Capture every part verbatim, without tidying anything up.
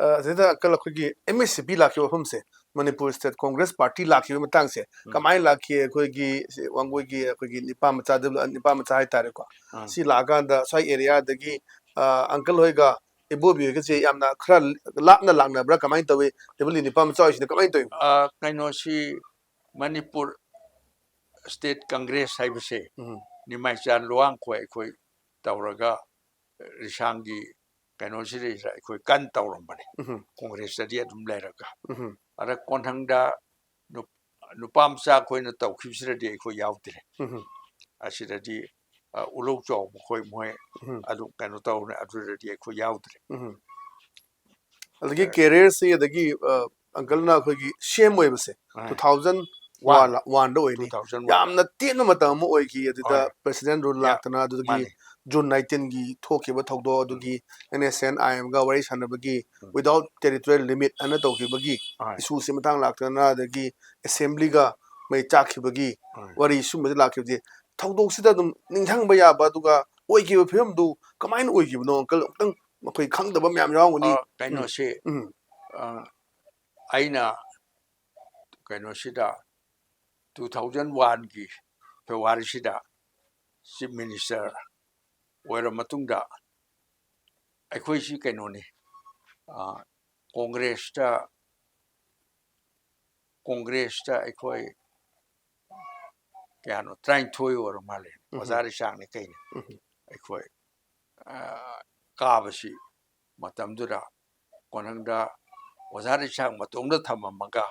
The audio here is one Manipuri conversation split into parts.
ꯑ, ꯁꯤꯗ ꯑꯪꯀꯜ, ꯑꯩꯈꯣꯏꯒꯤ ꯑꯦꯝ ꯑꯦꯁ ꯁꯤ ꯄꯤ ꯂꯥꯛꯈꯤꯕ ꯃꯐꯝꯁꯦ, ꯃꯅꯤꯄꯨꯔ ꯁ꯭ꯇꯦꯠ ꯀꯣꯡꯒ꯭ꯔꯦꯁ ꯄꯥꯔꯇꯤ ꯂꯥꯛꯈꯤꯕ ꯃꯇꯥꯡꯁꯦ, ꯎꯝ꯫ ꯀꯃꯥꯏꯅ ꯂꯥꯛꯈꯤ? ꯑꯩꯈꯣꯏꯒꯤ ꯁꯤ ꯋꯥꯡꯒꯣꯏꯒꯤ ꯑꯩꯈꯣꯏꯒꯤ ꯅꯤꯄꯥ ꯃꯆꯥ, ꯅꯤꯄꯥ ꯃꯆꯥ ꯍꯥꯏꯇꯥꯔꯦꯀꯣ, ꯑꯥ꯫ ꯁꯤ ꯂꯥꯛꯑꯀꯥꯟꯗ ꯁ꯭ꯋꯥꯏ ꯑꯦꯔꯤꯌꯥꯗꯒꯤ, ꯑ, ꯑꯪꯀꯜ ꯍꯣꯏꯒ ꯏꯕꯣꯕꯤ ꯍꯣꯏꯒꯁꯦ ꯌꯥꯝꯅ ꯈꯔ ꯂꯥꯞꯅ ꯂꯥꯛꯅꯕ꯭ꯔꯥ? ꯀꯃꯥꯏꯅ ꯇꯧꯏ? ꯇꯦꯕꯜꯒꯤ ꯅꯤꯄꯥ ꯃꯆꯥ ꯍꯣꯏꯁꯤꯅ ꯀꯃꯥꯏꯅ ꯇꯧꯏ? ꯑ, ꯀꯩꯅꯣꯁꯤ, ꯃꯅꯤꯄꯨꯔ ꯁ꯭ꯇꯦꯠ ꯀꯪꯒ꯭ꯔꯦꯁ ꯍꯥꯏꯕꯁꯦ, ꯎꯝ꯫ ꯅꯤꯃꯥꯏꯆꯥꯟ ꯂꯨꯋꯥꯡꯈꯣꯏ ꯑꯩꯈꯣꯏ ꯇꯧꯔꯒ ꯔꯤꯁꯥꯡꯒꯤ ꯀꯩꯅꯣꯁꯤꯗꯩꯁꯤꯗ ꯑꯩꯈꯣꯏ ꯀꯟꯅ ꯇꯧꯔꯝꯕꯅꯤ꯫ ꯎꯝ꯫ ꯀꯣꯡꯒ꯭ꯔꯦꯁꯇꯗꯤ ꯑꯗꯨꯝ ꯂꯩꯔꯒ꯫ ꯎꯝ꯫ ꯑꯗ ꯀꯣꯟꯊꯪꯗ ꯅꯨꯞ-, ꯅꯨꯄꯥ ꯃꯆꯥ ꯑꯩꯈꯣꯏꯅ ꯇꯧꯈꯤꯕꯁꯤꯗꯗꯤ ꯑꯩꯈꯣꯏ ꯌꯥꯎꯗ꯭ꯔꯦ꯫ ꯎꯝ꯫ ꯑꯁꯤꯗꯗꯤ, ꯑ, ꯎꯂꯧ ꯆꯥꯎꯕ ꯈꯣꯏ ꯃꯣꯏ ꯎꯝ꯫ ꯑꯗꯨ ꯀꯩꯅꯣ ꯇꯧꯔꯦ, ꯑꯗꯨꯗꯗꯤ ꯑꯩꯈꯣꯏ ꯌꯥꯎꯗ꯭ꯔꯦ꯫ ꯎꯝ꯫ ꯑꯗꯒꯤ ꯑ, ꯀꯦꯔꯤꯌꯔꯁꯤ, ꯑꯗꯒꯤ, ꯑ, ꯑꯪꯀꯜꯅ ꯑꯩꯈꯣꯏꯒꯤ ꯁꯤ ꯑꯦꯝ ꯑꯣꯏꯕꯁꯦ ꯑ꯫ Two thousand one. ꯋꯥꯟ, ꯋꯥꯟꯗ ꯑꯣꯏꯅꯤ꯫ Two thousand one. ꯌꯥꯝꯅ ꯇꯦꯟꯕ ꯃꯇꯝ ꯑꯃ ꯑꯣꯏꯈꯤ꯫ ꯑꯗꯨꯗ ꯍꯣꯏ꯫ ꯄ꯭ꯔꯦꯁꯤꯗꯦꯟ ꯔꯨꯜ ꯌꯥ-, ꯂꯥꯛꯇꯅ, ꯑꯗꯨꯗꯒꯤ ꯃꯥꯅꯤ꯫ ꯖꯨꯟ ꯅꯥꯏꯟꯇꯤꯟꯒꯤ ꯊꯣꯛꯈꯤꯕ ꯊꯧꯗꯣꯛ ꯑꯗꯨꯒꯤ ꯎꯝ꯫ ꯑꯦꯟ ꯑꯦꯁ ꯑꯦꯟ ꯑꯥꯏ ꯑꯦꯝꯒ ꯋꯥꯔꯤ ꯁꯥꯟꯅꯕꯒꯤ ꯎꯝ꯫ Without territorial limit ꯑꯅ ꯇꯧꯈꯤꯕꯒꯤ ꯍꯣꯏ꯫ ꯏꯁꯨꯁꯤ ꯃꯇꯥꯡ ꯂꯥꯛꯇꯅ, ꯑꯗꯒꯤ ꯑꯦꯁꯦꯝꯕ꯭ꯂꯤꯒ ꯃꯩ ꯆꯥꯛꯈꯤꯕꯒꯤ ꯍꯣꯏ꯫ ꯋꯥꯔꯤ ꯁꯨꯝꯕꯁꯤ ꯂꯥꯛꯈꯤꯕꯁꯦ, ꯊꯧꯗꯣꯛꯁꯤꯗ ꯑꯗꯨꯝ ꯅꯤꯡꯁꯤꯡꯕ ꯌꯥꯕ, ꯑꯗꯨꯒ ꯑꯣꯏꯈꯤꯕ ꯐꯤꯕꯝꯗꯨ ꯀꯃꯥꯏꯅ ꯑꯣꯏꯈꯤꯕꯅꯣ, ꯑꯪꯀꯜ? ꯑꯃꯨꯛꯇꯪ ꯑꯩꯈꯣꯏ ꯈꯪꯗꯕ ꯃꯌꯥꯝ ꯌꯥꯎꯔꯝꯒꯅꯤ꯫ ꯑ, ꯎꯝ꯫ ꯀꯩꯅꯣꯁꯤ, ꯎꯝ꯫ ꯑ, ꯑꯩꯅ ꯀꯩꯅꯣꯁꯤꯗ ꯇꯨ ꯊꯥꯎꯖꯟ ꯋꯥꯟꯒꯤ ꯐꯦꯕ꯭ꯔꯨꯋꯥꯔꯤꯁꯤꯗ ꯆꯤꯐ ꯃꯤꯅꯤꯁꯇꯔ ꯑꯣꯏꯔ ꯃꯇꯨꯡꯗ ꯑꯩꯈꯣꯏꯁꯤ ꯀꯩꯅꯣꯅꯤ, ꯑ, ꯀꯣꯡꯒ꯭ꯔꯦꯁꯇ, ꯀꯣꯡꯒ꯭ꯔꯦꯁꯇ ꯑꯩꯈꯣꯏ ꯀꯌꯥꯅꯣ, ꯇꯔꯥꯅꯤꯊꯣꯏ ꯑꯣꯏꯔ ꯃꯥꯜꯂꯦ, ꯎꯝ꯫ ꯑꯣꯖꯥ ꯔꯤꯆꯥꯡꯅꯦ ꯀꯩꯅꯦ꯫ ꯎꯝ꯫ ꯑꯩꯈꯣꯏ, ꯑ, ꯀꯥꯕꯁꯤ ꯃꯇꯝꯗꯨꯗ ꯀꯣꯟꯊꯪꯗ ꯑꯣꯖꯥ ꯔꯤꯆꯥꯡ ꯃꯇꯣꯝꯗ ꯊꯝꯃꯝꯃꯒ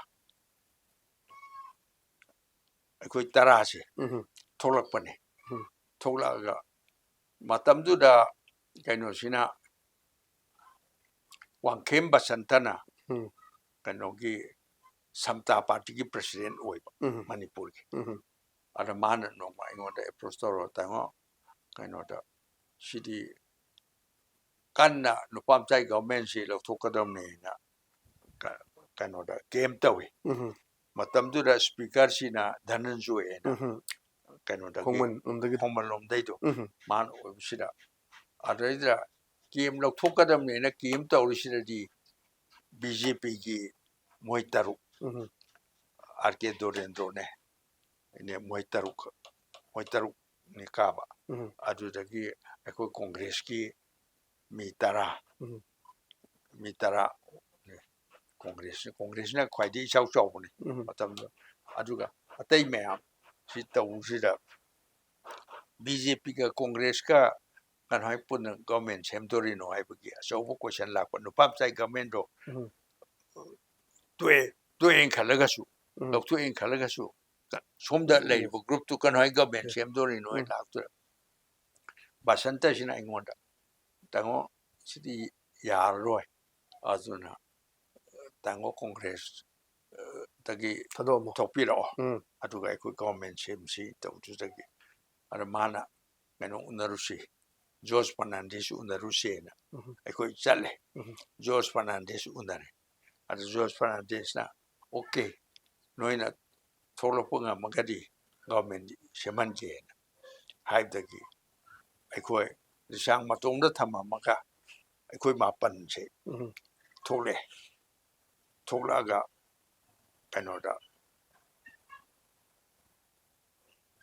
ꯑꯩꯈꯣꯏ ꯇꯔꯥꯁꯦ ꯎꯝ꯫ ꯊꯣꯛꯂꯛꯄꯅꯦ꯫ ꯎꯝ꯫ ꯊꯣꯛꯂꯛꯑꯒ ꯃꯇꯝꯗꯨꯗ ꯀꯩꯅꯣꯁꯤꯅ, ꯋꯥꯡꯈꯦꯝ ꯕꯁꯟꯇꯅ ꯎꯝ꯫ ꯀꯩꯅꯣꯒꯤ ꯁꯝꯇꯥ ꯄꯥꯔꯇꯤꯒꯤ ꯄ꯭ꯔꯁꯤꯗꯦꯟ ꯑꯣꯏꯕ ꯎꯝ꯫ ꯃꯅꯤꯄꯨꯔꯒꯤ꯫ ꯎꯝ꯫ ꯑꯗ ꯃꯥꯅ ꯅꯣꯡꯃ ꯑꯩꯉꯣꯟꯗ ꯑꯦꯄ꯭ꯔꯣꯁ ꯇꯧꯔꯒ, "ꯇꯥꯃꯣ, ꯀꯩꯅꯣꯗ, ꯁꯤꯗꯤ ꯀꯟꯅ ꯅꯨꯄꯥ ꯃꯆꯥꯒꯤ ꯒꯚꯔꯟꯃꯦꯟꯁꯤ ꯂꯧꯊꯣꯛꯀꯗꯕꯅꯦꯅ" ꯀ-, ꯀꯩꯅꯣꯗ ꯀꯦꯝ ꯇꯧꯏ꯫ ꯎꯝ꯫ ꯃꯇꯝꯗꯨꯗ ꯁ꯭ꯄꯤꯀꯔꯁꯤꯅ ꯙꯅꯟꯖꯣꯏ ꯍꯥꯏꯅ ꯎꯝ꯫ ꯀꯩꯅꯣꯗꯒꯤ, ꯈꯣꯡꯃꯟ ꯂꯣꯝꯗꯒꯤ꯫ ꯈꯣꯡꯃꯟ ꯂꯣꯝꯗꯩꯗꯣ ꯎꯝ꯫ ꯃꯥꯅ ꯑꯣꯏꯕꯁꯤꯗ, ꯑꯗꯩꯗ ꯀꯦꯝ ꯂꯧꯊꯣꯛꯀꯗꯕꯅꯦꯅ ꯀꯦꯝ ꯇꯧꯔꯤꯁꯤꯗꯗꯤ ꯕꯤ ꯖꯦ ꯄꯤꯒꯤ ꯃꯣꯏ ꯇꯔꯨꯛ, ꯎꯝ, ꯑꯥꯔ ꯀꯦ ꯗꯣꯔꯦꯟꯗ꯭ꯔꯣꯅꯦ, ꯏꯅꯦ, ꯃꯣꯏ ꯇꯔꯨꯛ, ꯃꯣꯏ ꯇꯔꯨꯛꯅꯤ ꯀꯥꯕ꯫ ꯎꯝ, ꯑꯗꯨꯗꯒꯤ ꯑꯩꯈꯣꯏ ꯀꯣꯡꯒ꯭ꯔꯦꯁꯀꯤ ꯃꯤ ꯇꯔꯥ, ꯎꯝ, ꯃꯤ ꯇꯔꯥ, ꯀꯣꯡꯒ꯭ꯔꯦꯁ, ꯀꯣꯡꯒ꯭ꯔꯦꯁꯅ ꯈ꯭ꯋꯥꯏꯗꯒꯤ ꯏꯆꯥꯎ ꯆꯥꯎꯕꯅꯤ ꯎꯝ, ꯃꯇꯝꯗꯨꯗ꯫ ꯑꯗꯨꯒ ꯑꯇꯩ ꯃꯌꯥꯝ ꯁꯤ ꯇꯧꯕꯁꯤꯗ ꯕꯤ ꯖꯦ ꯄꯤꯒ ꯀꯣꯡꯒ꯭ꯔꯦꯁꯀ ꯀꯃꯥꯏꯅ ꯄꯨꯟꯅ ꯒꯚꯔꯟꯃꯦꯟ ꯁꯦꯝꯗꯣꯔꯤꯅꯣ ꯍꯥꯏꯕꯒꯤ ꯑꯆꯧꯕ ꯀꯣꯏꯁꯟ ꯂꯥꯛꯄ꯫ ꯅꯨꯄꯥ ꯃꯆꯥꯒꯤ ꯒꯚꯔꯟꯃꯦꯟꯗꯣ ꯎꯝ, ꯇꯣꯛꯑꯦ, ꯇꯣꯛꯑꯦꯅ ꯈꯜꯂꯒꯁꯨ, ꯎꯝ, ꯂꯧꯊꯣꯛꯑꯦꯅ ꯈꯜꯂꯒꯁꯨ, ꯁꯣꯝꯗ ꯎꯝ, ꯂꯩꯔꯤꯕ ꯒ꯭ꯔꯨꯞꯇꯨ ꯀꯃꯥꯏꯅ ꯒꯚꯔꯟꯃꯦꯟ ꯎꯝ, ꯁꯦꯝꯗꯣꯔꯤꯅꯣ ꯍꯥꯏꯅ ꯎꯝ, ꯂꯥꯛꯇꯣꯏꯔ꯫ ꯕꯁꯟꯇꯁꯤꯅ ꯑꯩꯉꯣꯟꯗ, "ꯇꯥꯃꯣ, ꯁꯤꯗꯤ ꯌꯥꯔꯔꯣꯏ, ꯑꯗꯨꯅ ꯇꯥꯃꯣ ꯀꯣꯡꯒ꯭ꯔꯦꯁ, ꯑ, ꯗꯒꯤ ꯊꯥꯗꯣꯛꯑꯝꯃꯣ꯫ ꯊꯣꯛꯄꯤꯔꯛꯑꯣ, ꯎꯝ, ꯑꯗꯨꯒ ꯑꯩꯈꯣꯏ ꯒꯚꯔꯟꯃꯦꯟ ꯁꯦꯝꯁꯤ" ꯇꯧꯕꯗꯨꯗꯒꯤ꯫ ꯑꯗ ꯃꯥꯅ, "ꯀꯩꯅꯣ ꯎꯅꯔꯨꯁꯤ, ꯖꯣꯔꯖ ꯐꯔꯅꯥꯟꯗꯦꯁ ꯎꯅꯔꯨꯁꯦꯅ" ꯎꯝ, ꯑꯩꯈꯣꯏ ꯆꯠꯂꯦ꯫ ꯎꯝ, ꯖꯣꯔꯖ ꯐꯔꯅꯥꯟꯗꯦꯁ ꯎꯅꯔꯦ꯫ ꯑꯗ ꯖꯣꯔꯖ ꯐꯔꯅꯥꯟꯗꯦꯁꯅ, "ꯑꯣꯀꯦ, ꯅꯣꯏꯅ ꯊꯣꯛꯂꯛꯄ ꯉꯝꯃꯒꯗꯤ ꯒꯚꯔꯟꯃꯦꯟ ꯁꯦꯝꯍꯟꯁꯦꯅ" ꯍꯥꯏꯕꯗꯒꯤ ꯑꯩꯈꯣꯏ ꯂꯤꯁꯥꯡ ꯃꯇꯣꯡꯗ ꯊꯝꯃꯝꯃꯒ ꯑꯩꯈꯣꯏ ꯃꯥꯄꯟꯁꯦ ꯎꯝ, ꯊꯣꯛꯂꯛꯑꯦ꯫ ꯊꯣꯛꯂꯛꯑꯒ ꯀꯩꯅꯣꯗ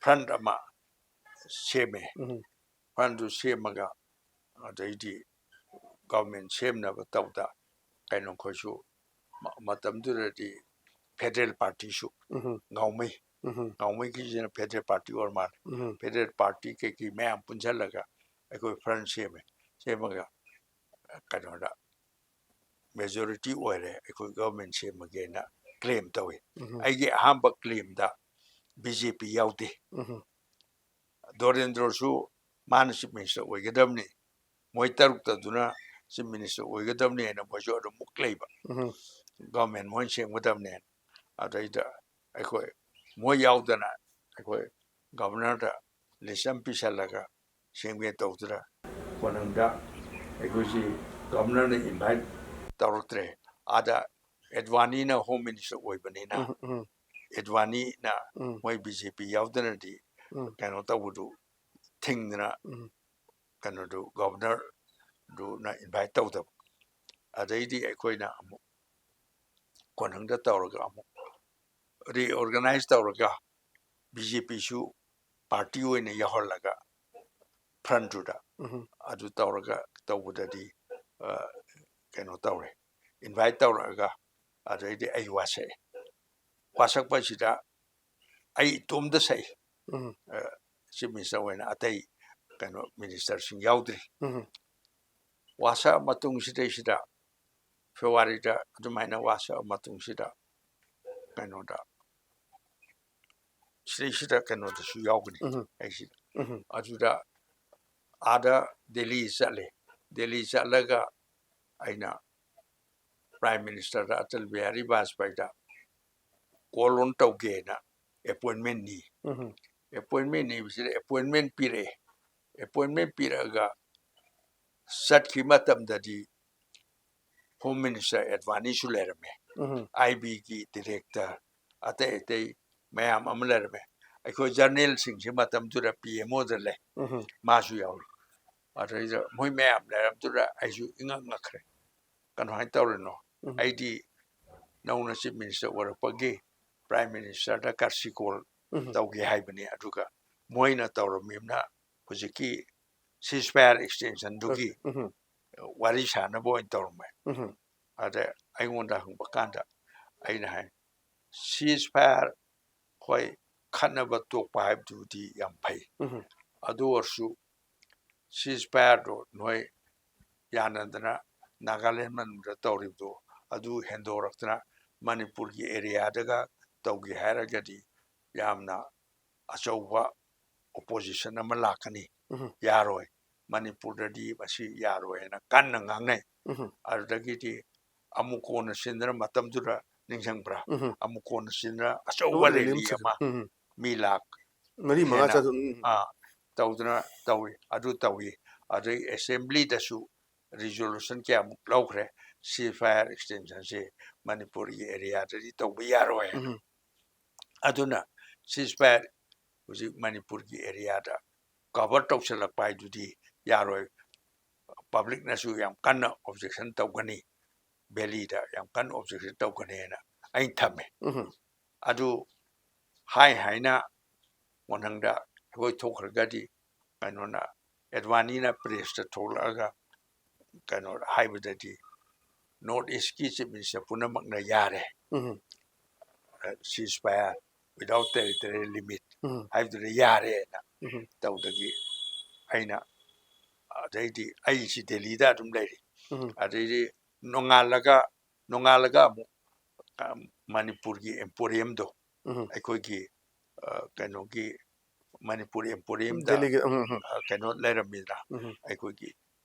ꯐ꯭ꯔꯟꯠ ꯑꯃ ꯁꯦꯝꯃꯦ꯫ ꯎꯝ, ꯐ꯭ꯔꯟꯠꯇꯨ ꯁꯦꯝꯃꯒ ꯑꯗꯩꯗꯤ ꯒꯚꯔꯟꯃꯦꯟ ꯁꯦꯝꯅꯕ ꯇꯧꯗ ꯀꯩꯅꯣꯈꯣꯏꯁꯨ ꯃ-, ꯃꯇꯝꯗꯨꯗꯗꯤ ꯐꯦꯗꯔꯦꯜ ꯄꯥꯔꯇꯤꯁꯨ ꯎꯝ, ꯉꯥꯎꯃꯩ, ꯎꯝ, ꯉꯥꯎꯃꯩꯒꯤꯁꯤꯅ ꯐꯦꯗꯔꯦꯜ ꯄꯥꯔꯇꯤ ꯑꯣꯏꯔ ꯃꯥꯜꯂꯦ꯫ ꯎꯝ, ꯐꯦꯗꯔꯦꯜ ꯄꯥꯔꯇꯤ ꯀꯩꯀꯩ ꯃꯌꯥꯝ ꯄꯨꯟꯁꯤꯜꯂꯒ ꯑꯩꯈꯣꯏ ꯐ꯭ꯔꯟꯠ ꯁꯦꯝꯃꯦ꯫ ꯁꯦꯝꯃꯒ ꯀꯩꯅꯣꯗ ꯃꯦꯖꯣꯔꯤꯇꯤ ꯑꯣꯏꯔꯦ, ꯑꯩꯈꯣꯏ ꯒꯚꯔꯟꯃꯦꯟ ꯁꯦꯝꯃꯒꯦꯅ ꯀ꯭ꯂꯦꯝ ꯇꯧꯏ꯫ ꯎꯝ, ꯑꯩꯒꯤ ꯑꯍꯥꯟꯕ ꯀ꯭ꯂꯦꯝꯗ ꯕꯤ ꯖꯦ ꯄꯤ ꯌꯥꯎꯗꯦ꯫ ꯎꯝ, ꯗꯣꯔꯦꯟꯗ꯭ꯔꯣꯁꯨ ꯃꯥꯅ ꯆꯤꯐ ꯃꯤꯅꯤꯁꯇꯔ ꯑꯣꯏꯒꯗꯕꯅꯤ, ꯃꯣꯏ ꯇꯔꯨꯛꯇꯗꯨꯅ ꯆꯤꯐ ꯃꯤꯅꯤꯁꯇꯔ ꯑꯣꯏꯒꯗꯕꯅꯤ ꯍꯥꯏꯅ ꯃꯣꯏꯁꯨ ꯑꯗꯨꯝ ꯃꯨꯛ ꯂꯩꯕ꯫ ꯎꯝ, ꯒꯚꯔꯟꯃꯦꯟ ꯃꯣꯏꯅ ꯁꯦꯝꯒꯗꯕꯅꯦꯅ꯫ ꯑꯗꯩꯗ ꯑꯩꯈꯣꯏ ꯃꯣꯏ ꯌꯥꯎꯗꯅ ꯑꯩꯈꯣꯏ ꯒꯚꯔꯅꯔꯗ ꯂꯤꯁ ꯑꯃ ꯄꯤꯁꯜꯂꯒ ꯁꯦꯝꯒꯦ ꯇꯧꯗꯅ ꯀꯣꯅꯨꯡꯗ ꯑꯩꯈꯣꯏꯁꯤ ꯒꯚꯔꯅꯔꯅ ꯏꯟꯚꯥꯏꯠ ꯇꯧꯔꯛꯇ꯭ꯔꯦ꯫ ꯑꯥꯗ ꯑꯦꯗꯚꯥꯅꯤꯅ ꯍꯣꯝ ꯃꯤꯅꯤꯁꯇꯔ ꯑꯣꯏꯕꯅꯤꯅ ꯎꯝ, ꯎꯝ, ꯑꯦꯗꯚꯥꯅꯤꯅ ꯎꯝ, ꯃꯣꯏ ꯕꯤ ꯖꯦ ꯄꯤ ꯌꯥꯎꯗꯅꯗꯤ ꯎꯝ, ꯀꯩꯅꯣ ꯇꯧꯕꯗꯨ ꯊꯤꯡꯗꯅ ꯎꯝ, ꯀꯩꯅꯣꯗꯨ ꯒꯚꯔꯅꯔꯗꯨꯅ ꯏꯟꯚꯥꯏꯠ ꯇꯧꯗꯕ꯫ ꯑꯗꯩꯗꯤ ꯑꯩꯈꯣꯏꯅ ꯑꯃꯨꯛ ꯈꯨꯡꯒꯪꯗ ꯇꯧꯔꯒ ꯑꯃꯨꯛ reorganize ꯇꯧꯔꯒ, ꯕꯤ ꯖꯦ ꯄꯤꯁꯨ party ꯑꯣꯏꯅ ꯌꯥꯎꯍꯜꯂꯒ, front ꯇꯨꯗ, ꯎꯝ꯫ ꯑꯗꯨ ꯇꯧꯔꯒ ꯇꯧꯕꯗꯗꯤ, ꯑ, ꯀꯩꯅꯣ ꯇꯧꯔꯦ, invite ꯇꯧꯔꯛꯑꯒ, ꯑꯗꯩꯗꯤ ꯑꯩ ꯋꯥꯁꯛꯑꯦ꯫ ꯋꯥꯁꯛꯄꯁꯤꯗ ꯑꯩ ꯏꯇꯣꯝꯇ ꯁꯛꯏ꯫ ꯎꯝ꯫ ꯑ, chief minister ꯑꯣꯏꯅ ꯑꯇꯩ ꯀꯩꯅꯣ ministerꯁꯤꯡ ꯌꯥꯎꯗ꯭ꯔꯤ꯫ ꯎꯝ꯫ ꯋꯥꯁꯛꯑ ꯃꯇꯨꯡꯁꯤꯗꯩꯁꯤꯗ, Februaryꯗ ꯑꯗꯨꯃꯥꯏꯅ ꯋꯥꯁꯛꯑ ꯃꯇꯨꯡꯁꯤꯗ, ꯀꯩꯅꯣꯗ, ꯁꯤꯗꯩꯁꯤꯗ ꯀꯩꯅꯣꯗꯁꯨ ꯌꯥꯎꯒꯅꯤ, ꯎꯝ꯫ ꯑꯩꯁꯤꯗ꯫ ꯎꯝ꯫ ꯑꯗꯨꯗ ꯑꯥꯗ ꯗꯦꯜꯂꯤ ꯆꯠꯂꯦ꯫ ꯗꯦꯜꯂꯤ ꯆꯠꯂꯒ ꯑꯩꯅ Prime Ministerꯗ, Atal Bihari ꯕꯥꯖꯄꯥꯏꯗ call on ꯇꯧꯒꯦꯅ appointment ꯅꯤ꯫ ꯎꯝ꯫ Appointment ꯅꯤꯕꯁꯤꯗ appointment ꯄꯤꯔꯛꯑꯦ꯫ Appointment ꯄꯤꯔꯛꯑꯒ ꯆꯠꯈꯤ ꯃꯇꯝꯗꯗꯤ Home Minister ꯑꯦꯗꯚꯥꯅꯤꯁꯨ ꯂꯩꯔꯝꯃꯦ꯫ ꯎꯝ꯫ ꯑꯥꯏ ꯕꯤꯒꯤ director, ꯑꯇꯩ ꯑꯇꯩ ꯃꯌꯥꯝ ꯑꯃ ꯂꯩꯔꯝꯃꯦ꯫ ꯑꯩꯈꯣꯏ generalꯁꯤꯡꯁꯤ ꯃꯇꯝꯗꯨꯗ ꯄꯤ ꯑꯦꯝ ꯑꯣꯗ ꯂꯩ꯫ ꯎꯝ꯫ ꯃꯥꯁꯨ ꯌꯥꯎꯔꯤ꯫ ꯑꯗꯩꯗ ꯃꯣꯏ ꯃꯌꯥꯝ ꯂꯩꯔꯝꯗꯨꯗ ꯑꯩꯁꯨ ꯏꯉꯛ ꯉꯛꯈ꯭ꯔꯦ꯫ ꯀꯃꯥꯏꯅ ꯇꯧꯔꯤꯅꯣ? ꯎꯝ꯫ ꯑꯩꯗꯤ ꯅꯧꯅ chief minister ꯑꯣꯏꯔꯛꯄꯒꯤ Prime Ministerꯗ courtesy call ꯎꯝ꯫ ꯇꯧꯒꯦ ꯍꯥꯏꯕꯅꯤ꯫ ꯑꯗꯨꯒ ꯃꯣꯏꯅ ꯇꯧꯔꯝꯃꯤꯕꯅ ꯍꯧꯖꯤꯛꯀꯤ ceasefire extensionꯗꯨꯒꯤ ꯎꯝ꯫ ꯋꯥꯔꯤ ꯁꯥꯟꯅꯕ ꯑꯣꯏꯅ ꯇꯧꯔꯝꯃꯦ꯫ ꯎꯝ꯫ ꯑꯗ ꯑꯩꯉꯣꯟꯗ ꯍꯪꯕ ꯀꯥꯟꯗ ꯑꯩꯅ ꯍꯥꯏ, ceasefire, ꯍꯣꯏ, ꯈꯠꯅꯕ ꯇꯣꯛꯄ ꯍꯥꯏꯕꯗꯨꯗꯤ ꯌꯥꯝ ꯐꯩ꯫ ꯎꯝ꯫ ꯑꯗꯨ ꯑꯣꯏꯔꯁꯨ ceasefireꯗꯣ ꯅꯣꯏ ꯌꯥꯅꯗꯅ ꯅꯥꯒꯥꯂꯦꯟ ꯃꯅꯨꯡꯗ ꯇꯧꯔꯤꯕꯗꯣ ꯑꯗꯨ ꯍꯦꯟꯗꯣꯔꯛꯇꯅ ꯃꯅꯤꯄꯨꯔꯒꯤ areaꯗꯒ ꯇꯧꯒꯦ ꯍꯥꯏꯔꯒꯗꯤ ꯌꯥꯝꯅ ꯑꯆꯧꯕ opposition ꯑꯃ ꯂꯥꯛꯀꯅꯤ꯫ ꯎꯝ꯫ ꯌꯥꯔꯣꯏ꯫ ꯃꯅꯤꯄꯨꯔꯗꯗꯤ ꯃꯁꯤ ꯌꯥꯔꯣꯏ ꯍꯥꯏꯅ ꯀꯟꯅ ꯉꯥꯡꯅꯩ꯫ ꯎꯝ꯫ ꯑꯗꯨꯗꯒꯤꯗꯤ ꯑꯃꯨꯛ ꯀꯣꯟꯅ ꯁꯤꯟꯗꯅ ꯃꯇꯝꯗꯨꯗ ꯅꯤꯡꯁꯤꯡꯕ꯭ꯔꯥ? ꯎꯝ꯫ ꯑꯃꯨꯛ ꯀꯣꯟꯅ ꯁꯤꯟꯗꯅ ꯑꯆꯧꯕ ꯑꯆꯧꯕ rally rally ꯑꯃ ꯑꯃ, ꯎꯝ꯫ ꯃꯤ ꯂꯥꯛ ꯃꯔꯤ ꯃꯉꯥ ꯍꯦꯟꯅ, ꯆꯥꯇ꯭ꯔꯨꯛ, ꯎꯝ꯫ ꯑꯥ, ꯇꯧꯗꯅ ꯇꯧꯏ, ꯑꯗꯨ ꯇꯧꯏ꯫ ꯑꯗꯩ assemblyꯗꯁꯨ resolution ꯀꯌꯥꯃꯨꯛ ꯂꯧꯈ꯭ꯔꯦ, ceasefire extensionꯁꯦ ꯃꯅꯤꯄꯨꯔꯒꯤ areaꯗꯗꯤ ꯇꯧꯕ ꯌꯥꯔꯣꯏ ꯍꯥꯏꯅ꯫ ꯎꯝ꯫ ꯑꯗꯨꯅ ceasefire ꯍꯧꯖꯤꯛ ꯃꯅꯤꯄꯨꯔꯒꯤ areaꯗ cover ꯇꯧꯁꯜꯂꯛꯄ ꯍꯥꯏꯗꯨꯗꯤ ꯌꯥꯔꯣꯏ, publicꯅꯁꯨ ꯌꯥꯝ ꯀꯟꯅ objection ꯇꯧꯒꯅꯤ꯫ ꯚꯦꯂꯤꯗ ꯌꯥꯝ ꯀꯟꯅ ꯑꯣꯕꯖꯦꯛꯁꯟ ꯇꯧꯒꯅꯦꯅ ꯑꯩꯅ ꯊꯝꯃꯦ꯫ ꯎꯝ ꯑꯗꯨ ꯍꯥꯏ ꯍꯥꯏꯅ ꯃꯊꯪꯗ ꯑꯩꯈꯣꯏ ꯊꯣꯛꯈ꯭ꯔꯒꯗꯤ ꯀꯩꯅꯣꯅ ꯑꯦꯗꯚꯥꯅꯤꯅ ꯄ꯭ꯔꯦꯁꯇ ꯊꯣꯛꯂꯛꯑꯒ ꯀꯩꯅꯣ ꯍꯥꯏꯕꯗꯗꯤ ꯅꯣꯔꯠ ꯏꯁꯀꯤ ꯆꯤꯐ ꯃꯤꯅꯤꯁꯇꯔ ꯄꯨꯝꯅꯃꯛꯅ ꯌꯥꯔꯦ, ꯎꯝ ceasefire without territorial limit ꯎꯝ ꯍꯥꯏꯕꯗꯨꯗ ꯌꯥꯔꯦꯅ ꯎꯝ ꯇꯧꯗꯒꯤ ꯑꯩꯅ ꯑꯗꯩꯗꯤ ꯑꯩꯁꯤ ꯗꯦꯜꯂꯤꯗ ꯑꯗꯨꯝ ꯂꯩꯔꯤ꯫ ꯎꯝ ꯑꯗꯩꯗꯤ ꯅꯣꯡꯉꯥꯜꯂꯒ ꯅꯣꯡꯉꯥꯜꯂꯒ ꯑꯃꯨꯛ ꯑ, ꯃꯅꯤꯄꯨꯔꯒꯤ ꯑꯦꯝꯄꯣꯔꯤꯌꯝꯗꯣ ꯎꯝ ꯑꯩꯈꯣꯏꯒꯤ ꯑ, ꯀꯩꯅꯣꯒꯤ ꯃꯅꯤꯄꯨꯔ ꯑꯦꯝꯄꯣꯔꯤꯌꯝꯗ ꯗꯦꯜꯂꯤꯒꯤ ꯎꯝ ꯎꯝ ꯑ, ꯀꯩꯅꯣ ꯂꯩꯔꯝꯃꯤꯗꯅ ꯎꯝ ꯑꯩꯈꯣꯏꯒꯤ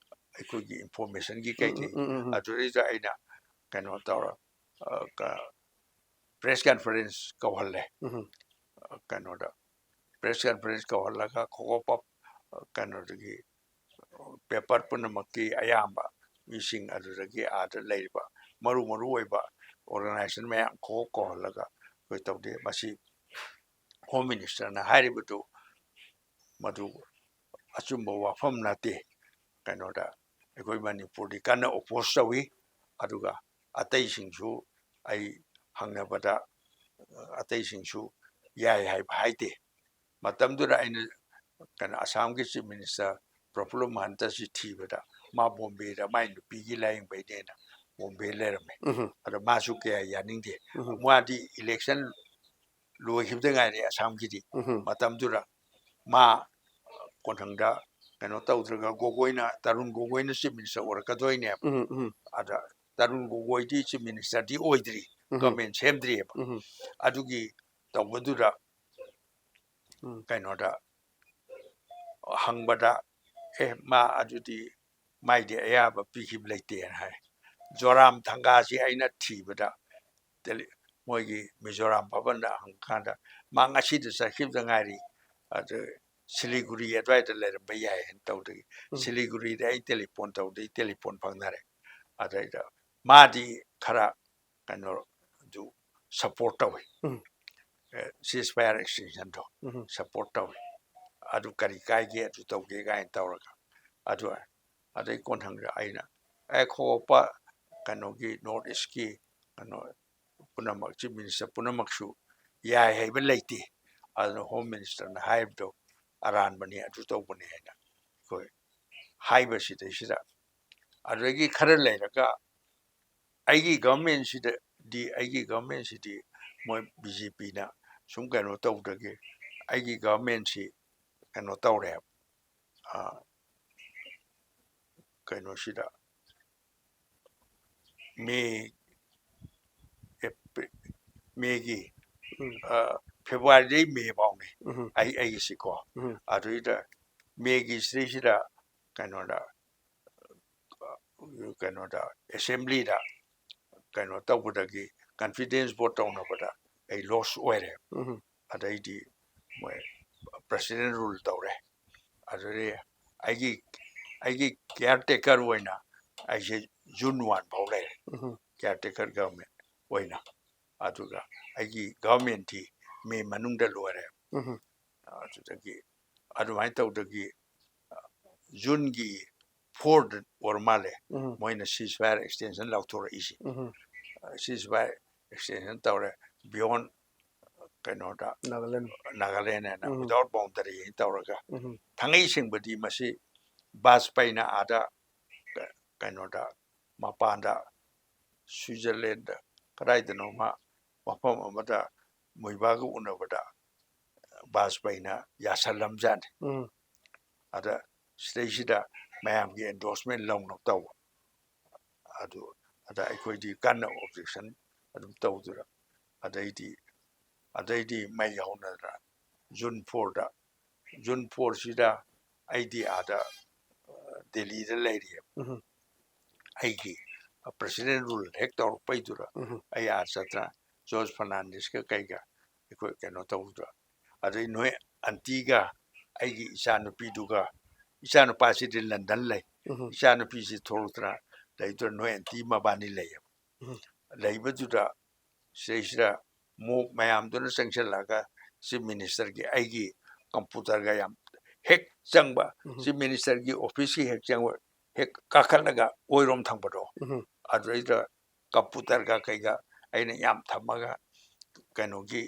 ꯑꯩꯈꯣꯏꯒꯤ ꯏꯟꯐꯣꯔꯃꯦꯁꯟꯒꯤ ꯎꯝ ꯀꯩꯀꯩ ꯎꯝ ꯎꯝ ꯑꯗꯨꯗꯩꯗ ꯑꯩꯅ ꯀꯩꯅꯣ ꯇꯧꯔ ꯄ꯭ꯔꯦꯁ ꯀꯟꯐꯔꯦꯟꯁ ꯀꯧꯍꯜꯂꯦ꯫ ꯎꯝ ꯀꯩꯅꯣꯗ ꯄ꯭ꯔꯦꯁ ꯀꯟꯐꯔꯦꯟꯁ ꯀꯧꯍꯜꯂꯒ ꯈꯣꯀꯣꯄ ꯀꯩꯅꯣꯗꯒꯤ ꯄꯦꯄꯔ ꯄꯨꯝꯅꯃꯛꯀꯤ ꯑꯌꯥꯝꯕ ꯃꯤꯁꯤꯡ ꯑꯗꯨꯗꯒꯤ ꯑꯥꯗ ꯂꯩꯔꯤꯕ ꯃꯔꯨ ꯃꯔꯨ ꯑꯣꯏꯕ ꯑꯣꯔꯒꯅꯥꯏꯖꯦꯁꯟ ꯃꯌꯥꯝ ꯈꯣꯛ ꯀꯧꯍꯜꯂꯒ ꯑꯩꯈꯣꯏ ꯇꯧꯗꯦ꯫ ꯃꯁꯤ ꯍꯣꯝ ꯃꯤꯅꯤꯁꯇꯔꯅ ꯍꯥꯏꯔꯤꯕꯗꯨ ꯃꯗꯨ ꯑꯆꯨꯝꯕ ꯋꯥꯐꯝ ꯅꯠꯇꯦ꯫ ꯀꯩꯅꯣꯗ ꯑꯩꯈꯣꯏ ꯃꯅꯤꯄꯨꯔꯗꯤ ꯀꯟꯅ ꯑꯣꯄꯣꯖ ꯇꯧꯏ꯫ ꯑꯗꯨꯒ ꯑꯇꯩꯁꯤꯡꯁꯨ ꯑꯩ ꯍꯪꯅꯕꯗ ꯑꯇꯩꯁꯤꯡꯁꯨ ꯌꯥꯏ ꯍꯥꯏꯕ ꯍꯥꯏꯗꯦ꯫ ꯃꯇꯝꯗꯨꯗ ꯑꯩꯅ ꯀꯩꯅꯣ ꯑꯁꯥꯝꯒꯤ ꯆꯤꯐ ꯃꯤꯅꯤꯁꯇꯔ ꯄ꯭ꯔꯐꯨꯜꯂ ꯃꯍꯟꯇꯁꯤ ꯊꯤꯕꯗ ꯃꯥ ꯕꯣꯝꯕꯦꯗ ꯃꯥꯏ ꯅꯨꯄꯤꯒꯤ ꯂꯥꯏꯌꯦꯡꯕꯩꯅꯦꯅ ꯕꯣꯝꯕꯦ ꯂꯩꯔꯝꯃꯦ꯫ ꯎꯝ ꯑꯗꯣ ꯃꯥꯁꯨ ꯀꯌꯥ ꯌꯥꯅꯤꯡꯗꯦ꯫ ꯎꯝ ꯃꯥꯗꯤ ꯏꯂꯦꯛꯁꯟ ꯂꯣꯏꯈꯤꯕꯗ ꯉꯥꯏꯔꯦ ꯑꯁꯥꯝꯒꯤꯗꯤ꯫ ꯎꯝ ꯃꯇꯝꯗꯨꯗ ꯃꯥ ꯀꯣꯟꯊꯪꯗ ꯀꯩꯅꯣ ꯇꯧꯗ꯭ꯔꯒ ꯒꯣꯒꯣꯏꯅ, ꯇꯔꯨꯟ ꯒꯣꯒꯣꯏꯅ ꯆꯤꯐ ꯃꯤꯅꯤꯁꯇꯔ ꯑꯣꯏꯔꯛꯀꯗꯣꯏꯅꯦꯕ꯫ ꯎꯝ ꯎꯝ ꯑꯗ ꯇꯔꯨꯟ ꯒꯣꯒꯣꯏꯗꯤ ꯆꯤꯐ ꯃꯤꯅꯤꯁꯇꯔꯗꯤ ꯑꯣꯏꯗ꯭ꯔꯤ, ꯎꯝ ꯒꯚꯔꯟꯃꯦꯟ ꯁꯦꯝꯗ꯭ꯔꯤꯑꯕ꯫ ꯎꯝ ꯑꯗꯨꯒꯤ ꯇꯧꯕꯗꯨꯗ ꯎꯝ ꯀꯩꯅꯣꯗ ꯍꯪꯕꯗ, "ꯑꯦ, ꯃꯥ ꯑꯗꯨꯗꯤ ꯃꯥꯏꯗꯤ ꯑꯌꯥꯕ ꯄꯤꯈꯤꯕ ꯂꯩꯇꯦꯅ" ꯍꯥꯏ꯫ ꯖꯣꯔꯥꯝ ꯊꯪꯒꯥꯁꯤ ꯑꯩꯅ ꯊꯤꯕꯗ ꯗꯦꯜꯂꯤ, ꯃꯣꯏꯒꯤ ꯃꯤꯖꯣꯔꯥꯝ ꯚꯕꯟꯗ ꯍꯪꯀꯥꯟꯗ ꯃꯥ ꯉꯁꯤꯗ ꯆꯠꯈꯤꯕꯗ ꯉꯥꯏꯔꯤ, ꯑꯗꯨ ꯁꯤꯂꯤꯒꯨꯔꯤ ꯑꯗꯨꯋꯥꯏꯗ ꯂꯩꯔꯝꯕ ꯌꯥꯏ ꯍꯥꯏꯅ ꯇꯧꯗꯒꯤ ꯎꯝ ꯁꯤꯂꯤꯒꯨꯔꯤꯗ ꯑꯩ ꯇꯦꯂꯤꯐꯣꯟ ꯇꯧꯗꯒꯤ ꯇꯦꯂꯤꯐꯣꯟ ꯐꯪꯅꯔꯦ꯫ ꯑꯗꯩꯗ ꯃꯥꯗꯤ ꯈꯔ ꯀꯩꯅꯣ ꯑꯗꯨ ꯁꯞꯄꯣꯔꯠ ꯇꯧꯋꯤ꯫ ꯎꯝ ceasefire extensionꯗꯣ ꯎꯝ ꯁꯞꯄꯣꯔꯠ ꯇꯧꯋꯤ꯫ ꯑꯗꯨ ꯀꯔꯤ ꯀꯥꯏꯒꯦ, ꯑꯗꯨ ꯇꯧꯒꯦ ꯀꯥꯏꯅ ꯇꯧꯔꯒ ꯑꯗꯨ ꯑꯗꯩ ꯀꯣꯟꯊꯪꯗ ꯑꯩꯅ ꯑꯦ ꯈꯣꯄ ꯀꯩꯅꯣꯒꯤ North East ꯀꯤ ꯀꯩꯅꯣ ꯄꯨꯝꯅꯃꯛ, Chief Minister ꯄꯨꯝꯅꯃꯛꯁꯨ ꯌꯥꯏ ꯍꯥꯏꯕ ꯂꯩꯇꯦ꯫ ꯑꯗꯨꯅ Home Minister ꯅ ꯍꯥꯏꯕꯗꯣ ꯑꯔꯥꯟꯕꯅꯤ, ꯑꯗꯨ ꯇꯧꯕꯅꯤ ꯍꯥꯏꯅ ꯑꯩꯈꯣꯏ ꯍꯥꯏꯕꯁꯤꯗꯩꯁꯤꯗ, ꯑꯗꯨꯗꯒꯤ ꯈꯔ ꯂꯩꯔꯒ ꯑꯩꯒꯤ government ꯁꯤꯗꯗꯤ, ꯑꯩꯒꯤ government ꯁꯤꯗꯤ ꯃꯣꯏ B J P ꯅ ꯁꯨꯝ ꯀꯩꯅꯣ ꯇꯧꯕꯗꯒꯤ ꯑꯩꯒꯤ government ꯁꯤ ꯀꯩꯅꯣ ꯇꯧꯔꯦ꯫ ꯑ, ꯀꯩꯅꯣꯁꯤꯗ May, April, May ꯒꯤ, ꯎꯝ꯫ ꯑ, February ꯗꯩ May ꯐꯥꯎꯅꯤ꯫ ꯎꯝ꯫ ꯑꯩ, ꯑꯩꯒꯤꯁꯤꯀꯣ꯫ ꯎꯝ꯫ ꯑꯗꯨꯏꯗ May ꯒꯤ ꯁꯤꯗꯩꯁꯤꯗ ꯀꯩꯅꯣꯗ, ꯀꯩꯅꯣꯗ, Assembly ꯗ ꯀꯩꯅꯣ ꯇꯧꯕꯗꯒꯤ, confidence vote ꯇꯧꯅꯕꯗ ꯑꯩ loss ꯑꯣꯏꯔꯦ꯫ ꯎꯝ꯫ ꯑꯗꯩꯗꯤ ꯃꯣꯏ President rule ꯇꯧꯔꯦ꯫ ꯑꯗꯨꯗꯤ ꯑꯩꯒꯤ, ꯑꯩꯒꯤ caretaker ꯑꯣꯏꯅ ꯑꯩꯁꯦ June one ꯐꯥꯎ ꯂꯩꯔꯦ꯫ ꯎꯝ꯫ Caretaker government ꯑꯣꯏꯅ꯫ ꯑꯗꯨꯒ ꯑꯩꯒꯤ government ꯇꯤ May ꯃꯅꯨꯡꯗ ꯂꯣꯏꯔꯦ꯫ ꯎꯝ꯫ ꯑꯗꯨꯗꯒꯤ ꯑꯗꯨꯃꯥꯏꯅ ꯇꯧꯗꯒꯤ, ꯑ, June ꯒꯤ four ꯗ ꯑꯣꯏꯔ ꯃꯥꯜꯂꯦ, ꯎꯝ꯫ ꯃꯣꯏꯅ ceasefire extension ꯂꯥꯎꯊꯣꯔꯛꯏꯁꯦ꯫ ꯎꯝ꯫ ꯑ, ceasefire extension ꯇꯧꯔꯦ, beyond ꯀꯩꯅꯣꯗ, ꯅꯥꯒꯥꯂꯦꯟ꯫ ꯅꯥꯒꯥꯂꯦꯟ ꯍꯥꯏꯅ, ꯎꯝ꯫ Without boundary ꯍꯥꯏꯅ ꯇꯧꯔꯒ꯫ ꯎꯝ꯫ ꯊꯥꯡꯉꯩ ꯁꯦꯡꯕꯗꯤ ꯃꯁꯤ ꯕꯥꯖꯄꯥꯏꯅ ꯑꯥꯗ ꯀ-, ꯀꯩꯅꯣꯗ, ꯃꯄꯥꯟꯗ, Switzerland ꯗ ꯀꯗꯥꯏꯗꯅꯣꯃ ꯃꯐꯝ ꯑꯃꯗ ꯃꯣꯏꯕꯥꯒ ꯎꯅꯕꯗ ꯕꯥꯖꯄꯥꯏꯅ ꯌꯥꯁꯜꯂꯝꯖꯥꯠꯅꯤ꯫ ꯎꯝ꯫ ꯑꯗ ꯁꯤꯗꯩꯁꯤꯗ ꯃꯌꯥꯝꯒꯤ endorsement ꯂꯧꯅꯕ ꯇꯧꯕ꯫ ꯑꯗꯨ, ꯑꯗ ꯑꯩꯈꯣꯏꯗꯤ ꯀꯟꯅ objection ꯑꯗꯨꯝ ꯇꯧꯗꯨꯅ, ꯑꯗꯩꯗꯤ, ꯑꯗꯩꯗꯤ ꯃꯩ ꯍꯧꯅꯗꯅ June four ꯗ, June four ꯁꯤꯗ ꯑꯩꯗꯤ ꯑꯥꯗ, ꯑ, ꯗꯦꯜꯂꯤꯗ ꯂꯩꯔꯤꯑꯕ꯫ ꯎꯝ꯫ ꯑꯩꯒꯤ President rule ꯍꯦꯛ ꯇꯧꯔꯛꯄꯩꯗꯨꯗ ꯎꯝ꯫ ꯑꯩ ꯑꯥ ꯆꯠꯇꯅ George Fernandez ꯀ ꯀꯩꯒ ꯑꯩꯈꯣꯏ ꯀꯩꯅꯣ ꯇꯧꯗꯅ, ꯑꯗꯩ ꯅꯣꯏ aunty ꯒ ꯑꯩꯒꯤ ꯏꯆꯥꯅꯨꯄꯤꯗꯨꯒ, ꯏꯆꯥꯅꯨꯄꯥꯁꯤꯗꯤ London ꯂꯩ, ꯎꯝ꯫ ꯏꯆꯥꯅꯨꯄꯤꯁꯤ ꯊꯣꯛꯂꯛꯇꯅ ꯂꯩꯗꯨꯅ ꯅꯣꯏ aunty ꯃꯕꯥꯅꯤ ꯂꯩꯌꯦꯕ꯫ ꯎꯝ꯫ ꯂꯩꯕꯗꯨꯗ ꯁꯤꯗꯩꯁꯤꯗ ꯃꯣꯛ ꯃꯌꯥꯝꯗꯨꯅ ꯆꯪꯁꯤꯜꯂꯛꯑꯒ Chief Minister ꯒꯤ ꯑꯩꯒꯤ computer ꯒ ꯌꯥꯝ ꯍꯦꯛ ꯆꯪꯕ, ꯎꯝ꯫ Chief Minister ꯒꯤ office ꯀꯤ ꯍꯦꯛ ꯆꯪꯕ, ꯍꯦꯛ ꯀꯥꯈꯠꯂꯒ ꯑꯣꯏꯔꯣꯝ ꯊꯪꯕꯗꯣ, ꯎꯝ꯫ ꯑꯗꯨꯗꯩꯗ ꯀꯝꯄꯨꯇꯔꯒ ꯀꯩꯒ ꯑꯩꯅ ꯌꯥꯝ ꯊꯝꯃꯒ ꯀꯩꯅꯣꯒꯤ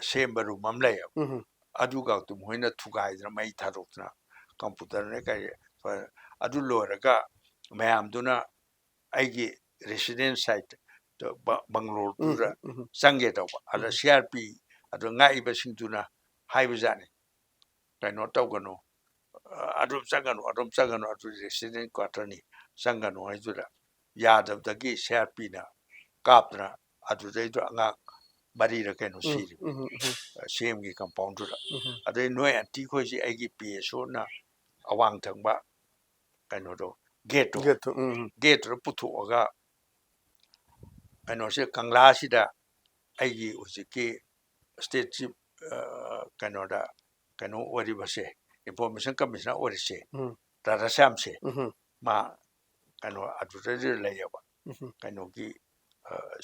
ꯁꯦꯝꯕ ꯔꯨꯝ ꯑꯃ ꯂꯩꯌꯦꯕ꯫ ꯎꯝ ꯑꯗꯨꯒꯛꯇꯨ ꯃꯣꯏꯅ ꯊꯨꯒꯥꯏꯗꯅ ꯃꯩ ꯊꯥꯗꯣꯛꯇꯅ ꯀꯝꯄꯨꯇꯔꯅꯦ ꯀꯩ ꯑꯗꯨ ꯂꯣꯏꯔꯒ ꯃꯌꯥꯝꯗꯨꯅ ꯑꯩꯒꯤ ꯔꯦꯁꯤꯗꯦꯟꯁ ꯁꯥꯏꯠ ꯎꯝ ꯕꯪꯒ꯭ꯂꯣꯔꯗꯨꯗ ꯎꯝ ꯆꯪꯒꯦ ꯇꯧꯕ ꯑꯗ ꯎꯝ ꯁꯤ ꯑꯥꯔ ꯄꯤ ꯑꯗꯨ ꯉꯥꯛꯏꯕꯁꯤꯡꯗꯨꯅ ꯍꯥꯏꯕꯖꯥꯠꯅꯤ, "ꯀꯩꯅꯣ ꯇꯧꯒꯅꯨ, ꯑꯗꯨꯝ ꯆꯪꯒꯅꯨ, ꯑꯗꯨꯝ ꯆꯪꯒꯅꯨ, ꯑꯗꯨ ꯔꯦꯁꯤꯗꯦꯟ ꯀ꯭ꯋꯥꯇꯔꯅꯤ, ꯆꯪꯒꯅꯨ" ꯍꯥꯏꯗꯨꯗ ꯌꯥꯗꯕꯗꯒꯤ ꯁꯤ ꯑꯥꯔ ꯄꯤꯅ ꯀꯥꯞꯇꯅ ꯑꯗꯨꯗꯩꯗꯣ ꯑꯉꯥꯡ ꯃꯔꯤꯔ ꯀꯩꯅꯣ ꯎꯝ ꯁꯤꯔꯤꯕ ꯎꯝ ꯎꯝ ꯁꯤ ꯑꯦꯝꯒꯤ ꯀꯝꯄꯥꯎꯟꯗꯨꯗ꯫ ꯎꯝ ꯑꯗꯩ ꯅꯣꯏ ꯑꯟꯇꯤ ꯈꯣꯏꯁꯤ ꯑꯩꯒꯤ ꯄꯤ ꯑꯦꯁ ꯑꯣꯅ ꯑꯋꯥꯡ ꯊꯪꯕ ꯀꯩꯅꯣꯗꯣ, ꯒꯦꯠꯇꯣ, ꯒꯦꯠꯇꯨ ꯎꯝ ꯎꯝ ꯒꯦꯠꯇꯨꯗ ꯄꯨꯊꯣꯛꯑꯒ ꯀꯩꯅꯣꯁꯦ, ꯀꯪꯂꯥꯁꯤꯗ ꯑꯩꯒꯤ ꯍꯧꯖꯤꯛꯀꯤ ꯁ꯭ꯇꯦꯠ ꯆꯤꯞ ꯀꯩꯅꯣꯗ ꯀꯩꯅꯣ ꯑꯣꯏꯔꯤꯕꯁꯦ, ꯏꯟꯐꯣꯔꯃꯦꯁꯟ ꯀꯃꯤꯁꯅꯔ ꯑꯣꯏꯔꯤꯁꯦ, ꯎꯝ ꯔꯥꯙꯥꯁ꯭ꯌꯥꯝꯁꯦ, ꯎꯝ ꯃꯥ ꯀꯩꯅꯣ ꯑꯗꯨꯗꯗꯤ ꯂꯩꯌꯦꯕ, ꯎꯝ ꯀꯩꯅꯣꯒꯤ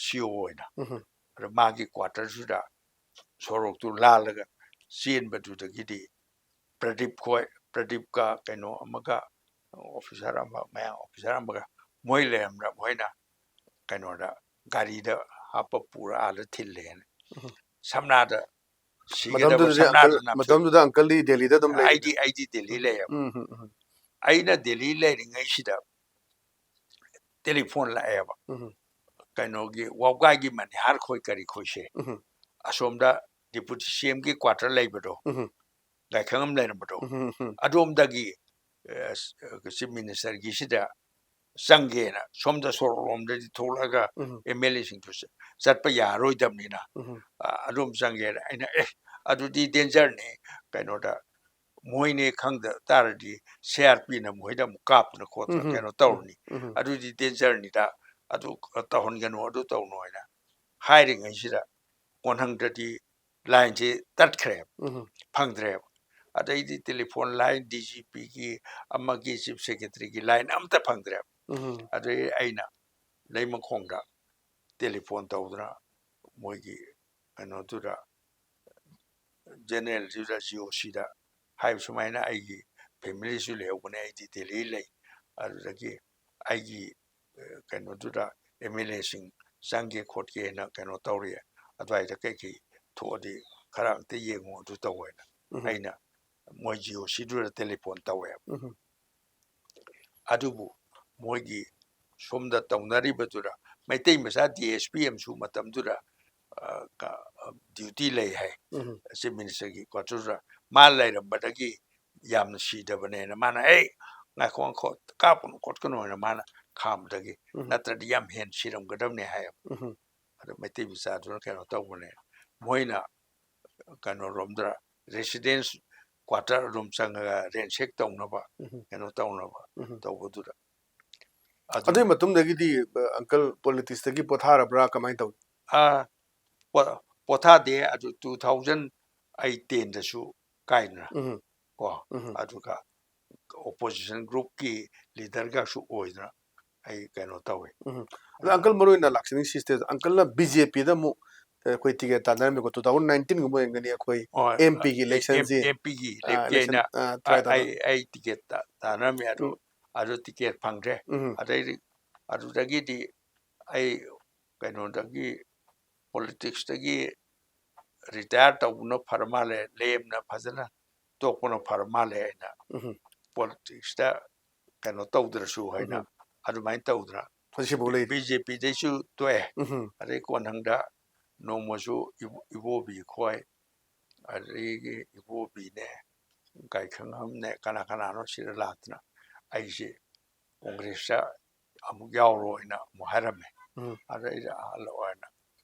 ꯁꯤ ꯑꯣ ꯑꯣꯏꯅ꯫ ꯎꯝ ꯑꯗ ꯃꯥꯒꯤ ꯀ꯭ꯋꯥꯇꯔꯁꯤꯗ ꯁꯣꯔꯣꯛꯇꯨ ꯂꯥꯜꯂꯒ ꯆꯦꯟꯕꯗꯨꯗꯒꯤꯗꯤ ꯄ꯭ꯔꯗꯤꯞ ꯈꯣꯏ, ꯄ꯭ꯔꯗꯤꯞꯀ ꯀꯩꯅꯣ ꯑꯃꯒ, ꯑꯣꯐꯤꯁꯥꯔ ꯑꯃ, ꯃꯌꯥꯝ ꯑꯣꯐꯤꯁꯥꯔ ꯑꯃꯒ, ꯃꯣꯏ ꯂꯩꯔꯝꯗ꯭ꯔ ꯃꯣꯏꯅ ꯀꯩꯅꯣꯗ ꯒꯥꯔꯤꯗ ꯍꯥꯞꯄ ꯄꯨꯔ ꯑꯥꯗ ꯊꯤꯜꯂꯦꯅ꯫ ꯎꯝ ꯁꯝꯅꯥꯗ ꯁꯤꯒꯗꯕ ꯃꯇꯝꯗꯨꯗꯗꯤ ꯁꯝꯅꯥꯗ ꯑꯪꯀꯜ ꯅꯞꯁꯤꯜꯂꯦ꯫ ꯃꯇꯝꯗꯨꯗ ꯑꯪꯀꯜꯗꯤ ꯗꯦꯜꯂꯤꯗ ꯑꯗꯨꯝ ꯂꯩ꯫ ꯑꯩꯗꯤ ꯑꯩꯗꯤ ꯗꯦꯜꯂꯤ ꯂꯩꯌꯦꯕ꯫ ꯎꯝ ꯎꯝ ꯎꯝ ꯑꯩꯅ ꯗꯦꯜꯂꯤ ꯂꯩꯔꯤꯉꯩꯁꯤꯗ ꯇꯦꯂꯤꯐꯣꯟ ꯂꯥꯛꯑꯦꯕ, ꯎꯝ ꯀꯩꯅꯣꯒꯤ ꯋꯥꯎꯒꯥꯏꯒꯤ ꯃꯅꯤꯍꯥꯔ ꯈꯣꯏ ꯀꯔꯤ ꯈꯣꯏꯁꯦ, ꯎꯝ ꯑꯁꯣꯝꯗ ꯗꯤꯄꯨꯇꯤ ꯁꯤ ꯑꯦꯝꯒꯤ ꯀ꯭ꯋꯥꯇꯔ ꯂꯩꯕꯗꯣ, ꯎꯝ ꯂꯥꯏꯈꯪ ꯑꯃ ꯂꯩꯔꯝꯕꯗꯣ, ꯎꯝ ꯎꯝ ꯑꯗꯣꯝꯗꯒꯤ ꯆꯤꯐ ꯃꯤꯅꯤꯁꯇꯔꯒꯤꯁꯤꯗ ꯆꯪꯒꯦꯅ ꯁꯣꯝꯗ ꯁꯣꯔꯣꯛꯂꯣꯝꯗꯗꯤ ꯊꯣꯛꯂꯛꯑꯒ ꯎꯝ ꯑꯦꯝ ꯑꯦꯜ ꯑꯦꯁꯤꯡꯗꯨ ꯆꯠꯄ ꯌꯥꯔꯣꯏꯗꯕꯅꯤꯅ, ꯎꯝ ꯑ, ꯑꯗꯣꯝ ꯆꯪꯒꯦꯅ ꯑꯩꯅ, "ꯑꯦ, ꯑꯗꯨꯗꯤ ꯗꯦꯟꯖꯔꯅꯤ, ꯀꯩꯅꯣꯗ ꯃꯣꯏꯅꯦ ꯈꯪꯗ ꯇꯥꯔꯗꯤ ꯁꯤ ꯑꯥꯔ ꯄꯤꯅ ꯃꯣꯏꯗ ꯑꯃꯨꯛ ꯀꯥꯞꯇꯅ ꯈꯣꯠꯇꯅ ꯎꯝ ꯀꯩꯅꯣ ꯇꯧꯔꯅꯤ, ꯎꯝ ꯑꯗꯨꯗꯤ ꯗꯦꯟꯖꯔꯅꯤꯗ, ꯑꯗꯨ ꯇꯧꯍꯟꯒꯅꯨ, ꯑꯗꯨ ꯇꯧꯅꯨ" ꯍꯥꯏꯅ ꯍꯥꯏꯔꯤꯉꯩꯁꯤꯗ ꯀꯣꯟꯍꯪꯗ꯭ꯔꯗꯤ ꯂꯥꯏꯟꯁꯦ ꯇꯠꯈ꯭ꯔꯦꯕ, ꯎꯝ ꯐꯪꯗ꯭ꯔꯦꯕ꯫ ꯑꯗꯩꯗꯤ ꯇꯦꯂꯤꯐꯣꯟ ꯂꯥꯏꯟ, ꯗꯤ ꯖꯤ ꯄꯤꯒꯤ ꯑꯃꯒꯤ ꯆꯤꯐ ꯁꯦꯀ꯭ꯔꯦꯇꯔꯤꯒꯤ ꯂꯥꯏꯟ ꯑꯃꯇ ꯐꯪꯗ꯭ꯔꯦꯕ꯫ ꯎꯝ ꯑꯗꯩ ꯑꯩꯅ ꯂꯩꯃꯈꯣꯡꯗ ꯇꯦꯂꯤꯐꯣꯟ ꯇꯧꯗꯅ ꯃꯣꯏꯒꯤ ꯀꯩꯅꯣꯗꯨꯗ, ꯖꯦꯅꯔꯦꯜꯗꯨꯗ, ꯖꯤ ꯑꯣ ꯁꯤꯗ ꯍꯥꯏꯕ ꯁꯨꯃꯥꯏꯅ ꯑꯩꯒꯤ ꯐꯦꯃꯤꯂꯤꯁꯨ ꯂꯩꯍꯧꯕꯅꯦ, ꯑꯩꯗꯤ ꯗꯦꯜꯂꯤ ꯂꯩ, ꯑꯗꯨꯗꯒꯤ ꯑꯩꯒꯤ ꯀꯩꯅꯣꯗꯨꯗ ꯑꯦꯝ ꯑꯦꯜ ꯑꯦꯁꯤꯡ ꯆꯪꯒꯦ ꯈꯣꯠꯀꯦꯅ ꯀꯩꯅꯣ ꯇꯧꯔꯤ, ꯑꯗꯨꯋꯥꯏꯗ ꯀꯩꯀꯩ ꯊꯣꯛꯑꯗꯤ ꯈꯔ ꯑꯝꯇ ꯌꯦꯡꯉꯨ ꯑꯗꯨ ꯇꯧꯋꯦꯅ꯫ ꯎꯝ꯫ ꯑꯩꯅ ꯃꯣꯏ ꯖꯤ ꯑꯣ ꯁꯤꯗꯨꯗ ꯇꯦꯂꯤꯐꯣꯟ ꯇꯧꯋꯦꯕ꯫ ꯎꯝ꯫ ꯑꯗꯨꯕꯨ ꯃꯣꯏꯒꯤ ꯁꯣꯝꯗ ꯇꯧꯅꯔꯤꯕꯗꯨꯗ ꯃꯩꯇꯩ ꯃꯆꯥ ꯗꯤ ꯑꯦꯁ ꯄꯤ ꯑꯃꯁꯨ ꯃꯇꯝꯗꯨꯗ, ꯑ, ꯀ-, ꯑ, ꯗ꯭ꯌꯨꯇꯤ ꯂꯩ ꯍꯥꯏ꯫ ꯎꯝ꯫ ꯆꯤꯐ ꯃꯤꯅꯤꯁꯇꯔꯒꯤ ꯀ꯭ꯋꯥꯇꯔꯗ ꯃꯥ ꯂꯩꯔꯝꯕꯗꯒꯤ ꯌꯥꯝꯅ ꯁꯤꯗꯕꯅꯦꯅ ꯃꯥꯅ, "ꯑꯦ, ꯉꯥꯏꯈꯣ, ꯉꯥꯏꯈꯣ, ꯀꯥꯞꯄꯅꯨ ꯈꯣꯠꯀꯅꯨ" ꯍꯥꯏꯅ ꯃꯥꯅ ꯈꯥꯝꯕꯗꯒꯤ, ꯎꯝ꯫ ꯅꯠꯇ꯭ꯔꯗꯤ ꯌꯥꯝ ꯍꯦꯟꯅ ꯁꯤꯔꯝꯒꯗꯕꯅꯦ ꯍꯥꯏꯌꯦꯕ꯫ ꯎꯝ꯫ ꯑꯗꯣ ꯃꯩꯇꯩ ꯃꯆꯥꯗꯨꯅ ꯀꯩꯅꯣ ꯇꯧꯕꯅꯦ, ꯃꯣꯏꯅ ꯀꯩꯅꯣꯔꯣꯝꯗ residence quarter ꯑꯗꯨꯝ ꯆꯪꯉꯒ ransack ꯇꯧꯅꯕ, ꯎꯝ꯫ ꯀꯩꯅꯣ ꯇꯧꯅꯕ ꯎꯝ꯫ ꯇꯧꯕꯗꯨꯗ꯫ ꯑꯗꯨ ꯑꯗꯨꯒꯤ ꯃꯇꯨꯡꯗꯒꯤꯗꯤ, ꯑ, uncle politics ꯇꯒꯤ ꯄꯣꯊꯥꯔꯕ꯭ꯔꯥ, ꯀꯃꯥꯏꯅ ꯇꯧꯏ? ꯑꯥ, ꯄꯣ-, ꯄꯣꯊꯥꯗꯦ꯫ ꯑꯗꯨ two thousand eight ten ꯗꯁꯨ ꯀꯥꯏꯗꯅ ꯎꯝ꯫ ꯀꯣ, ꯎꯝ꯫ ꯑꯗꯨꯒ opposition group ꯀꯤ leader ꯒꯁꯨ ꯑꯣꯏꯗꯅ ꯑꯩ ꯀꯩꯅꯣ ꯇꯧꯋꯤ꯫ ꯎꯝ꯫ ꯑꯗꯣ ꯑꯥ꯫ Uncle, ꯃꯔꯨ ꯑꯣꯏꯅ ꯂꯥꯛꯆꯅꯤꯡ ꯁꯤꯁꯇꯦ, uncle ꯅ B J P ꯗ ꯑꯃꯨꯛ, ꯑ, ꯑꯩꯈꯣꯏ ticket ꯇꯥꯟꯅꯔꯝꯃꯤꯀꯣ, two thousand nineteen ꯒꯨꯝꯕ ꯑꯣꯏꯔꯝꯒꯅꯤ ꯑꯩꯈꯣꯏ ꯍꯣꯏ, M P ꯒꯤ ꯑ, election ꯁꯦ꯫ M-, M P ꯒꯤ ꯑ, ꯂꯦꯞꯀꯦ election, ꯍꯥꯏꯅ ꯑ, try ꯑ, ꯑꯩ, ꯇꯧꯔꯝꯃꯤ꯫ ꯑꯩ ticket ꯇꯥ-, ꯇꯥꯟꯅꯔꯝꯃꯤ ꯑꯗꯨ, ꯎꯝ꯫ ꯑꯗꯨ ticket ꯐꯪꯗ꯭ꯔꯦ꯫ ꯎꯝ꯫ ꯑꯗꯩꯗꯤ ꯑꯗꯨꯗꯒꯤꯗꯤ ꯑꯩ ꯀꯩꯅꯣꯗꯒꯤ, politics ꯇꯒꯤ retire ꯇꯧꯕꯅ ꯐꯔ ꯃꯥꯜꯂꯦ, ꯂꯦꯝꯅ ꯐꯖꯅ ꯇꯣꯛꯄꯅ ꯐꯔ ꯃꯥꯜꯂꯦ ꯍꯥꯏꯅ ꯎꯝ꯫ Politics ꯇ ꯀꯩꯅꯣ ꯇꯧꯗ꯭ꯔꯁꯨ ꯍꯥꯏꯅ ꯎꯝ꯫ ꯑꯗꯨꯃꯥꯏꯅ ꯇꯧꯗꯅ ꯍꯧꯖꯤꯛꯐꯥꯎ ꯂꯩꯔꯤ꯫ B J P ꯗꯩꯁꯨ ꯇꯣꯛꯑꯦ꯫ ꯎꯝ꯫ ꯑꯗꯩ ꯀꯣꯟꯊꯪꯗ ꯅꯣꯡꯃꯁꯨ ꯏꯕꯣ-, ꯏꯕꯣꯕꯤ ꯈꯣꯏ, ꯑꯗꯒꯤ ꯏꯕꯣꯕꯤꯅꯦ, ꯒꯥꯏꯈꯪꯉꯝꯅꯦ, ꯀꯅꯥ ꯀꯅꯥꯅꯣ ꯁꯤꯗ ꯂꯥꯛꯇꯅ ꯑꯩꯁꯦ Congress ꯇ ꯑꯃꯨꯛ ꯌꯥꯎꯔꯣꯅ ꯑꯃꯨꯛ ꯍꯥꯏꯔꯝꯃꯦ꯫ ꯎꯝ꯫ ꯑꯗ ꯑꯩꯁꯦ ꯑꯍꯜ ꯑꯣꯏꯅ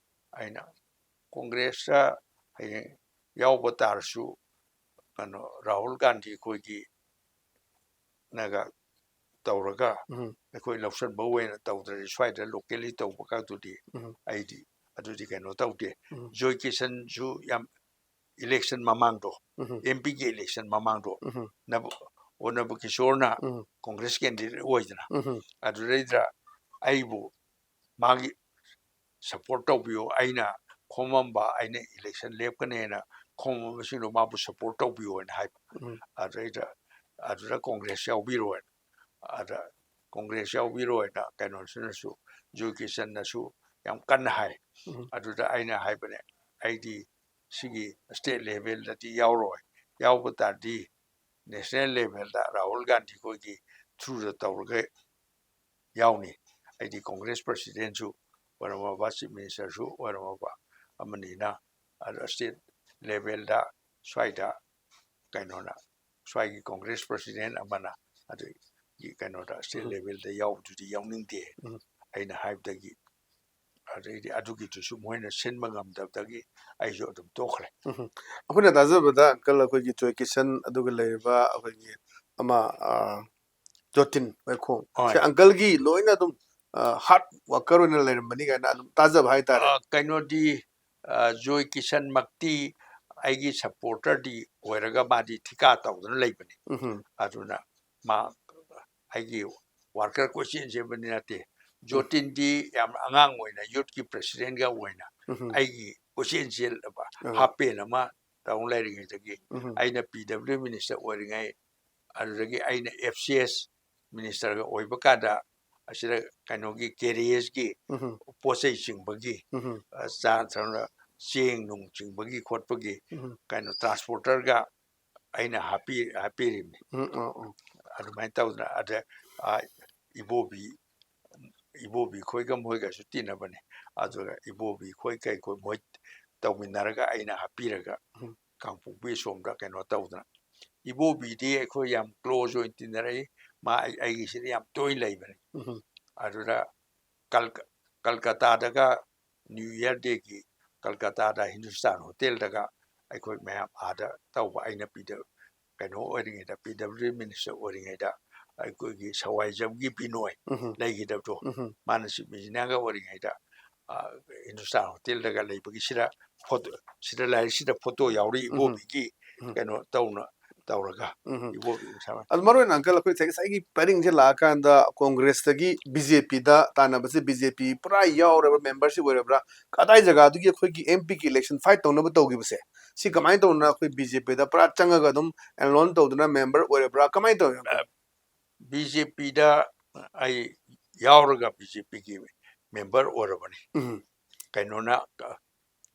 ꯑꯩꯅ Congress ꯇ ꯍꯌꯦꯡ ꯌꯥꯎꯕ ꯇꯥꯔꯁꯨ ꯀꯩꯅꯣ ꯔꯥꯍꯨꯜ ꯒꯥꯟꯙꯤ ꯈꯣꯏꯒꯤ ꯅꯒ ꯇꯧꯔꯒ ꯎꯝ꯫ ꯑꯩꯈꯣꯏ ꯂꯧꯁꯟꯕ ꯑꯣꯏꯅ ꯇꯧꯗ꯭ꯔꯗꯤ ꯁ꯭ꯋꯥꯏꯗ locally ꯇꯧꯕ ꯀꯥꯡꯗꯨꯗꯤ ꯎꯝ꯫ ꯑꯩꯗꯤ ꯑꯗꯨꯗꯤ ꯀꯩꯅꯣ ꯇꯧꯗꯦ꯫ ꯎꯝ꯫ ꯖꯣꯏ ꯀꯤꯁꯟꯁꯨ ꯌꯥꯝ election ꯃꯃꯥꯡꯗꯣ, ꯎꯝ꯫ M P ꯒꯤ election ꯃꯃꯥꯡꯗꯣ, ꯎꯝ꯫ ꯅꯕ-, ꯑꯣꯅꯕ ꯀꯤꯁꯣꯔꯅ ꯎꯝ꯫ Congress candidate ꯑꯣꯏꯗꯅ, ꯎꯝ꯫ ꯑꯗꯨꯗꯩꯗ ꯑꯩꯕꯨ ꯃꯥꯒꯤ support ꯇꯧꯕꯤꯌꯨ, ꯑꯩꯅ ꯈꯣꯝꯃꯝꯕ, ꯑꯩꯅ election ꯂꯦꯞꯀꯅꯦꯅ ꯈꯣꯝꯃꯝꯕꯁꯤꯡꯗꯣ ꯃꯥꯕꯨ support ꯇꯧꯕꯤꯌꯨ ꯍꯥꯏꯅ ꯍꯥꯏꯕ꯫ ꯎꯝ꯫ ꯑꯗꯨꯗꯩꯗ ꯑꯗꯨꯗ Congress ꯌꯥꯎꯕꯤꯔꯣꯅ꯫ ꯑꯗ ꯀꯣꯡꯒ꯭ꯔꯦꯁ ꯌꯥꯎꯕꯤꯔꯣꯏꯅ ꯀꯩꯅꯣꯁꯤꯅꯁꯨ, ꯖꯣꯏ ꯀꯤꯁꯟꯅꯁꯨ ꯌꯥꯝ ꯀꯟꯅ ꯍꯥꯏ꯫ ꯎꯝ꯫ ꯑꯗꯨꯗ ꯑꯩꯅ ꯍꯥꯏꯕꯅꯦ, ꯑꯩꯗꯤ ꯁꯤꯒꯤ state levelꯗꯗꯤ ꯌꯥꯎꯔꯣꯏ, ꯌꯥꯎꯕ ꯇꯥꯔꯗꯤ national levelꯗ ꯔꯥꯍꯨꯜ ꯒꯥꯟꯙꯤ ꯈꯣꯏꯒꯤ throughꯗ ꯇꯧꯔꯒ ꯌꯥꯎꯅꯤ꯫ ꯑꯩꯗꯤ ꯀꯣꯡꯒ꯭ꯔꯦꯁ presidentꯁꯨ ꯑꯣꯏꯔꯝꯃꯕ, chief ministerꯁꯨ ꯑꯣꯏꯔꯝꯃꯕ ꯑꯃꯅꯤꯅ, ꯑꯗꯣ state levelꯗ ꯁ꯭ꯋꯥꯏꯗ ꯀꯩꯅꯣꯅ, ꯁ꯭ꯋꯥꯏꯒꯤ ꯀꯣꯡꯒ꯭ꯔꯦꯁ president ꯑꯃꯅ ꯑꯗꯨꯒꯤ ꯀꯩꯅꯣꯗ state ꯎꯝ꯫ levelꯗ ꯌꯥꯎꯕꯗꯨꯗꯤ ꯌꯥꯎꯅꯤꯡꯗꯦ ꯎꯝ꯫ ꯑꯩꯅ ꯍꯥꯏꯕꯗꯒꯤ, ꯑꯗꯩꯗꯤ ꯑꯗꯨꯒꯤꯗꯨꯁꯨ ꯃꯣꯏꯅ ꯁꯤꯟꯕ ꯉꯝꯗꯕꯗꯒꯤ ꯑꯩꯁꯨ ꯑꯗꯨꯝ ꯇꯣꯛꯈ꯭ꯔꯦ꯫ ꯎꯝ꯫ ꯑꯩꯈꯣꯏꯅ ꯇꯥꯖꯕꯗ uncle ꯑꯩꯈꯣꯏꯒꯤ ꯖꯣꯏ ꯀꯤꯁꯟ ꯑꯗꯨꯒ ꯂꯩꯔꯤꯕ ꯑꯩꯈꯣꯏꯒꯤ ꯑꯃ, ꯑ, ꯖꯣꯇꯤꯟ ꯋꯥꯏꯈꯣꯡ, ꯍꯣꯏ꯫ ꯁꯤ uncleꯒꯤ ꯂꯣꯏꯅ ꯑꯗꯨꯝ, ꯑ, hard worker ꯑꯣꯏꯅ ꯂꯩꯔꯝꯕꯅꯤ ꯀꯥꯏꯅ ꯑꯗꯨꯝ ꯇꯥꯖꯕ ꯍꯥꯏꯇꯥꯔꯦ꯫ ꯑ, ꯀꯩꯅꯣꯗꯤ, ꯑ, ꯖꯣꯏ ꯀꯤꯁꯟꯃꯛꯇꯤ ꯑꯩꯒꯤ supporterꯗꯤ ꯑꯣꯏꯔꯒ ꯃꯥꯗꯤ ꯊꯤꯀꯥ ꯇꯧꯗꯅ ꯂꯩꯕꯅꯤ꯫ ꯎꯝ꯫ ꯑꯗꯨꯅ ꯃꯥ ꯑꯩꯒꯤ worker ꯀꯣꯏꯆꯦꯟ ꯆꯦꯟꯕꯗꯤ ꯅꯠꯇꯦ꯫ ꯖꯣꯇꯤꯟꯗꯤ ꯌꯥꯝ ꯑꯉꯥꯡ ꯑꯣꯏꯅ youthꯀꯤ presidentꯒ ꯑꯣꯏꯅ ꯎꯝ꯫ ꯑꯩꯒꯤ ꯀꯣꯏꯆꯦꯟ ꯆꯦꯜꯂꯕ ꯑꯥ꯫ ꯍꯥꯞꯄꯦꯟ ꯑꯃ ꯇꯧ ꯂꯩꯔꯤꯉꯩꯗꯒꯤ ꯎꯝ꯫ ꯑꯩꯅ P W minister ꯑꯣꯏꯔꯤꯉꯩ, ꯑꯗꯨꯗꯒꯤ ꯑꯩꯅ F C S ministerꯒ ꯑꯣꯏꯕ ꯀꯥꯟꯗ ꯑꯁꯤꯗ ꯀꯩꯅꯣꯒꯤ carriageꯀꯤ ꯎꯝ꯫ ꯄꯣꯠ ꯆꯩ ꯆꯤꯡꯕꯒꯤ, ꯎꯝ꯫ ꯑ, ꯆꯥ ꯊꯛꯅ ꯆꯦꯡ ꯅꯨꯡ ꯆꯤꯡꯕꯒꯤ ꯈꯣꯠꯄꯒꯤ ꯎꯝ꯫ ꯀꯩꯅꯣ transporterꯒ ꯑꯩꯅ ꯍꯥꯞꯄꯤ-, ꯍꯥꯞꯄꯤꯔꯤꯕꯅꯤ꯫ ꯎꯝ, ꯎꯝ, ꯎꯝ꯫ ꯑꯗꯨꯃꯥꯏꯅ ꯇꯧꯗꯅ ꯑꯗ, ꯑ, ꯏꯕꯣꯕꯤ, ꯏꯕꯣꯕꯤ ꯈꯣꯏꯒ ꯃꯣꯏꯒꯁꯨ ꯇꯤꯟꯅꯕꯅꯦ꯫ ꯑꯗꯨꯒ ꯏꯕꯣꯕꯤ ꯈꯣꯏ ꯀꯩ ꯈꯣꯏ ꯃꯣꯏ ꯇꯧꯃꯤꯟꯅꯔꯒ ꯑꯩꯅ ꯍꯥꯞꯄꯤꯔꯒ ꯎꯝ꯫ ꯀꯥꯡꯄꯣꯛꯄꯤ ꯁꯣꯝꯗ ꯀꯩꯅꯣ ꯇꯧꯗꯅ꯫ ꯏꯕꯣꯕꯤꯗꯤ ꯑꯩꯈꯣꯏ ꯌꯥꯝ close ꯑꯣꯏꯅ ꯇꯤꯟꯅꯔꯛꯏ꯫ ꯃꯥ ꯑꯩ-, ꯑꯩꯒꯤꯁꯤꯗ ꯌꯥꯝ ꯇꯣꯏꯅ ꯂꯩꯕꯅꯤ꯫ ꯎꯝ꯫ ꯑꯗꯨꯗ ꯀꯜꯀ-, ꯀꯜꯀꯇꯥꯗꯒ New Year dayꯒꯤ ꯀꯜꯀꯇꯥꯗ ꯍꯤꯟꯗꯨꯁꯇꯥꯟ ꯍꯣꯇꯦꯜꯗꯒ ꯑꯩꯈꯣꯏ ꯃꯌꯥꯝ ꯑꯥꯗ ꯇꯧꯕ, ꯑꯩꯅ ꯄꯤꯗ-, ꯀꯩꯅꯣ ꯑꯣꯏꯔꯤꯉꯩꯗ, P W minister ꯑꯣꯏꯔꯤꯉꯩꯗ ꯑꯩꯈꯣꯏꯒꯤ ꯁꯋꯥꯏꯖꯝꯒꯤ ꯕꯤꯅꯣꯏ ꯎꯝ꯫ ꯂꯩꯈꯤꯗꯕꯗꯣ, ꯎꯝ꯫ ꯃꯥꯅ chief engineerꯒ ꯑꯣꯏꯔꯤꯉꯩꯗ, ꯑ, ꯍꯤꯟꯗꯨꯁꯇꯥꯟ ꯍꯣꯇꯦꯜꯗꯒ ꯂꯩꯕꯒꯤ ꯁꯤꯗ photo, ꯁꯤꯗ ꯂꯥꯏꯔꯤꯛꯁꯤꯗ photo ꯌꯥꯎꯔꯤ, ꯎꯝ꯫ ꯏꯕꯣꯕꯤꯒꯤ ꯎꯝ꯫ ꯀꯩꯅꯣ ꯇꯧꯅ ꯇꯧꯔꯒ ꯎꯝ꯫ ꯏꯕꯣꯕꯤ ꯃꯁꯥꯃꯛ ꯑꯗꯨ ꯃꯔꯨ ꯑꯣꯏꯅ uncle ꯑꯩꯈꯣꯏ ꯉꯁꯥꯏ ꯉꯁꯥꯏꯒꯤ ꯄꯔꯤꯡꯁꯦ ꯂꯥꯛꯑꯀꯥꯟꯗ ꯀꯣꯡꯒ꯭ꯔꯦꯁꯇꯒꯤ BJPꯗ ꯇꯥꯟꯅꯕꯁꯦ, BJP ꯄꯨꯔꯥ ꯌꯥꯎꯔꯕ memberꯁꯤ ꯑꯣꯏꯔꯕ꯭ꯔꯥ, ꯀꯗꯥꯏ ꯖꯒꯥꯗꯨꯒꯤ ꯑꯩꯈꯣꯏꯒꯤ MPꯒꯤ election fight ꯇꯧꯅꯕ ꯇꯧꯈꯤꯕꯁꯦ, ꯁꯤ ꯀꯃꯥꯏꯅ ꯇꯧꯗꯅ ꯑꯩꯈꯣꯏ BJPꯗ ꯄꯨꯔꯥ ꯆꯪꯉꯒ ꯑꯗꯨꯝ enroll ꯇꯧꯗꯅ member ꯑꯣꯏꯔꯕ꯭ꯔꯥ, ꯀꯃꯥꯏꯅ ꯇꯧꯔꯤꯅꯣ? BJPꯗ ꯑꯩ ꯌꯥꯎꯔꯒ ꯕꯤ ꯖꯦ ꯄꯤꯒꯤ ꯃꯦꯝꯕꯔ ꯑꯣꯏꯔꯕꯅꯤ꯫ ꯎꯝ ꯀꯩꯅꯣꯅ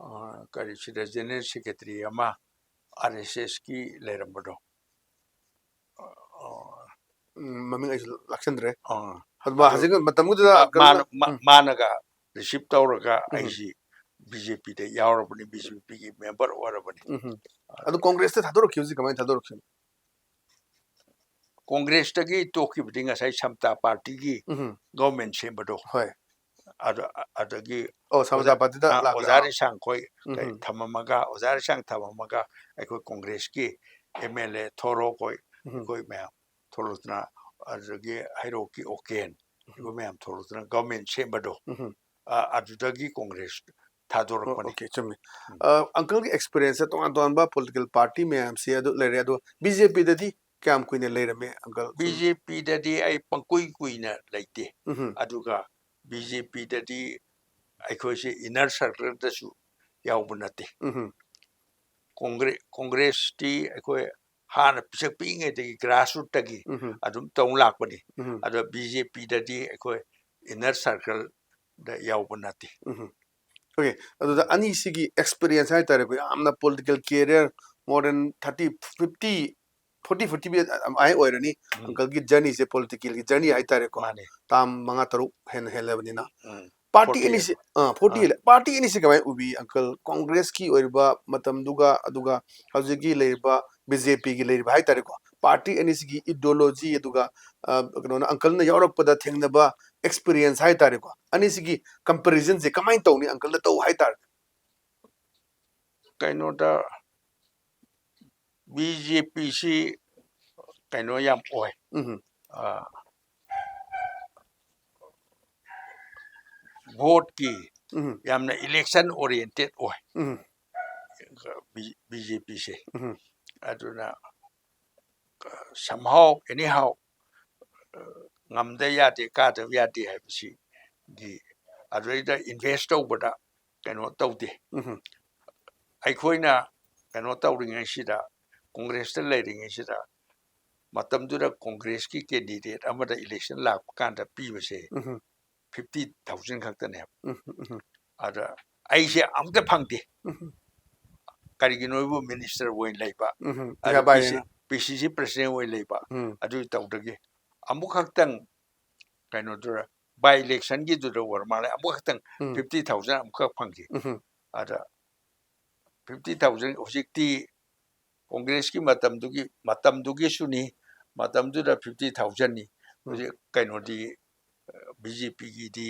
ꯑ, ꯀꯔꯤ ꯁꯤꯗ ꯖꯦꯅꯔꯦꯜ ꯁꯦꯀ꯭ꯔꯦꯇꯔꯤ ꯑꯃ ꯑꯥꯔ ꯑꯦꯁ ꯑꯦꯁꯀꯤ ꯂꯩꯔꯝꯕꯗꯣ꯫ ꯑ, ꯎꯝ, ꯃꯃꯤꯡ ꯑꯩꯁꯨ ꯂꯥꯛꯁꯟꯗ꯭ꯔꯦ꯫ ꯑ, ꯑꯗꯨ ꯃꯥ ꯑꯗꯨ, ꯍꯧꯖꯤꯛ ꯃꯇꯝꯗꯨꯗ ꯑ, ꯀꯩꯅꯣ ꯃꯥꯅ ꯃꯥ- ꯎꯝ, ꯃꯥꯅꯒ ꯔꯤꯁꯤꯞ ꯇꯧꯔꯒ ꯎꯝ꯫ ꯑꯩꯁꯤ ꯕꯤ ꯖꯦ ꯄꯤꯗ ꯌꯥꯎꯔꯕꯅꯤ, ꯕꯤ ꯖꯦ ꯄꯤꯒꯤ ꯃꯦꯝꯕꯔ ꯑꯣꯏꯔꯕꯅꯤ꯫ ꯎꯝ꯫ ꯑꯗꯨ ꯀꯣꯡꯒ꯭ꯔꯦꯁꯇ ꯊꯥꯗꯣꯔꯛꯈꯤꯕꯁꯤ ꯀꯃꯥꯏꯅ ꯊꯥꯗꯣꯔꯛꯈꯤꯕꯅꯣ? ꯀꯣꯡꯒ꯭ꯔꯦꯁꯇꯒꯤ ꯇꯣꯛꯈꯤꯕꯗꯤ ꯉꯁꯥꯏ ꯁꯝꯇꯥ ꯄꯥꯔꯇꯤꯒꯤ ꯎꯝ꯫ ꯒꯣꯔꯃꯦꯟ ꯁꯦꯝꯕꯗꯣ꯫ ꯍꯣꯏ꯫ ꯑꯗ ꯑꯗꯒꯤ ꯑꯣ, ꯁꯃꯇꯥ ꯑꯣꯖꯥ- ꯄꯥꯔꯇꯤꯗ ꯑ, ꯂꯥꯛꯄ꯫ ꯑꯣꯖꯥ ꯔꯤꯁꯥꯡꯈꯣꯏ ꯀꯩ ꯎꯝ꯫ ꯊꯝꯃꯝꯃꯒ, ꯑꯣꯖꯥ ꯔꯤꯁꯥꯡ ꯊꯝꯃꯝꯃꯒ ꯑꯩꯈꯣꯏ ꯀꯣꯡꯒ꯭ꯔꯦꯁꯀꯤ ꯑꯦꯝ ꯑꯦꯜ ꯑꯦ ꯊꯣꯔꯣꯈꯣꯏ, ꯎꯝ꯫ ꯑꯩꯈꯣꯏ ꯃꯌꯥꯝ ꯊꯣꯛꯂꯛꯇꯅ, ꯑꯗꯨꯗꯒꯤ ꯍꯩꯔꯣꯛꯀꯤ ꯑꯣꯀꯦꯟ, ꯑꯩꯈꯣꯏ ꯃꯌꯥꯝ ꯊꯣꯛꯂꯛꯇꯅ ꯒꯣꯔꯃꯦꯟ ꯁꯦꯝꯕꯗꯣ꯫ ꯎꯝ꯫ ꯑ, ꯑꯗꯨꯗꯒꯤ ꯀꯣꯡꯒ꯭ꯔꯦꯁ ꯊꯥꯗꯣꯔꯛꯄꯅꯤ꯫ ꯑꯣꯀꯦ, ꯆꯨꯝꯃꯤ꯫ ꯎꯝ꯫ ꯑ, ꯑꯪꯀꯜꯒꯤ ꯑꯦꯛꯁꯄꯤꯔꯤꯌꯦꯟꯁꯁꯦ ꯇꯣꯉꯥꯟ ꯇꯣꯉꯥꯟꯕ ꯄꯣꯂꯤꯇꯤꯀꯦꯜ ꯄꯥꯔꯇꯤ ꯃꯌꯥꯝꯁꯦ ꯑꯗꯨ ꯂꯩꯔꯦ, ꯑꯗꯣ ꯕꯤ ꯖꯦ ꯄꯤꯗꯗꯤ ꯀꯌꯥꯝ ꯀꯨꯏꯅ ꯂꯩꯔꯝꯃꯦ, ꯑꯪꯀꯜ? ꯕꯤ ꯖꯦ ꯄꯤꯗꯗꯤ ꯑꯩ ꯄꯪꯀꯨꯏ ꯀꯨꯏꯅ ꯂꯩꯇꯦ꯫ ꯎꯝ꯫ ꯑꯗꯨꯒ ꯕꯤ ꯖꯦ ꯄꯤꯗꯗꯤ ꯑꯩꯈꯣꯏꯁꯦ ꯏꯟꯅꯔ ꯁꯔꯀꯜꯗꯁꯨ ꯌꯥꯎꯕ ꯅꯠꯇꯦ꯫ ꯎꯝ꯫ ꯀꯣꯡꯒ꯭ꯔꯦ- ꯀꯣꯡꯒ꯭ꯔꯦꯁꯇꯤ ꯑꯩꯈꯣꯏ ꯍꯥꯟꯅ ꯄꯤꯁꯛ ꯄꯤꯛꯏꯉꯩꯗꯒꯤ ꯒ꯭ꯔꯥꯁꯔꯨꯠꯇꯒꯤ ꯎꯝ꯫ ꯑꯗꯨꯝ ꯇꯧ ꯂꯥꯛꯄꯅꯤ꯫ ꯎꯝ꯫ ꯑꯗꯣ ꯕꯤ ꯖꯦ ꯄꯤꯗꯗꯤ ꯑꯩꯈꯣꯏ ꯏꯟꯅꯔ ꯁꯔꯀꯜꯗ ꯌꯥꯎꯕ ꯅꯠꯇꯦ꯫ ꯎꯝ꯫ ꯑꯣꯀꯦ, ꯑꯗꯨꯗ ꯑꯅꯤꯁꯤꯒꯤ ꯑꯦꯛꯁꯄꯤꯔꯤꯌꯦꯟꯁ ꯍꯥꯏꯇꯥꯔꯦꯀꯣ, ꯌꯥꯝꯅ political career more than thirty, fifty, forty, forty ꯑꯗꯨꯃꯥꯏꯅ ꯑꯣꯏꯔꯅꯤ꯫ ꯎꯝ꯫ ꯑꯪꯀꯜꯒꯤ ꯖꯔꯅꯤꯁꯦ, ꯄꯣꯂꯤꯇꯤꯀꯦꯜꯒꯤ ꯖꯔꯅꯤ ꯍꯥꯏꯇꯥꯔꯦꯀꯣ, ꯃꯥꯅꯦ꯫ ꯇꯥꯝ ꯃꯉꯥ ꯇꯔꯨꯛ ꯍꯦꯟꯅ ꯍꯦꯜꯂꯕꯅꯤꯅ꯫ ꯎꯝ꯫ ꯄꯥꯔꯇꯤ forty ꯑꯅꯤꯁꯤ, ꯍꯦꯜꯂꯦ꯫ ꯑꯥ, forty ꯑꯥ꯫ ꯍꯦꯜꯂꯦ꯫ ꯄꯥꯔꯇꯤ ꯑꯅꯤꯁꯤ ꯀꯃꯥꯏꯅ ꯎꯕꯤ, ꯑꯪꯀꯜ? ꯀꯣꯡꯒ꯭ꯔꯦꯁꯀꯤ ꯑꯣꯏꯔꯤꯕ ꯃꯇꯝꯗꯨꯒ, ꯑꯗꯨꯒ ꯍꯧꯖꯤꯛꯀꯤ ꯂꯩꯔꯤꯕ ꯕꯤ ꯖꯦ ꯄꯤꯒꯤ ꯂꯩꯔꯤꯕ ꯍꯥꯏꯇꯥꯔꯦꯀꯣ, ꯄꯥꯔꯇꯤ ꯑꯅꯤꯁꯤꯒꯤ ꯏꯗꯤꯑꯣꯂꯣꯖꯤ, ꯑꯗꯨꯒ, ꯑ, ꯀꯩꯅꯣꯅ, ꯑꯪꯀꯜꯅ ꯌꯥꯎꯔꯛꯄꯗ ꯊꯦꯡꯅꯕ ꯑꯦꯛꯁꯄꯤꯔꯤꯌꯦꯟꯁ ꯍꯥꯏꯇꯥꯔꯦꯀꯣ, ꯑꯅꯤꯁꯤꯒꯤ ꯀꯝꯄꯦꯔꯤꯖꯟꯁꯦ ꯀꯃꯥꯏꯅ ꯇꯧꯅꯤ, ꯑꯪꯀꯜꯅ ꯇꯧ ꯍꯥꯏꯇꯥꯔꯗꯤ? ꯀꯩꯅꯣꯗ ꯕꯤ ꯖꯦ ꯄꯤꯁꯤ ꯀꯩꯅꯣ ꯌꯥꯝ ꯑꯣꯏ꯫ ꯎꯝ꯫ ꯑ, ꯚꯣꯠꯀꯤ ꯎꯝ꯫ ꯌꯥꯝꯅ ꯏꯂꯦꯛꯁꯟ ꯑꯣꯔꯤꯌꯦꯟꯇꯦꯠ ꯑꯣꯏ ꯎꯝ꯫ B J ꯄꯤꯁꯦ꯫ ꯎꯝ꯫ ꯑꯗꯨꯅ somehow anyhow ꯉꯝꯗ ꯌꯥꯗꯦ, ꯀꯥꯗꯕ ꯌꯥꯗꯦ ꯍꯥꯏꯕꯁꯤꯒꯤ ꯑꯗꯨꯗꯩꯗ ꯏꯟꯚꯦꯁ ꯇꯧꯕꯗ ꯀꯩꯅꯣ ꯇꯧꯗꯦ꯫ ꯎꯝ꯫ ꯑꯩꯈꯣꯏꯅ ꯀꯩꯅꯣ ꯇꯧꯔꯤꯉꯩꯁꯤꯗ, ꯀꯣꯡꯒ꯭ꯔꯦꯁꯇ ꯂꯩꯔꯤꯉꯩꯁꯤꯗ ꯃꯇꯝꯗꯨꯗ ꯀꯣꯡꯒ꯭ꯔꯦꯁꯀꯤ ꯀꯦꯟꯗꯤꯗꯦꯠ ꯑꯃꯗ ꯏꯂꯦꯛꯁꯟ ꯂꯥꯛꯄ ꯀꯥꯟꯗ ꯄꯤꯕꯁꯦ ꯎꯝ, ꯐꯤꯐꯇꯤ ꯊꯥꯎꯖꯟ ꯈꯛꯇꯅꯦꯕ꯫ ꯎꯝ, ꯎꯝ, ꯑꯗ ꯑꯩꯁꯦ ꯑꯝꯇ ꯐꯪꯗꯦ꯫ ꯎꯝ, ꯀꯔꯤꯒꯤꯅꯣ ꯍꯥꯏꯕꯨ ꯃꯤꯅꯤꯁꯇꯔ ꯑꯣꯏꯅ ꯂꯩꯕ, ꯎꯝ, ꯑꯗꯨ ꯄꯩꯁꯥ ꯄꯥꯏꯔꯦꯅ꯫ ꯄꯤ ꯁꯤ ꯁꯤ ꯄ꯭ꯔꯁꯤꯗꯦꯟ ꯑꯣꯏꯅ ꯂꯩꯕ, ꯎꯝ, ꯑꯗꯨ ꯇꯧꯗꯒꯤ ꯑꯃꯨꯛꯈꯛꯇꯪ ꯀꯩꯅꯣꯗꯨꯗ ꯕꯥꯏ ꯏꯂꯦꯛꯁꯟꯒꯤꯗꯨꯗ ꯑꯣꯏꯔ ꯃꯥꯜꯂꯦ, ꯑꯃꯨꯛꯈꯛꯇꯪ ꯎꯝ, ꯐꯤꯐꯇꯤ ꯊꯥꯎꯖꯟ ꯑꯃꯨꯛꯈꯛ ꯐꯪꯈꯤ꯫ ꯎꯝ, ꯑꯗ ꯐꯤꯐꯇꯤ ꯊꯥꯎꯖꯟ ꯍꯧꯖꯤꯛꯇꯤ ꯀꯣꯡꯒ꯭ꯔꯦꯁꯀꯤ ꯃꯇꯝꯗꯨꯒꯤ, ꯃꯇꯝꯗꯨꯒꯤꯁꯨꯅꯤ, ꯃꯇꯝꯗꯨꯗ ꯐꯤꯐꯇꯤ ꯊꯥꯎꯖꯟꯅꯤ꯫ ꯎꯝ, ꯍꯧꯖꯤꯛ ꯀꯩꯅꯣꯗꯤ, ꯕꯤ ꯖꯦ ꯄꯤꯒꯤꯗꯤ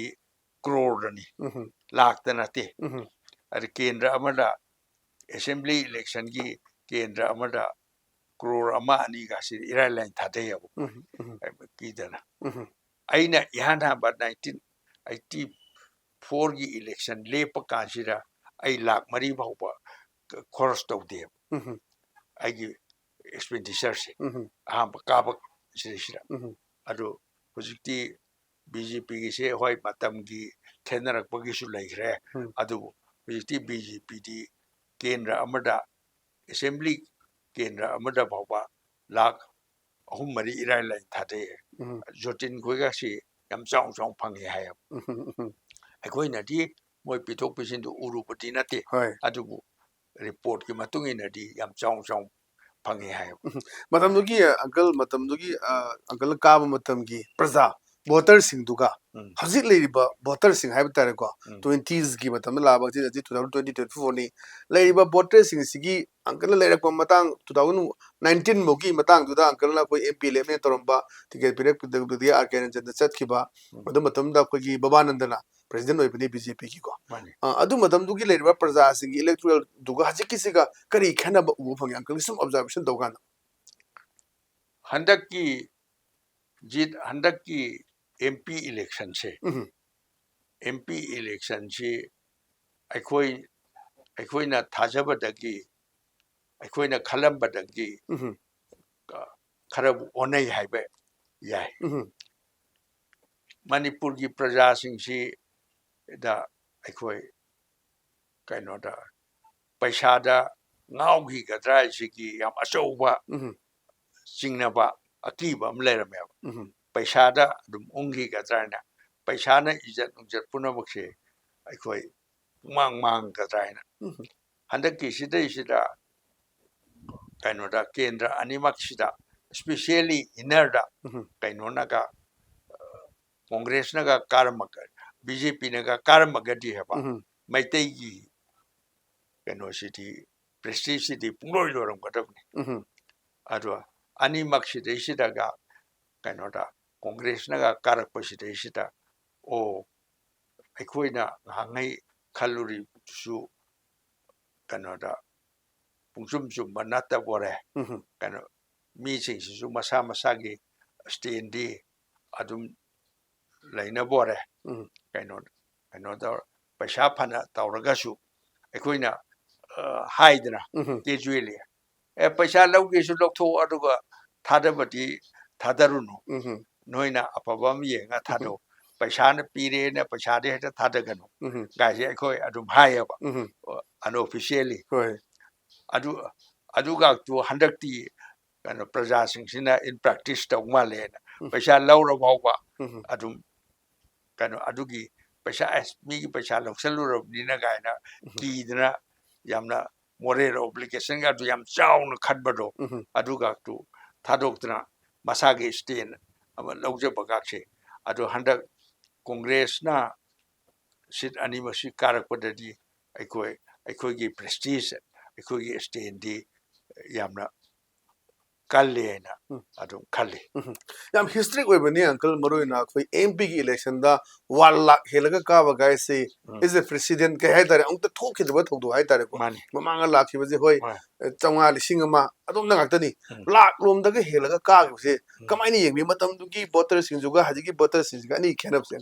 ꯀ꯭ꯔꯣꯔꯗꯅꯤ, ꯎꯝ, ꯂꯥꯛꯇ ꯅꯠꯇꯦ꯫ ꯎꯝ, ꯑꯗ ꯀꯦꯟꯗ꯭ꯔ ꯑꯃꯗ ꯑꯦꯁꯦꯝꯕ꯭ꯂꯤ ꯏꯂꯦꯛꯁꯟꯒꯤ ꯀꯦꯟꯗ꯭ꯔ ꯑꯃꯗ ꯀ꯭ꯔꯣꯔ ꯑꯃ ꯑꯅꯤꯒꯁꯤ ꯏꯔꯥꯏ ꯂꯥꯏꯅ ꯊꯥꯗꯩꯌꯦꯕ꯫ ꯎꯝ, ꯎꯝ, ꯀꯤꯗꯅ ꯎꯝ, ꯑꯩꯅ ꯏꯍꯥꯟ ꯍꯥꯟꯕ ꯅꯥꯏꯟꯇꯤꯟ ꯑꯩꯠꯇꯤ ꯐꯣꯔꯒꯤ ꯏꯂꯦꯛꯁꯟ ꯂꯦꯞꯄ ꯀꯥꯟꯁꯤꯗ ꯑꯩ ꯂꯥꯛ ꯃꯔꯤ ꯐꯥꯎꯕ ꯈꯣꯔꯁ ꯇꯧꯗꯦꯕ, ꯎꯝ, ꯑꯩꯒꯤ ꯑꯦꯛꯁꯄꯦꯟꯗꯤꯆꯔꯁꯦ ꯎꯝ, ꯑꯍꯥꯟꯕ ꯀꯥꯕ ꯁꯤꯗꯩꯁꯤꯗ꯫ ꯎꯝ, ꯑꯗꯨ ꯍꯧꯖꯤꯛꯇꯤ ꯕꯤ ꯖꯦ ꯄꯤꯒꯤꯁꯦ ꯍꯣꯏ ꯃꯇꯝꯒꯤ ꯈꯦꯠꯅꯔꯛꯄꯒꯤꯁꯨ ꯂꯩꯈ꯭ꯔꯦ꯫ ꯎꯝ, ꯑꯗꯨꯕꯨ ꯍꯧꯖꯤꯛꯇꯤ ꯕꯤ ꯖꯦ ꯄꯤꯗꯤ ꯀꯦꯟꯗ꯭ꯔ ꯑꯃꯗ, ꯑꯦꯁꯦꯝꯕ꯭ꯂꯤ ꯀꯦꯟꯗ꯭ꯔ ꯑꯃꯗ ꯐꯥꯎꯕ ꯂꯥꯛ ꯑꯍꯨꯝ ꯃꯔꯤ ꯏꯔꯥꯏ ꯂꯥꯏꯅ ꯊꯥꯗꯩ꯫ ꯎꯝ, ꯖꯣꯇꯤꯟ ꯈꯣꯏꯒꯁꯤ ꯌꯥꯝ ꯆꯥꯎ ꯆꯥꯎ ꯐꯪꯉꯦ ꯍꯥꯏꯌꯦꯕ꯫ ꯎꯝ, ꯎꯝ, ꯎꯝ, ꯑꯩꯈꯣꯏꯅꯗꯤ ꯃꯣꯏ ꯄꯤꯊꯣꯛ ꯄꯤꯁꯤꯟꯗꯨ ꯎꯔꯨꯕꯗꯤ ꯅꯠꯇꯦ, ꯍꯣꯏ꯫ ꯑꯗꯨꯕꯨ ꯔꯤꯄꯣꯔꯠꯀꯤ ꯃꯇꯨꯡ ꯏꯟꯅꯗꯤ ꯌꯥꯝ ꯆꯥꯎ ꯆꯥꯎ ꯐꯪꯉꯦ ꯍꯥꯏꯌꯦꯕ꯫ ꯃꯇꯝꯗꯨꯒꯤ ꯑꯪꯀꯜ, ꯃꯇꯝꯗꯨꯒꯤ ꯑ, ꯑꯪꯀꯜꯅ ꯀꯥꯕ ꯃꯇꯝꯒꯤ ꯄ꯭ꯔꯖꯥ, ꯚꯣꯇꯔꯁꯤꯡꯗꯨꯒ ꯎꯝ꯫ ꯍꯧꯖꯤꯛ ꯂꯩꯔꯤꯕ ꯚꯣꯇꯔꯁꯤꯡ ꯍꯥꯏꯕ ꯇꯥꯔꯦꯀꯣ, ꯎꯝ꯫ ꯇ꯭ꯋꯦꯟꯇꯤꯁꯀꯤ ꯃꯇꯝꯗ ꯂꯥꯛꯑꯕ ꯍꯧꯖꯤꯛ, ꯍꯧꯖꯤꯛ ꯇꯨ ꯊꯥꯎꯖꯟ ꯇ꯭ꯋꯦꯟꯇꯤ ꯇ꯭ꯋꯦꯟꯇꯤ ꯐꯣꯔꯅꯤ꯫ ꯂꯩꯔꯤꯕ ꯚꯣꯇꯔꯁꯤꯡ ꯑꯁꯤꯒꯤ ꯑꯪꯀꯜꯅ ꯂꯩꯔꯛꯄ ꯃꯇꯥꯡ ꯇꯨ ꯊꯥꯎꯖꯟ ꯅꯥꯏꯟꯇꯤꯟ ꯐꯥꯎꯒꯤ ꯃꯇꯥꯡꯗꯨꯗ ꯑꯪꯀꯜꯅ ꯑꯩꯈꯣꯏ ꯑꯦꯝ ꯄꯤ ꯑꯦꯜ ꯑꯦꯐꯅ ꯇꯧꯔꯝꯕ ꯇꯤꯀꯦꯠ ꯄꯤꯔꯛꯄꯗꯒꯤ ꯑꯥꯔ ꯀꯦ ꯔꯟꯖꯟꯗ ꯆꯠꯈꯤꯕ, ꯎꯝ꯫ ꯑꯗꯨ ꯃꯇꯝꯗ ꯑꯩꯈꯣꯏꯒꯤ ꯕꯕꯥꯅꯟꯗꯅ ꯄ꯭ꯔꯦꯁꯤꯗꯦꯟ ꯑꯣꯏꯕꯅꯤ ꯕꯤ ꯖꯦ ꯄꯤꯒꯤꯀꯣ꯫ ꯃꯥꯅꯤ꯫ ꯑ, ꯑꯗꯨ ꯃꯇꯝꯗꯨꯒꯤ ꯂꯩꯔꯤꯕ ꯄ꯭ꯔꯖꯥꯁꯤꯡꯒꯤ ꯏꯂꯦꯛꯇꯣꯔꯦꯜꯗꯨꯒ ꯍꯧꯖꯤꯛꯀꯤꯁꯤꯒ ꯀꯔꯤ ꯈꯦꯠꯅꯕ ꯎꯕ ꯐꯪꯉꯤ ꯑꯪꯀꯜꯒꯤ ꯁꯨꯝ ꯑꯣꯕꯖꯥꯔꯕꯦꯁꯟ ꯇꯧꯀꯥꯟꯗ? ꯍꯟꯗꯛꯀꯤ ꯖꯤꯠ, ꯍꯟꯗꯛꯀꯤ ꯑꯦꯝ ꯄꯤ ꯏꯂꯦꯛꯁꯟꯁꯦ, ꯎꯝ꯫ ꯑꯦꯝ ꯄꯤ ꯏꯂꯦꯛꯁꯟꯁꯤ ꯑꯩꯈꯣꯏ, ꯑꯩꯈꯣꯏꯅ ꯊꯥꯖꯕꯗꯒꯤ, ꯑꯩꯈꯣꯏꯅ ꯈꯜꯂꯝꯕꯗꯒꯤ ꯎꯝ꯫ ꯈꯔꯕꯨ ꯑꯣꯟꯅꯩ ꯍꯥꯏꯕ ꯌꯥꯏ꯫ ꯎꯝ꯫ ꯃꯅꯤꯄꯨꯔꯒꯤ ꯄ꯭ꯔꯖꯥꯁꯤꯡꯁꯤꯗ ꯑꯩꯈꯣꯏ ꯀꯩꯅꯣꯗ ꯄꯩꯁꯥꯗ ꯉꯥꯎꯈꯤꯒꯗ꯭ꯔꯥ ꯍꯥꯏꯁꯤꯒꯤ ꯌꯥꯝ ꯑꯆꯧꯕ ꯎꯝ꯫ ꯆꯤꯡꯅꯕ ꯑꯀꯤꯕ ꯑꯃ ꯂꯩꯔꯝꯃꯦꯕ꯫ ꯎꯝ꯫ ꯄꯩꯁꯥꯗ ꯑꯗꯨꯝ ꯎꯪꯈꯤꯒꯗ꯭ꯔꯥ ꯍꯥꯏꯅ, ꯄꯩꯁꯥꯅ ꯏꯖꯠ ꯅꯨꯡꯖꯠ ꯄꯨꯝꯅꯃꯛꯁꯦ ꯑꯩꯈꯣꯏ ꯄꯨꯡꯃꯥꯡ ꯃꯥꯡꯒꯗ꯭ꯔꯥ ꯍꯥꯏꯅ꯫ ꯎꯝ꯫ ꯍꯟꯗꯛꯀꯤ ꯁꯤꯗꯩꯁꯤꯗ ꯀꯩꯅꯣꯗ ꯀꯦꯟꯗ꯭ꯔ ꯑꯅꯤꯃꯛꯁꯤꯗ, especially inner ꯗ ꯎꯝ꯫ ꯀꯩꯅꯣꯅꯒ, ꯀꯣꯡꯒ꯭ꯔꯦꯁꯅꯒ ꯀꯥꯔꯝꯃꯒ, ꯕꯤ ꯖꯦ ꯄꯤꯅꯒ ꯀꯥꯔꯝꯃꯒꯗꯤ ꯍꯥꯏꯕ, ꯎꯝ꯫ ꯃꯩꯇꯩꯒꯤ ꯀꯩꯅꯣꯁꯤꯗꯤ, prestige ꯁꯤꯗꯤ ꯄꯨꯡꯂꯣꯏ ꯂꯣꯏꯔꯝꯒꯗꯕꯅꯤ꯫ ꯎꯝ꯫ ꯑꯗꯣ ꯑꯅꯤꯃꯛ ꯁꯤꯗꯩꯁꯤꯗꯒ ꯀꯩꯅꯣꯗ ꯀꯣꯡꯒ꯭ꯔꯦꯁꯅꯒ ꯀꯥꯔꯛꯄꯁꯤꯗꯩꯁꯤꯗ, ꯑꯣ, ꯑꯩꯈꯣꯏꯅ ꯉꯍꯥꯟꯉꯩ ꯈꯜꯂꯨꯔꯤꯕꯗꯨꯁꯨ ꯀꯩꯅꯣꯗ ꯄꯨꯡꯆꯨꯝ ꯆꯨꯝꯕ ꯅꯠꯇꯕꯣꯔꯦ꯫ ꯎꯝ꯫ ꯀꯩꯅꯣ, ꯃꯤꯁꯤꯡꯁꯤꯁꯨ ꯃꯁꯥ ꯃꯁꯥꯒꯤ stand ꯗꯤ ꯑꯗꯨꯝ ꯂꯩꯅꯕꯣꯔꯦ꯫ ꯎꯝ꯫ ꯀꯩꯅꯣ, ꯀꯩꯅꯣ ꯇꯧꯔ, ꯄꯩꯁꯥ ꯐꯅ ꯇꯧꯔꯒꯁꯨ ꯑꯩꯈꯣꯏꯅ, ꯑ, ꯍꯥꯏꯗꯅ ꯎꯝ꯫ casually, "ꯑꯦ, ꯄꯩꯁꯥ ꯂꯧꯒꯦꯁꯨ ꯂꯧꯊꯣꯛꯑꯣ, ꯑꯗꯨꯒ ꯊꯥꯗꯕꯗꯤ ꯊꯥꯗꯔꯨꯅꯨ꯫ ꯎꯝ꯫ ꯅꯣꯏꯅ ꯑꯐꯕ ꯑꯃ ꯌꯦꯡꯉ ꯊꯥꯗꯧ꯫ ꯄꯩꯁꯥꯅ ꯄꯤꯔꯦꯅ ꯄꯩꯁꯥꯗꯤ ꯍꯦꯛꯇ ꯊꯥꯗꯒꯅꯨ" ꯎꯝ꯫ ꯒꯥꯏꯁꯦ ꯑꯩꯈꯣꯏ ꯑꯗꯨꯝ ꯍꯥꯏꯌꯦꯕ, ꯎꯝ꯫ unofficially꯫ ꯍꯣꯏ꯫ ꯑꯗꯨ, ꯑꯗꯨꯒꯥꯛꯇꯨ ꯍꯟꯗꯛꯇꯤ ꯀꯩꯅꯣ, ꯄ꯭ꯔꯖꯥꯁꯤꯡꯁꯤꯅ in practice ꯇꯧ ꯃꯥꯜꯂꯦꯅ꯫ ꯎꯝ꯫ ꯄꯩꯁꯥ ꯂꯧꯔ ꯐꯥꯎꯕ ꯎꯝ꯫ ꯑꯗꯨꯝ ꯀꯩꯅꯣ, ꯑꯗꯨꯒꯤ ꯄꯩꯁꯥ, "ꯑꯁ, ꯃꯤꯒꯤ ꯄꯩꯁꯥ ꯂꯧꯁꯜꯂꯨꯔꯕꯅꯤꯅ" ꯀꯥꯏꯅ ꯎꯝ꯫ ꯀꯤꯗꯅ, ꯌꯥꯝꯅ moral obligation ꯒꯗꯨ ꯌꯥꯝ ꯆꯥꯎꯅ ꯈꯟꯕꯗꯣ, ꯎꯝ꯫ ꯑꯗꯨꯒꯥꯛꯇꯨ ꯊꯥꯗꯣꯛꯇꯅ ꯃꯁꯥꯒꯤ stand ꯑꯃ ꯂꯧꯖꯕꯒꯥꯛꯁꯦ꯫ ꯑꯗꯣ ꯍꯟꯗꯛ ꯀꯣꯡꯒ꯭ꯔꯦꯁꯅ seat ꯑꯅꯤꯃꯛꯁꯤ ꯀꯥꯔꯛꯄꯗꯗꯤ ꯑꯩꯈꯣꯏ, ꯑꯩꯈꯣꯏꯒꯤ prestige, ꯑꯩꯈꯣꯏꯒꯤ stand ꯗꯤ ꯌꯥꯝꯅ ꯀꯜꯂꯤ ꯍꯥꯏꯅ ꯎꯝ꯫ ꯑꯗꯨꯝ ꯈꯜꯂꯤ꯫ ꯎꯝ꯫ ꯌꯥꯝ historic ꯑꯣꯏꯕꯅꯤ, uncle, ꯃꯔꯨꯑꯣꯏꯅ ꯑꯩꯈꯣꯏ M P ꯒꯤ election ꯗ one lakh ꯍꯦꯜꯂꯒ ꯀꯥꯕ ꯒꯥꯏꯁꯤ ꯎꯝ꯫ is a precedent, ꯀꯩ ꯍꯥꯏꯇꯥꯔꯦ, ꯑꯃꯨꯛꯇ ꯊꯣꯛꯈꯤꯗꯕ ꯊꯧꯗꯣꯛ ꯍꯥꯏꯇꯥꯔꯦꯀꯣ꯫ ꯃꯥꯅꯤ꯫ ꯃꯃꯥꯡꯗ ꯂꯥꯛꯈꯤꯕꯁꯦ, ꯍꯣꯏ, ꯍꯣꯏ꯫ ꯆꯥꯝꯃꯉꯥ, ꯂꯤꯁꯤꯡ ꯑꯃ ꯑꯗꯣꯝꯗ ꯉꯥꯛꯇꯅꯤ꯫ ꯎꯝ꯫ ꯂꯥꯛ ꯂꯣꯝꯗꯒ ꯍꯦꯜꯂꯒ ꯀꯥꯈꯤꯕꯁꯦ ꯎꯝ꯫ ꯀꯃꯥꯏꯅ ꯌꯦꯡꯕꯤ? ꯃꯇꯝꯗꯨꯒꯤ voter ꯁꯤꯡꯗꯨꯒ ꯍꯧꯖꯤꯛꯀꯤ voter ꯁꯤꯡꯁꯤꯒ ꯑꯅꯤꯒꯤ ꯈꯦꯠꯅꯕꯁꯦ?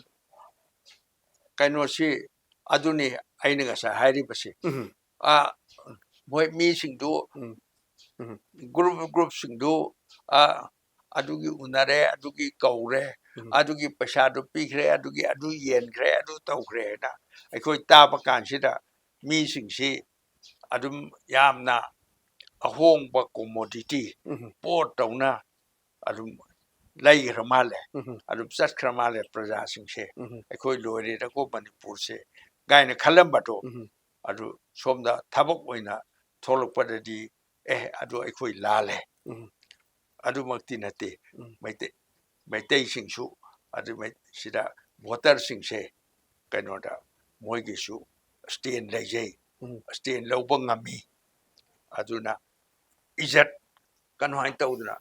ꯀꯩꯅꯣꯁꯤ ꯑꯗꯨꯅꯤ ꯑꯩꯅ ꯉꯁꯥꯏ ꯍꯥꯏꯔꯤꯕꯁꯤ꯫ ꯎꯝ꯫ ꯑ, ꯃꯣꯏ ꯃꯤꯁꯤꯡꯗꯨ, ꯎꯝ꯫ ꯎꯝ꯫ group, group ꯁꯤꯡꯗꯨ, ꯑ, ꯑꯗꯨꯒꯤ ꯎꯅꯔꯦ, ꯑꯗꯨꯒꯤ ꯀꯧꯔꯦ, ꯎꯝ꯫ ꯑꯗꯨꯒꯤ ꯄꯩꯁꯥꯗꯨ ꯄꯤꯈ꯭ꯔꯦ, ꯑꯗꯨꯒꯤ ꯑꯗꯨ ꯌꯦꯟꯈ꯭ꯔꯦ, ꯑꯗꯨ ꯇꯧꯈ꯭ꯔꯦ ꯍꯥꯏꯅ ꯑꯩꯈꯣꯏ ꯇꯥꯕ ꯀꯥꯟꯁꯤꯗ ꯃꯤꯁꯤꯡꯁꯤ ꯑꯗꯨꯝ ꯌꯥꯝꯅ ꯑꯍꯣꯡꯕ commodity, ꯎꯝ, ꯄꯣꯠ ꯇꯧꯅ ꯑꯗꯨꯝ ꯂꯩꯈ꯭ꯔ ꯃꯥꯜꯂꯦ, ꯎꯝ, ꯑꯗꯨꯝ ꯆꯠꯈ꯭ꯔ ꯃꯥꯜꯂꯦ ꯄ꯭ꯔꯖꯥꯁꯤꯡꯁꯦ꯫ ꯎꯝ, ꯑꯩꯈꯣꯏ ꯂꯣꯏꯔꯦꯗꯀꯣ ꯃꯅꯤꯄꯨꯔꯁꯦ ꯀꯥꯏꯅ ꯈꯜꯂꯝꯕꯗꯣ, ꯎꯝ, ꯑꯗꯨ ꯁꯣꯝꯗ ꯊꯕꯛ ꯑꯣꯏꯅ ꯊꯣꯛꯂꯛꯄꯗꯗꯤ, ꯑꯦ, ꯑꯗꯨ ꯑꯩꯈꯣꯏ ꯂꯥꯜꯂꯦ꯫ ꯎꯝ, ꯑꯗꯨꯃꯛꯇꯤ ꯅꯠꯇꯦ꯫ ꯎꯝ, ꯃꯩꯇꯩ ꯃꯩꯇꯩꯁꯤꯡꯁꯨ ꯑꯗꯨ ꯃꯩ- ꯁꯤꯗ ꯚꯣꯇꯔꯁꯤꯡꯁꯦ ꯀꯩꯅꯣꯗ ꯃꯣꯏꯒꯤꯁꯨ stand ꯂꯩꯖꯩ, ꯎꯝ, stand ꯂꯧꯕ ꯉꯝꯃꯤ꯫ ꯑꯗꯨꯅ ꯏꯖꯠ ꯀꯩꯅꯣ ꯍꯥꯏꯅ ꯇꯧꯗꯅ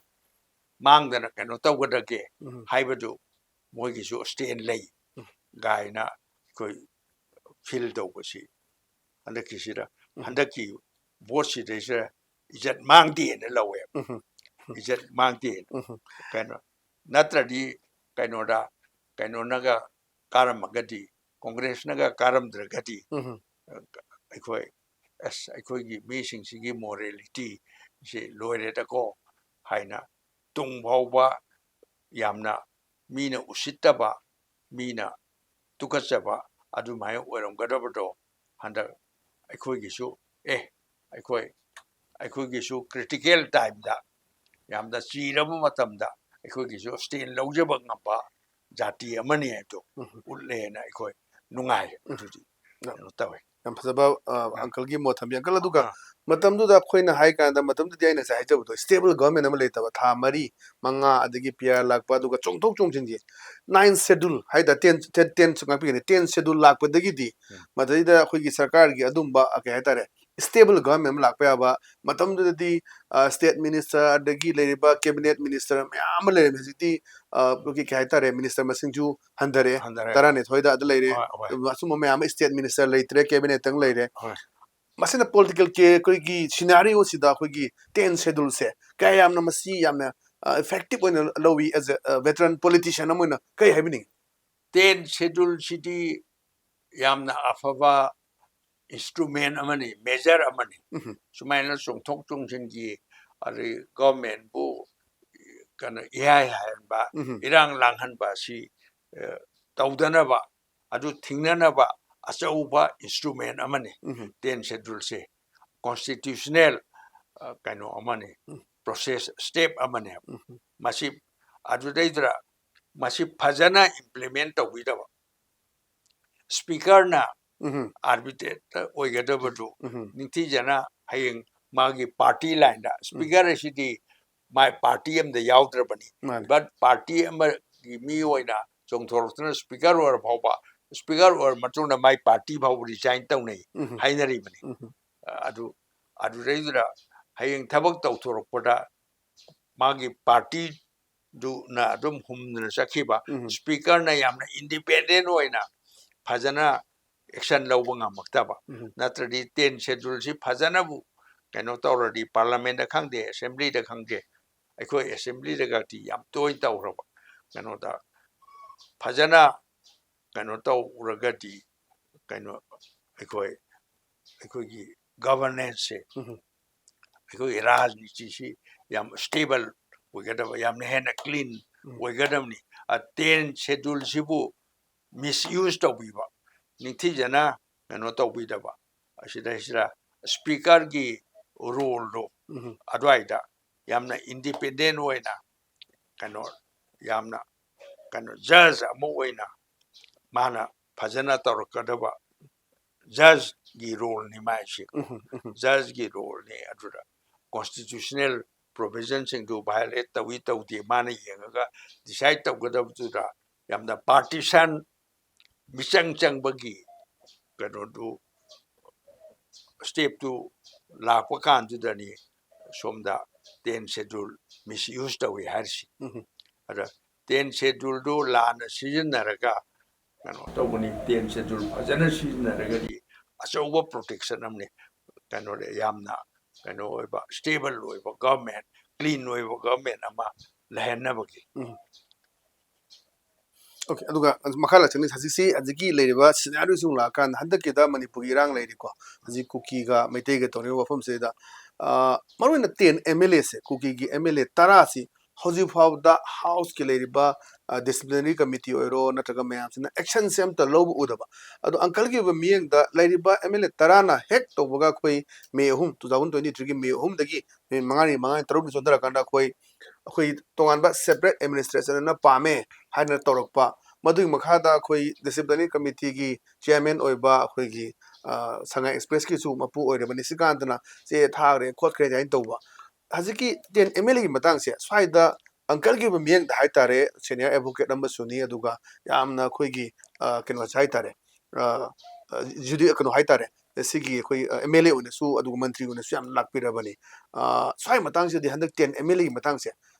ꯃꯥꯡꯗꯅ ꯀꯩꯅꯣ ꯇꯧꯒꯗꯒꯦ ꯎꯝ, ꯍꯥꯏꯕꯗꯨ ꯃꯣꯏꯒꯤꯁꯨ stand ꯂꯩ ꯎꯝ, ꯀꯥꯏꯅ ꯑꯩꯈꯣꯏ feel ꯇꯧꯕꯁꯤ ꯍꯟꯗꯛꯀꯤꯁꯤꯗ, ꯎꯝ, ꯍꯟꯗꯛꯀꯤ ꯚꯣꯠꯁꯤꯗꯩꯁꯤꯗ ꯏꯖꯠ ꯃꯥꯡꯗꯦꯅ ꯂꯧꯋꯦꯕ꯫ ꯎꯝ, ꯏꯖꯠ ꯃꯥꯡꯗꯦꯅ꯫ ꯎꯝ, ꯀꯩꯅꯣ ꯅꯠꯇ꯭ꯔꯗꯤ ꯀꯩꯅꯣꯗ ꯀꯩꯅꯣꯅꯒ ꯀꯥꯔꯝꯃꯒꯗꯤ, ꯀꯣꯡꯒ꯭ꯔꯦꯁꯅꯒ ꯀꯥꯔꯝꯗ꯭ꯔꯒꯗꯤ ꯎꯝ, ꯑꯩꯈꯣꯏ, ꯑꯁ, ꯑꯩꯈꯣꯏꯒꯤ ꯃꯤꯁꯤꯡꯁꯤꯒꯤ morality ꯁꯤ ꯂꯣꯏꯔꯦꯗꯀꯣ ꯍꯥꯏꯅ ꯇꯨꯡ ꯐꯥꯎꯕ ꯌꯥꯝꯅ ꯃꯤꯅ ꯎꯁꯤꯠꯇꯕ, ꯃꯤꯅ ꯇꯨꯀꯠꯆꯕ ꯑꯗꯨꯃꯥꯏꯅ ꯑꯣꯏꯔꯝꯒꯗꯕꯗꯣ ꯍꯟꯗꯛ ꯑꯩꯈꯣꯏꯒꯤꯁꯨ, ꯑꯦ, ꯑꯩꯈꯣꯏ ꯑꯩꯈꯣꯏꯒꯤꯁꯨ critical time ꯗ, ꯌꯥꯝꯅ ꯆꯤꯔꯕ ꯃꯇꯝꯗ ꯑꯩꯈꯣꯏꯒꯤꯁꯨ stand ꯂꯧꯖꯕ ꯉꯝꯕ ꯖꯥꯇꯤ ꯑꯃꯅꯤ ꯍꯥꯏꯕꯗꯣ ꯎꯝ, ꯎꯠꯂꯦꯅ ꯑꯩꯈꯣꯏ ꯅꯨꯡꯉꯥꯏ꯫ ꯎꯝ꯫ ꯑꯗꯨꯗꯤ ꯀꯩꯅꯣ ꯇꯧꯋꯦ꯫ ꯌꯥꯝ ꯐꯖꯕ ꯑ, ꯑꯥ꯫ uncle ꯒꯤ ꯃꯣꯠ ꯊꯝꯕꯤ꯫ Uncle, ꯑꯗꯨꯒ ꯑꯥ꯫ ꯃꯇꯝꯗꯨꯗ ꯑꯩꯈꯣꯏꯅ ꯍꯥꯏ ꯀꯥꯟꯗ, ꯃꯇꯝꯗꯨꯗꯤ ꯑꯩꯅ ꯉꯁꯥꯏ ꯍꯥꯏꯖꯕꯗꯣ, stable government ꯑꯃ ꯂꯩꯇꯕ, ꯊꯥ ꯃꯔꯤ, ꯃꯉꯥ, ꯑꯗꯒꯤ P R ꯂꯥꯛꯄ, ꯑꯗꯨꯒ ꯆꯣꯡꯊꯣꯛ ꯆꯣꯡꯁꯤꯟꯁꯦ, ninth schedule ꯍꯥꯏ ꯇꯥꯔꯦ, ten, ten, ten ꯁꯨ ꯉꯥꯛꯄꯤꯒꯅꯤ, tenth schedule ꯂꯥꯛꯄꯗꯒꯤꯗꯤ ꯎꯝ꯫ ꯃꯗꯩꯗ ꯑꯩꯈꯣꯏꯒꯤ ꯁꯔꯀꯥꯔꯒꯤ ꯑꯗꯨꯝꯕ, ꯑ, ꯀꯩ ꯍꯥꯏꯇꯥꯔꯦ, stable government ꯑꯃ ꯂꯥꯛꯄ ꯌꯥꯕ, ꯃꯇꯝꯗꯨꯗꯗꯤ, ꯑ, state minister ꯑꯗꯒꯤ ꯂꯩꯔꯤꯕ cabinet minister ꯃꯌꯥꯝ ꯑꯃ ꯂꯩꯔꯝꯃꯤ꯫ ꯍꯧꯖꯤꯛꯇꯤ, ꯑ, ꯑꯩꯈꯣꯏꯒꯤ ꯀꯩ ꯍꯥꯏꯇꯥꯔꯦ, minister ꯃꯁꯤꯡꯁꯨ ꯍꯟꯊꯔꯛꯑꯦ, ꯍꯟꯊꯔꯦ꯫ ꯇꯔꯥꯅꯤꯊꯣꯏꯗ ꯑꯗꯨ ꯂꯩꯔꯦ꯫ ꯍꯣꯏ, ꯍꯣꯏ꯫ ꯑꯁꯨꯝꯕ ꯃꯌꯥꯝ ꯑꯃ state minister ꯂꯩꯇ꯭ꯔꯦ, cabinet ꯇꯪ ꯂꯩꯔꯦ꯫ ꯍꯣꯏ꯫ ꯃꯁꯤꯅ political ꯀꯦ-, ꯑꯩꯈꯣꯏꯒꯤ scenario ꯁꯤꯗ ꯑꯩꯈꯣꯏꯒꯤ tenth schedule ꯁꯦ ꯀꯌꯥ ꯌꯥꯝꯅ ꯃꯁꯤ ꯌꯥꯝꯅ, ꯑ, effective ꯑꯣꯏꯅ ꯂꯧꯏ as a, ꯑ, veteran politician ꯑꯃ ꯑꯣꯏꯅ ꯀꯩ ꯍꯥꯏꯕꯤꯅꯤꯡꯉꯤ? Tenth schedule ꯁꯤꯗꯤ ꯌꯥꯝꯅ ꯑꯐꯕ instrument ꯑꯃꯅꯤ, measure ꯑꯃꯅꯤ꯫ ꯎꯝ꯫ ꯁꯨꯃꯥꯏꯅ ꯆꯣꯡꯊꯣꯛ ꯆꯣꯡꯁꯤꯟꯒꯤ, ꯑꯗꯩ government ꯕꯨ ꯀꯩꯅꯣ ꯏꯍꯥꯏ ꯍꯥꯏꯍꯟꯕ, ꯎꯝ꯫ ꯏꯔꯥꯡ ꯂꯥꯡꯍꯟꯕ ꯑꯁꯤ, ꯑ, ꯇꯧꯗꯅꯕ, ꯑꯗꯨ ꯊꯤꯡꯅꯅꯕ ꯑꯆꯧꯕ instrument ꯑꯃꯅꯤ꯫ ꯎꯝ꯫ Tenth schedule ꯁꯦ constitutional ꯑ, ꯀꯩꯅꯣ ꯑꯃꯅꯤ, ꯎꯝ꯫ Process, step ꯑꯃꯅꯦꯕ꯫ ꯎꯝ꯫ ꯃꯁꯤ ꯑꯗꯨꯗꯩꯗꯨꯗ ꯃꯁꯤ ꯐꯖꯅ implement ꯇꯧꯕꯤꯗꯕ, speakerꯅ ꯎꯝ꯫ arbitrator ꯑꯣꯏꯒꯗꯕꯗꯨ ꯎꯝ꯫ ꯅꯤꯡꯊꯤꯖꯅ ꯍꯌꯦꯡ ꯃꯥꯒꯤ party lineꯗ, speaker ꯑꯁꯤꯗꯤ ꯃꯥꯏ party ꯑꯃꯗ ꯌꯥꯎꯗ꯭ꯔꯕꯅꯤ, ꯃꯥꯅꯤ꯫ But party ꯑꯃꯒꯤ ꯃꯤ ꯑꯣꯏꯅ ꯆꯣꯡꯊꯣꯔꯛꯇꯨꯅ speaker ꯑꯣꯏꯔ ꯐꯥꯎꯕ, speaker ꯑꯣꯏꯔ ꯃꯇꯨꯡꯗ ꯃꯥꯏ party ꯐꯥꯎꯕ resign ꯇꯧꯅꯩ ꯎꯝ꯫ ꯍꯥꯏꯅꯔꯤꯕꯅꯤ꯫ ꯎꯝ꯫ ꯑꯗꯨ, ꯑꯗꯨꯗꯩꯗꯨꯗ ꯍꯌꯦꯡ ꯊꯕꯛ ꯇꯧꯊꯣꯔꯛꯄꯗ ꯃꯥꯒꯤ partyꯗꯨꯅ ꯑꯗꯨꯝ ꯍꯨꯝꯗꯅ ꯆꯠꯈꯤꯕ, ꯎꯝ꯫ Speakerꯅ ꯌꯥꯝꯅ independent ꯑꯣꯏꯅ ꯐꯖꯅ action ꯂꯧꯕ ꯉꯝꯃꯛꯇꯕ, ꯎꯝ꯫ ꯅꯠꯇ꯭ꯔꯗꯤ ten scheduleꯁꯤ ꯐꯖꯅꯕꯨ ꯀꯩꯅꯣ ꯇꯧꯔꯗꯤ, parliamentꯗ ꯈꯪꯗꯦ, assemblyꯗ ꯈꯪꯗꯦ, ꯑꯩꯈꯣꯏ assemblyꯗꯒꯗꯤ ꯌꯥꯝ ꯇꯣꯏꯅ ꯇꯧꯈ꯭ꯔꯕ, ꯀꯩꯅꯣꯗ ꯐꯖꯅ ꯀꯩꯅꯣ ꯇꯧꯔꯒꯗꯤ, ꯀꯩꯅꯣ, ꯑꯩꯈꯣꯏ, ꯑꯩꯈꯣꯏꯒꯤ governanceꯁꯦ, ꯎꯝ꯫ ꯑꯩꯈꯣꯏꯒꯤ ꯔꯥꯖꯅꯤꯇꯤꯁꯤ ꯌꯥꯝ stable ꯑꯣꯏꯒꯗꯕ, ꯌꯥꯝꯅ ꯍꯦꯟꯅ clean ꯎꯝ꯫ ꯑꯣꯏꯒꯗꯕꯅꯤ꯫ ꯑ, ten scheduleꯁꯤꯕꯨ misuse ꯇꯧꯕꯤꯕ, ꯅꯤꯡꯊꯤꯖꯅ ꯀꯩꯅꯣ ꯇꯧꯕꯤꯗꯕ, ꯑꯁꯤꯗꯩꯁꯤꯗ speakerꯒꯤ roleꯗꯣ ꯎꯝ꯫ ꯑꯗꯨꯋꯥꯏꯗ ꯌꯥꯝꯅ independent ꯑꯣꯏꯅ, ꯀꯩꯅꯣ, ꯌꯥꯝꯅ, ꯀꯩꯅꯣ, judge ꯑꯃ ꯑꯣꯏꯅ ꯃꯥꯅ ꯐꯖꯅ ꯇꯧꯔꯛꯀꯗꯕ, judgeꯒꯤ roleꯅꯤ ꯃꯥꯏꯁꯤ꯫ ꯎꯝ꯫ ꯎꯝ꯫ Judgeꯒꯤ roleꯅꯤ꯫ ꯑꯗꯨꯗ constitutional provisionꯁꯤꯡꯗꯨ violate ꯇꯧꯏ ꯇꯧꯗꯦ ꯃꯥꯅ ꯌꯦꯡꯉꯒ decide ꯇꯧꯒꯗꯕꯗꯨꯗ ꯌꯥꯝꯅ partisan, ꯃꯤꯆꯪ ꯆꯪꯕꯒꯤ ꯀꯩꯅꯣꯗꯨ, stepꯇꯨ ꯂꯥꯛꯄ ꯀꯥꯟꯗꯨꯗꯅꯤ ꯁꯣꯝꯗ ten schedule misuse ꯇꯧꯏ ꯍꯥꯏꯔꯤꯁꯤ꯫ ꯎꯝ꯫ ꯑꯗ ten scheduleꯗꯨ ꯂꯥꯟꯅ ꯁꯤꯖꯤꯟꯅꯔꯒ ꯀꯩꯅꯣ ꯇꯧꯕꯅꯤ꯫ Ten schedule ꯐꯖꯅ ꯁꯤꯖꯤꯟꯅꯔꯒꯗꯤ ꯑꯆꯧꯕ protection ꯑꯃꯅꯤ꯫ ꯀꯩꯅꯣꯗ ꯌꯥꯝꯅ ꯀꯩꯅꯣ ꯑꯣꯏꯕ, stable ꯑꯣꯏꯕ government, clean ꯑꯣꯏꯕ government ꯑꯃ ꯂꯩꯍꯟꯅꯕꯒꯤ꯫ ꯎꯝ꯫ Okay, ꯑꯗꯨꯒ ꯃꯈꯥ ꯂꯥꯛꯆꯅꯤ, ꯍꯧꯖꯤꯛꯁꯤ, ꯍꯧꯖꯤꯛꯀꯤ ꯂꯩꯔꯤꯕ scenarioꯁꯤ ꯑꯃꯨꯛ ꯂꯥꯛꯑꯀꯥꯟꯗ, ꯍꯟꯗꯛꯀꯤꯗ ꯃꯅꯤꯄꯨꯔꯒꯤ ꯏꯔꯥꯡ ꯂꯩꯔꯤꯀꯣ, ꯍꯧꯖꯤꯛ ꯀꯨꯀꯤꯒ ꯃꯩꯇꯩꯒ ꯇꯧꯔꯤꯕ ꯋꯥꯐꯝꯁꯤꯗ, ꯑ, ꯃꯔꯨꯑꯣꯏꯅ ten MLAꯁꯦ, ꯀꯨꯀꯤꯒꯤ MLA ꯇꯔꯥꯁꯤ ꯍꯧꯖꯤꯛ ꯐꯥꯎꯕꯗ ꯍꯥꯎꯁꯀꯤ ꯂꯩꯔꯤꯕ, ꯑ, ꯗꯤꯁꯤꯄ꯭ꯂꯤꯅꯔꯤ ꯀꯃꯤꯇꯤ ꯑꯣꯏꯔꯣ, ꯅꯠꯇ꯭ꯔꯒ ꯃꯌꯥꯝꯁꯤꯅ ꯑꯦꯛꯁꯟꯁꯦ ꯑꯝꯇ ꯂꯧꯕ ꯎꯗꯕ꯫ ꯑꯗꯣ ꯑꯪꯀꯜꯒꯤ ꯑꯣꯏꯕ ꯃꯤꯠꯌꯦꯡꯗ ꯂꯩꯔꯤꯕ ꯑꯦꯝ ꯑꯦꯜ ꯑꯦ ꯇꯔꯥꯅ ꯍꯦꯛ ꯇꯧꯕꯒ ꯑꯩꯈꯣꯏ ꯃꯦ ꯑꯍꯨꯝ, two thousand twenty-threeꯒꯤ ꯃꯦ ꯑꯍꯨꯝꯗꯒꯤ ꯅꯨꯃꯤꯠ ꯃꯉꯥꯅꯤ, ꯃꯉꯥꯅꯤ, ꯇꯔꯨꯛꯅꯤ ꯆꯣꯟꯊꯔꯀꯥꯟꯗ ꯑꯩꯈꯣꯏ, ꯑꯩꯈꯣꯏ ꯇꯣꯉꯥꯟꯕ ꯁꯦꯄꯔꯦꯠ ꯑꯦꯗꯃꯤꯅꯤꯁꯇ꯭ꯔꯦꯁꯟ ꯑꯃ ꯄꯥꯝꯃꯦ ꯍꯥꯏꯅ ꯇꯧꯔꯛꯄ꯫ ꯃꯗꯨꯒꯤ ꯃꯈꯥꯗ ꯑꯩꯈꯣꯏ ꯗꯤꯁꯤꯄ꯭ꯂꯤꯅꯔꯤ ꯀꯃꯤꯇꯤꯒꯤ ꯆꯤꯌꯔꯃꯦꯟ ꯑꯣꯏꯕ ꯑꯩꯈꯣꯏꯒꯤ, ꯑ, ꯁꯉꯥꯏ ꯑꯦꯛꯁꯄ꯭ꯔꯦꯁꯀꯤꯁꯨ ꯃꯄꯨ ꯑꯣꯏꯔꯕ ꯅꯤꯁꯤꯀꯥꯟꯇꯅ ꯆꯦ ꯊꯥꯈ꯭ꯔꯦ, ꯈꯣꯠꯈ꯭ꯔꯦ ꯍꯥꯏꯅ ꯇꯧꯕ꯫ ꯍꯧꯖꯤꯛꯀꯤ ten MLAꯒꯤ ꯃꯇꯥꯡꯁꯦ ꯁ꯭ꯋꯥꯏꯗ ꯑꯪꯀꯜꯒꯤ ꯑꯣꯏꯕ ꯃꯤꯠꯌꯦꯡꯗ ꯍꯥꯏꯇꯥꯔꯦ, ꯁꯦꯅꯤꯌꯔ ꯑꯦꯗꯚꯣꯀꯦꯠ ꯑꯃꯁꯨꯅꯤ, ꯑꯗꯨꯒ ꯌꯥꯝꯅ ꯑꯩꯈꯣꯏꯒꯤ, ꯑ, ꯀꯩꯅꯣꯁꯦ ꯍꯥꯏꯇꯥꯔꯦ, ꯑ, ꯑ, ꯖꯨꯗꯤ-, ꯀꯩꯅꯣ ꯍꯥꯏꯇꯥꯔꯦ, ꯁꯤꯒꯤ ꯑꯩꯈꯣꯏ, ꯑ, ꯑꯦꯝ ꯑꯦꯜ ꯑꯦ ꯑꯣꯏꯅꯁꯨ ꯑꯗꯨꯒ ꯃꯟꯇ꯭ꯔꯤ ꯑꯣꯏꯅꯁꯨ ꯌꯥꯝ ꯂꯥꯛꯄꯤꯔꯕꯅꯤ꯫ ꯑ, ꯁ꯭ꯋꯥꯏ ꯃꯇꯥꯡꯁꯤꯗꯤ, ꯍꯟꯗꯛ ten MLAꯒꯤ ꯃꯇꯥꯡꯁꯦ,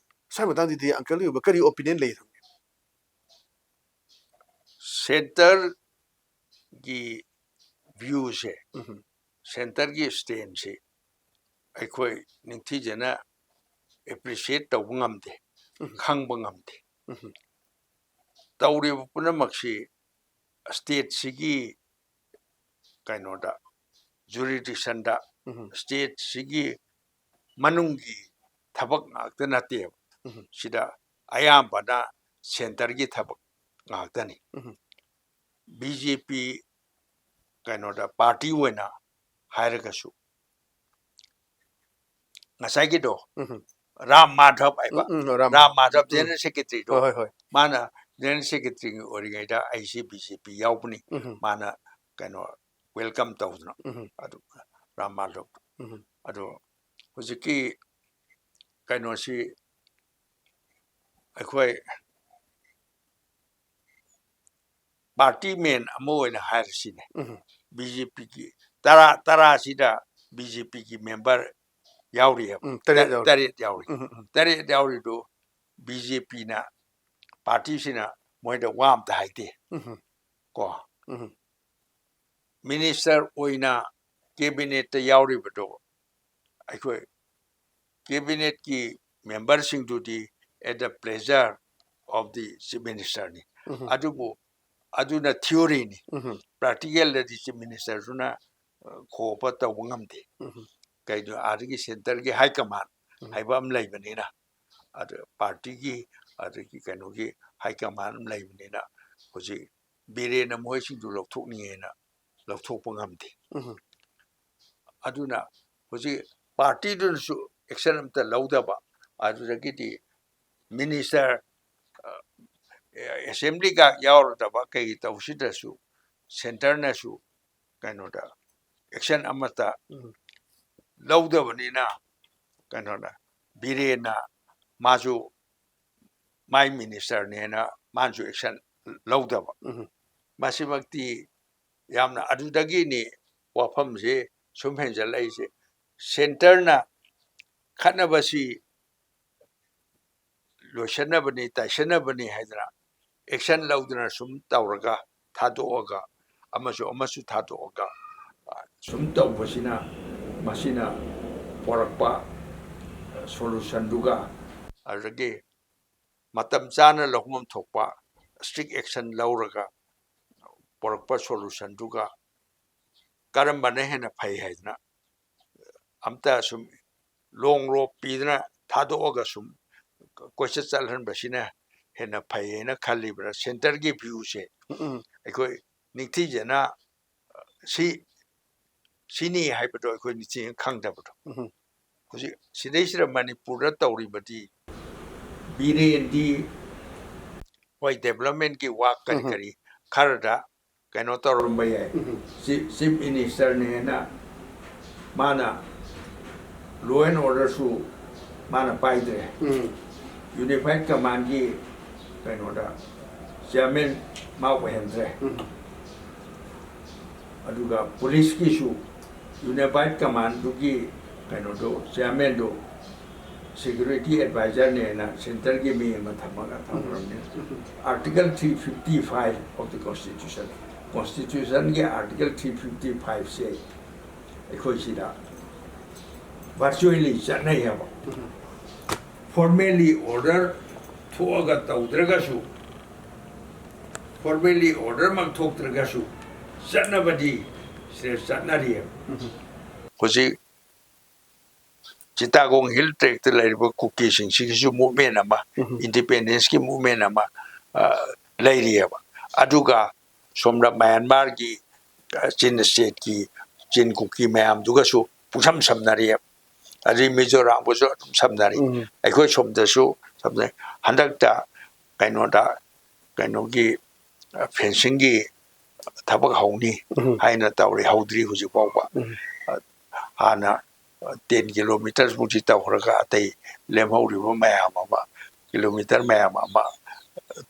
ꯁ꯭ꯋꯥꯏ ꯃꯇꯥꯡꯁꯤꯗꯤ ꯑꯪꯀꯜꯒꯤ ꯑꯣꯏꯕ ꯀꯔꯤ ꯑꯣꯄꯤꯅꯤꯌꯟ ꯂꯩ ꯊꯝꯒꯦ? ꯁꯦꯟꯇꯔꯒꯤ ꯚ꯭ꯌꯨꯁꯦ, ꯎꯝ꯫ ꯁꯦꯟꯇꯔꯒꯤ ꯁ꯭ꯇꯦꯟꯁꯤ ꯑꯩꯈꯣꯏ ꯅꯤꯡꯊꯤꯖꯅ ꯑꯦꯄ꯭ꯔꯤꯁꯤꯌꯦꯠ ꯇꯧꯕ ꯉꯝꯗꯦ, ꯎꯝ꯫ ꯈꯪꯕ ꯉꯝꯗꯦ꯫ ꯎꯝ꯫ ꯇꯧꯔꯤꯕ ꯄꯨꯝꯅꯃꯛꯁꯤ ꯁ꯭ꯇꯦꯠꯁꯤꯒꯤ ꯀꯩꯅꯣꯗ, ꯖꯨꯔꯤꯗꯤꯛꯁꯟꯗ, ꯎꯝ꯫ ꯁ꯭ꯇꯦꯠꯁꯤꯒꯤ ꯃꯅꯨꯡꯒꯤ ꯊꯕꯛ ꯉꯥꯛꯇ ꯅꯠꯇꯦꯕ꯫ ꯎꯝ꯫ ꯁꯤꯗ ꯑꯌꯥꯝꯕꯅ ꯁꯦꯟꯇꯔꯒꯤ ꯊꯕꯛ ꯉꯥꯛꯇꯅꯤ꯫ ꯎꯝ꯫ ꯕꯤ ꯖꯦ ꯄꯤ ꯀꯩꯅꯣꯗ ꯄꯥꯔꯇꯤ ꯑꯣꯏꯅ ꯍꯥꯏꯔꯒꯁꯨ, ꯉꯁꯥꯏꯒꯤꯗꯣ, ꯎꯝ꯫ ꯔꯥꯝ ꯃꯥꯙꯕ ꯍꯥꯏꯕ, ꯎꯝ, ꯎꯝ, ꯔꯥꯝ ꯔꯥꯝ ꯃꯥꯙꯕ ꯎꯝ꯫ ꯖꯦꯅꯔꯦꯜ ꯁꯦꯀ꯭ꯔꯦꯇꯔꯤꯗꯣ, ꯍꯣꯏ, ꯍꯣꯏ, ꯍꯣꯏ꯫ ꯃꯥꯅ ꯖꯦꯅꯔꯦꯜ ꯁꯦꯀ꯭ꯔꯦꯇꯔꯤ ꯑꯣꯏꯔꯤꯉꯩꯗ ꯑꯩꯁꯤ ꯕꯤ ꯖꯦ ꯄꯤ ꯌꯥꯎꯕꯅꯤ, ꯎꯝ꯫ ꯃꯥꯅ ꯀꯩꯅꯣ ꯋꯦꯜꯀꯝ ꯇꯧꯗꯅ, ꯎꯝ꯫ ꯑꯗꯨ ꯔꯥꯝ ꯃꯥꯙꯕ꯫ ꯎꯝ꯫ ꯑꯗꯣ ꯍꯧꯖꯤꯛꯀꯤ ꯀꯩꯅꯣꯁꯤ ꯑꯩꯈꯣꯏ ꯄꯥꯔꯇꯤ ꯃꯦꯟ ꯑꯃ ꯑꯣꯏꯅ ꯍꯥꯏꯔꯁꯤꯅꯦ꯫ ꯎꯝ꯫ ꯕꯤ ꯖꯦ ꯄꯤꯒꯤ ꯇꯔꯥ, ꯇꯔꯥꯁꯤꯗ ꯕꯤ ꯖꯦ ꯄꯤꯒꯤ ꯃꯦꯝꯕꯔ ꯌꯥꯎꯔꯤꯑꯕ꯫ ꯎꯝ, ꯇꯔꯦꯠ ꯇ-, ꯌꯥꯎꯔꯤ꯫ ꯇꯔꯦꯠ ꯌꯥꯎꯔꯤ꯫ ꯎꯝ, ꯎꯝ, ꯎꯝ꯫ ꯇꯔꯦꯠ ꯌꯥꯎꯔꯤꯗꯨ ꯕꯤ ꯖꯦ ꯄꯤꯅ, ꯄꯥꯔꯇꯤꯁꯤꯅ ꯃꯣꯏꯗ ꯋꯥ ꯑꯝꯇ ꯍꯥꯏꯗꯦ꯫ ꯎꯝ꯫ ꯀꯣ? ꯎꯝ꯫ ꯃꯤꯅꯤꯁꯇꯔ ꯑꯣꯏꯅ ꯀꯦꯕꯤꯅꯦꯠꯇ ꯌꯥꯎꯔꯤꯕꯗꯣ, ꯑꯩꯈꯣꯏ ꯀꯦꯕꯤꯅꯦꯠꯀꯤ ꯃꯦꯝꯕꯔꯁꯤꯡꯗꯨꯗꯤ at the pleasure of the chief ministerꯅꯤ꯫ ꯎꯝ꯫ ꯑꯗꯨꯕꯨ ꯑꯗꯨꯅ ꯊꯤꯑꯣꯔꯤꯅꯤ꯫ ꯎꯝ꯫ ꯄ꯭ꯔꯥꯛꯇꯤꯀꯦꯜꯗꯗꯤ ꯆꯤꯐ ꯃꯤꯅꯤꯁꯇꯔꯗꯨꯅ, ꯑ, ꯈꯣꯞꯄ ꯇꯧꯕ ꯉꯝꯗꯦ꯫ ꯎꯝ꯫ ꯀꯩꯅꯣ, ꯑꯥꯗꯒꯤ ꯁꯦꯟꯇꯔꯒꯤ ꯍꯥꯏ ꯀꯃꯥꯟ ꯎꯝ꯫ ꯍꯥꯏꯕ ꯑꯃ ꯂꯩꯕꯅꯤꯅ꯫ ꯑꯗ ꯄꯥꯔꯇꯤꯒꯤ, ꯑꯗꯒꯤ ꯀꯩꯅꯣꯒꯤ ꯍꯥꯏ ꯀꯃꯥꯟ ꯑꯃ ꯂꯩꯕꯅꯤꯅ, ꯍꯧꯖꯤꯛ ꯕꯤꯔꯦꯟꯅ ꯃꯈꯣꯏꯁꯤꯡꯗꯨ ꯂꯧꯊꯣꯛꯅꯤꯡꯉꯦꯅ ꯂꯧꯊꯣꯛꯄ ꯉꯝꯗꯦ꯫ ꯎꯝ꯫ ꯑꯗꯨꯅ ꯍꯧꯖꯤꯛ ꯄꯥꯔꯇꯤꯗꯨꯅꯁꯨ ꯑꯦꯛꯁꯟ ꯑꯝꯇ ꯂꯧꯗꯕ, ꯑꯗꯨꯗꯒꯤꯗꯤ ꯃꯤꯅꯤꯁꯇꯔ, ꯑꯦꯁꯦꯝꯕ꯭ꯂꯤꯒ ꯌꯥꯎꯔꯗꯕ ꯀꯩ ꯇꯧꯁꯤꯗ꯭ꯔꯁꯨ, ꯁꯦꯟꯇꯔꯅꯁꯨ ꯀꯩꯅꯣꯗ ꯑꯦꯛꯁꯟ ꯑꯃꯠꯇ ꯎꯝ꯫ ꯂꯧꯗꯕꯅꯤꯅ, ꯀꯩꯅꯣꯗ ꯕꯤꯔꯦꯟꯅ ꯃꯥꯁꯨ ꯃꯥꯏ ꯃꯤꯅꯤꯁꯇꯔꯅꯦꯅ ꯃꯥꯅꯁꯨ ꯑꯦꯛꯁꯟ ꯂꯧꯗꯕ꯫ ꯎꯝ꯫ ꯃꯁꯤꯃꯛꯇꯤ ꯌꯥꯝꯅ, ꯑꯗꯨꯗꯒꯤꯅꯤ ꯋꯥꯐꯝꯁꯤ ꯁꯨꯝ ꯍꯦꯟꯖꯜꯂꯛꯏꯁꯦ꯫ ꯁꯦꯟꯇꯔꯅ ꯈꯠꯅꯕꯁꯤ ꯂꯣꯏꯁꯟꯅꯕꯅꯤ, ꯇꯥꯏꯁꯟꯅꯕꯅꯤ ꯍꯥꯏꯗꯅ ꯑꯦꯛꯁꯟ ꯂꯧꯗꯅ ꯁꯨꯝ ꯇꯧꯔꯒ, ꯊꯥꯗꯣꯛꯑꯒ, ꯑꯃꯁꯨ ꯑꯃꯁꯨ ꯊꯥꯗꯣꯛꯑꯒ, ꯑ, ꯁꯨꯝ ꯇꯧꯕꯁꯤꯅ, ꯃꯁꯤꯅ ꯄꯣꯔꯛꯄ ꯁꯣꯂꯨꯁꯟꯗꯨꯒ, ꯑꯗꯨꯗꯒꯤ ꯃꯇꯝ ꯆꯥꯅ ꯂꯧꯐꯝ ꯊꯣꯛꯄ ꯏꯁꯇ꯭ꯔꯤꯛ ꯑꯦꯛꯁꯟ ꯂꯧꯔꯒ ꯄꯣꯔꯛꯄ ꯁꯣꯂꯨꯁꯟꯗꯨꯒ ꯀꯔꯝꯕꯅ ꯍꯦꯟꯅ ꯐꯩ ꯍꯥꯏꯗꯅ ꯑꯝꯇ ꯁꯨꯝ ꯂꯣꯡ ꯔꯣꯞ ꯄꯤꯗꯅ ꯊꯥꯗꯣꯛꯑꯒ ꯁꯨꯝ ꯀꯣꯏꯆꯠ ꯆꯠꯍꯟꯕꯁꯤꯅ ꯍꯦꯟꯅ ꯐꯩ ꯍꯥꯏꯅ ꯈꯜꯂꯤꯕ꯭ꯔꯥ? ꯁꯦꯟꯇꯔꯒꯤ ꯚ꯭ꯌꯨꯁꯦ ꯎꯝ꯫ ꯑꯩꯈꯣꯏ ꯅꯤꯡꯊꯤꯖꯅ ꯁꯤ, ꯁꯤꯅꯤ ꯍꯥꯏꯕꯗꯣ ꯑꯩꯈꯣꯏ ꯅꯤꯡꯊꯤꯖꯅ ꯈꯪꯗꯕꯗꯣ꯫ ꯎꯝ꯫ ꯍꯧꯖꯤꯛ ꯁꯤꯗꯩꯁꯤꯗ ꯃꯅꯤꯄꯨꯔꯗ ꯇꯧꯔꯤꯕꯗꯤ ꯕꯤꯔꯦꯟꯗꯤ ꯍꯣꯏ, ꯗꯦꯕꯂꯞꯃꯦꯟꯒꯤ ꯋꯥꯛ ꯀꯔꯤ ꯎꯝ꯫ ꯀꯔꯤ ꯈꯔꯗ ꯀꯩꯅꯣ ꯇꯧꯔꯝꯕ ꯌꯥꯏ꯫ ꯎꯝ꯫ ꯆꯤ-, ꯆꯤꯐ ꯃꯤꯅꯤꯁꯇꯔꯅꯦꯅ ꯃꯥꯅ ꯂꯣ ꯑꯦꯟ ꯑꯣꯔꯗꯔꯁꯨ ꯃꯥꯅ ꯄꯥꯏꯗ꯭ꯔꯦ꯫ ꯎꯝ꯫ ꯌꯨꯅꯤꯐꯥꯏꯠ ꯀꯃꯥꯟꯒꯤ ꯀꯩꯅꯣꯗ ꯆꯤꯌꯥꯔꯃꯦꯟ ꯃꯥ ꯑꯣꯏꯍꯟꯗ꯭ꯔꯦ꯫ ꯎꯝ꯫ ꯑꯗꯨꯒ ꯄꯨꯂꯤꯁꯀꯤꯁꯨ ꯌꯨꯅꯤꯐꯥꯏꯠ ꯀꯃꯥꯟꯗꯨꯒꯤ ꯀꯩꯅꯣꯗꯣ, ꯆꯤꯌꯥꯔꯃꯦꯟꯗꯣ ꯁꯦꯀ꯭ꯌꯨꯔꯤꯇꯤ ꯑꯦꯗꯚꯥꯏꯖꯔꯅꯦꯅ ꯁꯦꯟꯇꯔꯒꯤ ꯃꯤ ꯑꯃ ꯊꯝꯃꯒ ꯊꯝꯈ꯭ꯔꯕꯅꯤ꯫ Article three fifty five of the Constitution, ꯀꯣꯟꯁꯇꯤꯇ꯭ꯌꯨꯁꯟꯒꯤ Article three fifty five ꯁꯦ ꯑꯩꯈꯣꯏ ꯁꯤꯗ ꯚꯔꯆꯨꯋꯦꯜꯂꯤ ꯆꯠꯅꯩ ꯍꯥꯏꯕ꯫ Formally order ꯊꯣꯛꯑꯒ ꯇꯧꯗ꯭ꯔꯒꯁꯨ, formally order ꯃꯛ ꯊꯣꯛꯇ꯭ꯔꯒꯁꯨ ꯆꯠꯅꯕꯗꯤ ꯁꯤꯗ ꯆꯠꯅꯔꯤ ꯍꯥꯏꯕ꯫ ꯍꯧꯖꯤꯛ ꯆꯤꯇꯥꯒꯣꯡ ꯍꯤꯜ ꯇ꯭ꯔꯦꯛꯇ ꯂꯩꯔꯤꯕ ꯀꯨꯀꯤꯁꯤꯡꯁꯤꯒꯤꯁꯨ ꯃꯨꯞꯃꯦꯟ ꯑꯃ, ꯎꯝ꯫ ꯏꯟꯗꯤꯄꯦꯟꯗꯦꯟꯁꯀꯤ ꯃꯨꯞꯃꯦꯟ ꯑꯃ, ꯑ, ꯂꯩꯔꯤꯑꯕ꯫ ꯑꯗꯨꯒ ꯁꯣꯝꯗ ꯃꯌꯥꯟꯃꯥꯔꯒꯤ, ꯑ, ꯆꯤꯟ ꯁ꯭ꯇꯦꯠꯀꯤ ꯆꯤꯟ ꯀꯨꯀꯤ ꯃꯌꯥꯝꯗꯨꯒꯁꯨ ꯄꯨꯡꯁꯝ ꯁꯝꯅꯔꯤꯑꯕ꯫ ꯑꯗꯩ ꯃꯤꯖꯣꯔꯥꯝꯒꯁꯨ ꯑꯗꯨꯝ ꯁꯝꯅꯔꯤ꯫ ꯎꯝ꯫ ꯑꯩꯈꯣꯏ ꯁꯣꯝꯗꯁꯨ ꯁꯝꯅꯩ꯫ ꯍꯟꯗꯛꯇ ꯀꯩꯅꯣꯗ, ꯀꯩꯅꯣꯒꯤ, ꯑ, ꯐꯦꯟꯁꯤꯡꯒꯤ ꯊꯕꯛ ꯍꯧꯅꯤ ꯎꯝ꯫ ꯍꯥꯏꯅ ꯇꯧꯔꯤ, ꯍꯧꯗ꯭ꯔꯤ ꯍꯧꯖꯤꯛ ꯐꯥꯎꯕ꯫ ꯎꯝ꯫ ꯍꯥꯟꯅ ꯇꯦꯟ ꯀꯤꯂꯣꯃꯤꯇꯔꯃꯨꯛꯇꯤ ꯇꯧꯈ꯭ꯔꯒ ꯑꯇꯩ ꯂꯦꯝꯍꯧꯔꯤꯕ ꯃꯌꯥꯝ ꯑꯃ, ꯀꯤꯂꯣꯃꯤꯇꯔ ꯃꯌꯥꯝ ꯑꯃ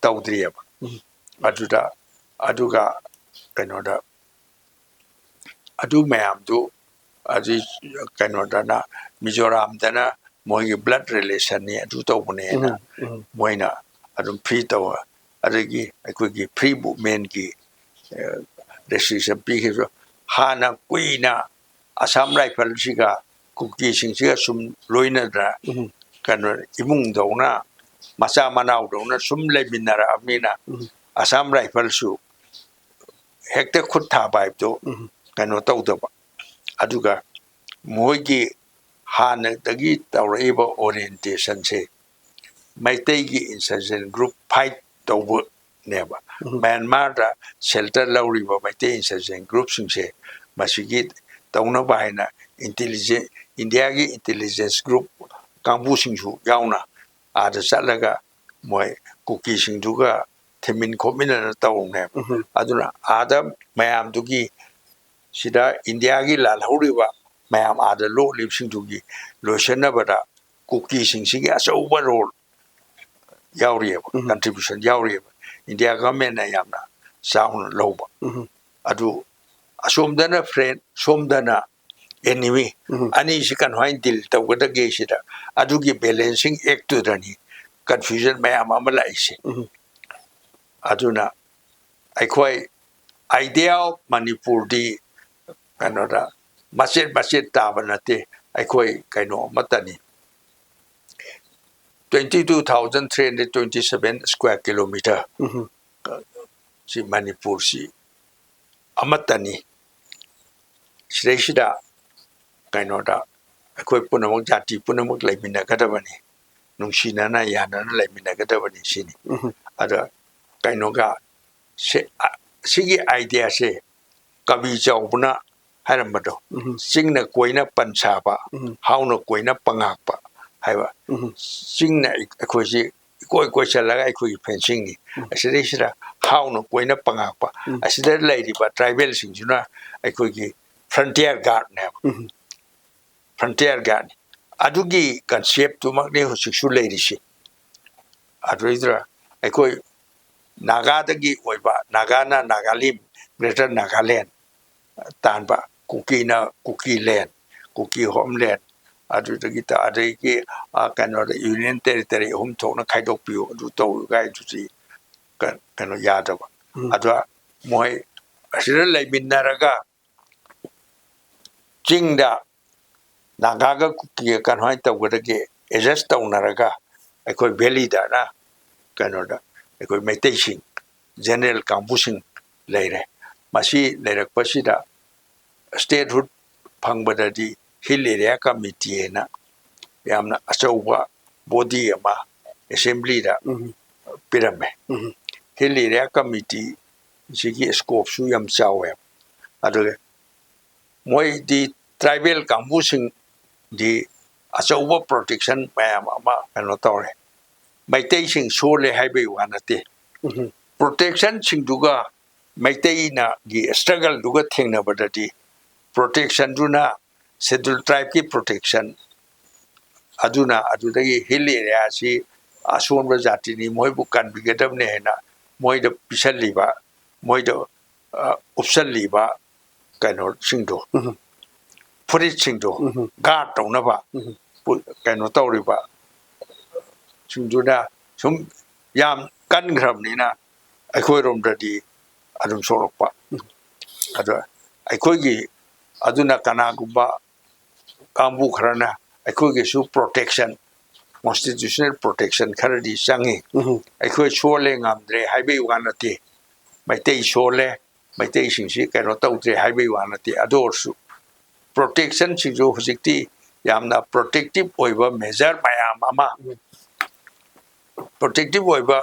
ꯇꯧꯗ꯭ꯔꯤꯑꯕ꯫ ꯎꯝ꯫ ꯑꯗꯨꯗ, ꯑꯗꯨꯒ ꯀꯩꯅꯣꯗ, ꯑꯗꯨ ꯃꯌꯥꯝꯗꯨ ꯑꯗꯨ ꯀꯩꯅꯣꯗꯅ, ꯃꯤꯖꯣꯔꯥꯝꯗꯅ ꯃꯣꯏꯒꯤ ꯕ꯭ꯂꯠ ꯔꯤꯂꯦꯁꯟꯅꯤ, ꯑꯗꯨ ꯇꯧꯕꯅꯦꯅ ꯎꯝ, ꯎꯝ꯫ ꯃꯣꯏꯅ ꯑꯗꯨꯝ ꯐ꯭ꯔꯤ ꯇꯧ꯫ ꯑꯗꯒꯤ ꯑꯩꯈꯣꯏꯒꯤ ꯐ꯭ꯔꯤ ꯃꯨꯞꯃꯦꯟꯒꯤ ꯔꯦꯁꯇ꯭ꯔꯤꯛꯁꯟ ꯄꯤꯈꯤꯕꯁꯨ, ꯍꯥꯟꯅ ꯀꯨꯏꯅ ꯑꯁꯥꯝ ꯔꯥꯏꯐꯜꯁꯤꯒ ꯀꯨꯀꯤꯁꯤꯡꯁꯤꯒ ꯁꯨꯝ ꯂꯣꯏꯅꯗꯅ ꯎꯝ꯫ ꯀꯩꯅꯣ, ꯏꯃꯨꯡꯗꯧꯅ, ꯃꯆꯥ ꯃꯅꯥꯎꯗꯧꯅ ꯁꯨꯝ ꯂꯩꯃꯤꯟꯅꯔꯛꯑꯕꯅꯤꯅ, ꯎꯝ꯫ ꯑꯁꯥꯝ ꯔꯥꯏꯐꯜꯁꯨ ꯍꯦꯛꯇ ꯈꯨꯠ ꯊꯥꯕ ꯍꯥꯏꯕꯗꯣ ꯎꯝ꯫ ꯀꯩꯅꯣ ꯇꯧꯗꯕ꯫ ꯑꯗꯨꯒ ꯃꯣꯏꯒꯤ ꯍꯥꯟꯅꯗꯒꯤ ꯇꯧꯔꯛꯏꯕ ꯑꯣꯔꯤꯌꯦꯟꯇꯦꯁꯟꯁꯦ ꯃꯩꯇꯩꯒꯤ ꯏꯟꯁꯔꯖꯦꯟ ꯒ꯭ꯔꯨꯞ ꯐꯥꯏꯠ ꯇꯧꯕꯅꯦꯕ꯫ ꯎꯝ꯫ ꯃ꯭ꯌꯥꯟꯃꯥꯔꯗ ꯁꯦꯜꯇꯔ ꯂꯧꯔꯤꯕ ꯃꯩꯇꯩ ꯏꯟꯁꯔꯖꯦꯟ ꯒ꯭ꯔꯨꯞꯁꯤꯡꯁꯦ ꯃꯁꯤꯒꯤ ꯇꯧꯅꯕ ꯍꯥꯏꯅ ꯏꯟꯇꯤꯂꯤꯖꯦꯟ, ꯏꯟꯗꯤꯌꯥꯒꯤ ꯏꯟꯇꯤꯂꯤꯖꯦꯟꯁ ꯒ꯭ꯔꯨꯞ ꯀꯥꯡꯕꯨꯁꯤꯡꯁꯨ ꯌꯥꯎꯅ ꯑꯥꯗ ꯆꯠꯂꯒ ꯃꯣꯏ ꯀꯨꯀꯤꯁꯤꯡꯗꯨꯒ ꯊꯤꯃꯤꯟ ꯈꯣꯠꯃꯤꯟꯅꯅ ꯇꯧꯕꯅꯦꯕ꯫ ꯎꯝ꯫ ꯑꯗꯨꯅ ꯑꯥꯗ ꯃꯌꯥꯝꯗꯨꯒꯤ, ꯁꯤꯗ ꯏꯟꯗꯤꯌꯥꯒꯤ ꯂꯥꯜꯍꯧꯔꯤꯕ ꯃꯌꯥꯝ ꯑꯥꯗ ꯂꯣꯠꯂꯤꯕꯁꯤꯡꯗꯨꯒꯤ ꯂꯣꯏꯁꯤꯟꯅꯕꯗ ꯀꯨꯀꯤꯁꯤꯡꯁꯤꯒꯤ ꯑꯆꯧꯕ ꯔꯣꯜ ꯌꯥꯎꯔꯤꯑꯕ, ꯎꯝ꯫ ꯀꯟꯇ꯭ꯔꯤꯕ꯭ꯌꯨꯁꯟ ꯌꯥꯎꯔꯤꯑꯕ, ꯏꯟꯗꯤꯌꯥ ꯒꯚꯔꯟꯃꯦꯟꯅ ꯌꯥꯝꯅ ꯆꯥꯎꯅ ꯂꯧꯕ꯫ ꯎꯝ꯫ ꯑꯗꯨ ꯑꯁꯣꯝꯗꯅ ꯐ꯭ꯔꯦꯟ, ꯁꯣꯝꯗꯅ ꯑꯦꯅꯤꯃꯤ, ꯎꯝ꯫ ꯑꯅꯤꯁꯤ ꯀꯃꯥꯏꯅ ꯗꯤꯜ ꯇꯧꯒꯗꯒꯦ ꯁꯤꯗ, ꯑꯗꯨꯒꯤ ꯕꯦꯂꯦꯟꯁꯤꯡ ꯑꯦꯛꯇꯨꯗꯅꯤ ꯀꯟꯐ꯭ꯌꯨꯖꯟ ꯃꯌꯥꯝ ꯑꯃ ꯂꯥꯛꯏꯁꯦ꯫ ꯎꯝ꯫ ꯑꯗꯨꯅ ꯑꯩꯈꯣꯏ ꯑꯥꯏꯗꯤꯌꯥ ꯑꯣꯐ ꯃꯅꯤꯄꯨꯔꯗꯤ ꯀꯩꯅꯣꯗ ꯃꯆꯦꯠ ꯃꯆꯦꯠ ꯇꯥꯕ ꯅꯠꯇꯦ, ꯑꯩꯈꯣꯏ ꯀꯩꯅꯣ ꯑꯃꯠꯇꯅꯤ, twenty two thousand three hundred twenty seven square kilometer ꯎꯝ꯫ ꯁꯤ ꯃꯅꯤꯄꯨꯔꯁꯤ ꯑꯃꯠꯇꯅꯤ꯫ ꯁꯤꯗꯩꯁꯤꯗ ꯀꯩꯅꯣꯗ ꯑꯩꯈꯣꯏ ꯄꯨꯝꯅꯃꯛ, ꯖꯥꯇꯤ ꯄꯨꯝꯅꯃꯛ ꯂꯩꯃꯤꯟꯅꯒꯗꯕꯅꯤ, ꯅꯨꯡꯁꯤꯅꯅ ꯌꯥꯅꯅ ꯂꯩꯃꯤꯟꯅꯒꯗꯕꯅꯤ ꯁꯤꯅꯤ꯫ ꯑꯗ ꯀꯩꯅꯣꯒ ꯁꯤ-, ꯑ-, ꯁꯤꯒꯤ idea ꯁꯦ ꯀꯕꯤ ꯆꯥꯎꯕꯅ ꯍꯥꯏꯔꯝꯕꯗꯣ, "ꯆꯤꯡꯅ ꯀꯣꯏꯅ ꯄꯟ ꯁꯥꯕ, ꯍꯥꯎꯅ ꯀꯣꯏꯅ ꯄꯉꯥꯛꯄ" ꯍꯥꯏꯕ꯫ ꯆꯤꯡꯅ ꯑꯩ-, ꯑꯩꯈꯣꯏꯁꯤ ꯏꯀꯣꯏ ꯀꯣꯏꯁꯜꯂꯒ ꯑꯩꯈꯣꯏꯒꯤ fencing ꯅꯤ꯫ ꯑꯁꯤꯗꯩꯁꯤꯗ ꯍꯥꯎꯅ ꯀꯣꯏꯅ ꯄꯉꯥꯛꯄ꯫ ꯑꯁꯤꯗ ꯂꯩꯔꯤꯕ tribal ꯁꯤꯡꯁꯤꯅ ꯑꯩꯈꯣꯏꯒꯤ frontier guard ꯅꯦꯕ꯫ Frontier guard ꯅꯤ꯫ ꯑꯗꯨꯒꯤ concept ꯇꯨꯃꯛꯅꯤ ꯍꯧꯖꯤꯛꯁꯨ ꯂꯩꯔꯤꯁꯤ꯫ ꯑꯗꯨꯗꯩꯗꯨꯗ ꯑꯩꯈꯣꯏ ꯅꯥꯒꯥꯗꯒꯤ ꯑꯣꯏꯕ, ꯅꯥꯒꯥꯅ ꯅꯥꯒꯥꯂꯦꯟ, Greater Nagaland ꯇꯥꯟꯕ, ꯀꯨꯀꯤꯅ ꯀꯨꯀꯤ land, ꯀꯨꯀꯤ homeland, ꯑꯗꯨꯗꯒꯤ ꯇ-, ꯑꯗꯒꯤ, ꯑ, ꯀꯩꯅꯣꯗ Union Territory ꯑꯍꯨꯝ ꯊꯣꯛꯅ ꯈꯥꯏꯗꯣꯛꯄꯤꯌꯨ, ꯑꯗꯨ ꯇꯧ ꯀꯥꯏꯗꯨꯗꯤ ꯀ-, ꯀꯩꯅꯣ ꯌꯥꯗꯕ꯫ ꯑꯗ ꯃꯣꯏ ꯑꯁꯤꯗ ꯂꯩꯃꯤꯟꯅꯔꯒ ꯆꯤꯡꯗ ꯅꯥꯒꯥꯒ ꯀꯨꯀꯤꯒ ꯀꯃꯥꯏꯅ ꯇꯧꯒꯗꯒꯦ, adjust ꯇꯧꯅꯔꯒ ꯑꯩꯈꯣꯏ valley ꯗꯅ ꯀꯩꯅꯣꯗ ꯑꯩꯈꯣꯏ ꯃꯩꯇꯩꯁꯤꯡ, general ꯀꯥꯡꯕꯨꯁꯤꯡ ꯂꯩꯔꯦ꯫ ꯃꯁꯤ ꯂꯩꯔꯛꯄꯁꯤꯗ statehood ꯐꯪꯕꯗꯗꯤ Hill Area Committee ꯍꯥꯏꯅ ꯌꯥꯝꯅ ꯑꯆꯧꯕ body ꯑꯃ assembly ꯗ ꯄꯤꯔꯝꯃꯦ꯫ Hill Area Committee ꯁꯤꯒꯤ scope ꯁꯨ ꯌꯥꯝ ꯆꯥꯎꯋꯦ꯫ ꯑꯗꯨꯒ ꯃꯣꯏꯗꯤ tribal ꯀꯥꯡꯕꯨꯁꯤꯡꯗꯤ ꯑꯆꯧꯕ protection ꯃꯌꯥꯝ ꯑꯃ ꯀꯩꯅꯣ ꯇꯧꯔꯦ꯫ ꯃꯩꯇꯩꯁꯤꯡ ꯁꯣꯜꯂꯦ ꯍꯥꯏꯕꯒꯤ ꯋꯥ ꯅꯠꯇꯦ꯫ Protection ꯁꯤꯡꯗꯨꯒ ꯃꯩꯇꯩꯅꯒꯤ struggle ꯗꯨꯒ ꯊꯦꯡꯅꯕꯗꯗꯤ protection ꯗꯨꯅ Scheduled Tribe ꯀꯤ protection ꯑꯗꯨꯅ ꯑꯗꯨꯗꯒꯤ Hill Area ꯁꯤ ꯑꯁꯣꯟꯕ ꯖꯥꯇꯤꯅꯤ, ꯃꯣꯏꯕꯨ ꯀꯟꯕꯤꯒꯗꯕꯅꯤ ꯍꯥꯏꯅ ꯃꯣꯏꯗ ꯄꯤꯁꯜꯂꯤꯕ, ꯃꯣꯏꯗ, ꯑ, ꯎꯞꯁꯜꯂꯤꯕ ꯀꯩꯅꯣꯁꯤꯡꯗꯣ, ꯐꯨꯔꯤꯠꯁꯤꯡꯗꯣ, guard ꯇꯧꯅꯕ ꯄꯨ-, ꯀꯩꯅꯣ ꯇꯧꯔꯤꯕ ꯁꯤꯡꯗꯨꯅ ꯁꯨꯝ ꯌꯥꯝ ꯀꯟꯈ꯭ꯔꯕꯅꯤꯅ ꯑꯩꯈꯣꯏꯔꯣꯝꯗꯗꯤ ꯑꯗꯨꯝ ꯁꯣꯛꯂꯛꯄ꯫ ꯑꯗꯣ ꯑꯩꯈꯣꯏꯒꯤ, ꯑꯗꯨꯅ ꯀꯅꯥꯒꯨꯝꯕ ꯀꯥꯡꯕꯨ ꯈꯔꯅ ꯑꯩꯈꯣꯏꯒꯤꯁꯨ protection, constitutional protection ꯈꯔꯗꯤ ꯆꯪꯉꯤ꯫ ꯑꯩꯈꯣꯏ ꯁꯣꯜꯂꯦ, ꯉꯝꯗ꯭ꯔꯦ ꯍꯥꯏꯕꯒꯤ ꯋꯥ ꯅꯠꯇꯦ꯫ ꯃꯩꯇꯩ ꯁꯣꯜꯂꯦ, ꯃꯩꯇꯩꯁꯤꯡꯁꯤ ꯀꯩꯅꯣ ꯇꯧꯗ꯭ꯔꯦ ꯍꯥꯏꯕꯒꯤ ꯋꯥ ꯅꯠꯇꯦ꯫ ꯑꯗꯨ ꯑꯣꯏꯔꯁꯨ protection ꯁꯤꯡꯁꯨ ꯍꯧꯖꯤꯛꯇꯤ ꯌꯥꯝꯅ ꯄ꯭ꯔꯣꯇꯦꯛꯇꯤꯞ ꯑꯣꯏꯕ ꯃꯦꯖꯔ ꯃꯌꯥꯝ ꯑꯃ, ꯄ꯭ꯔꯣꯇꯦꯛꯇꯤꯞ ꯑꯣꯏꯕ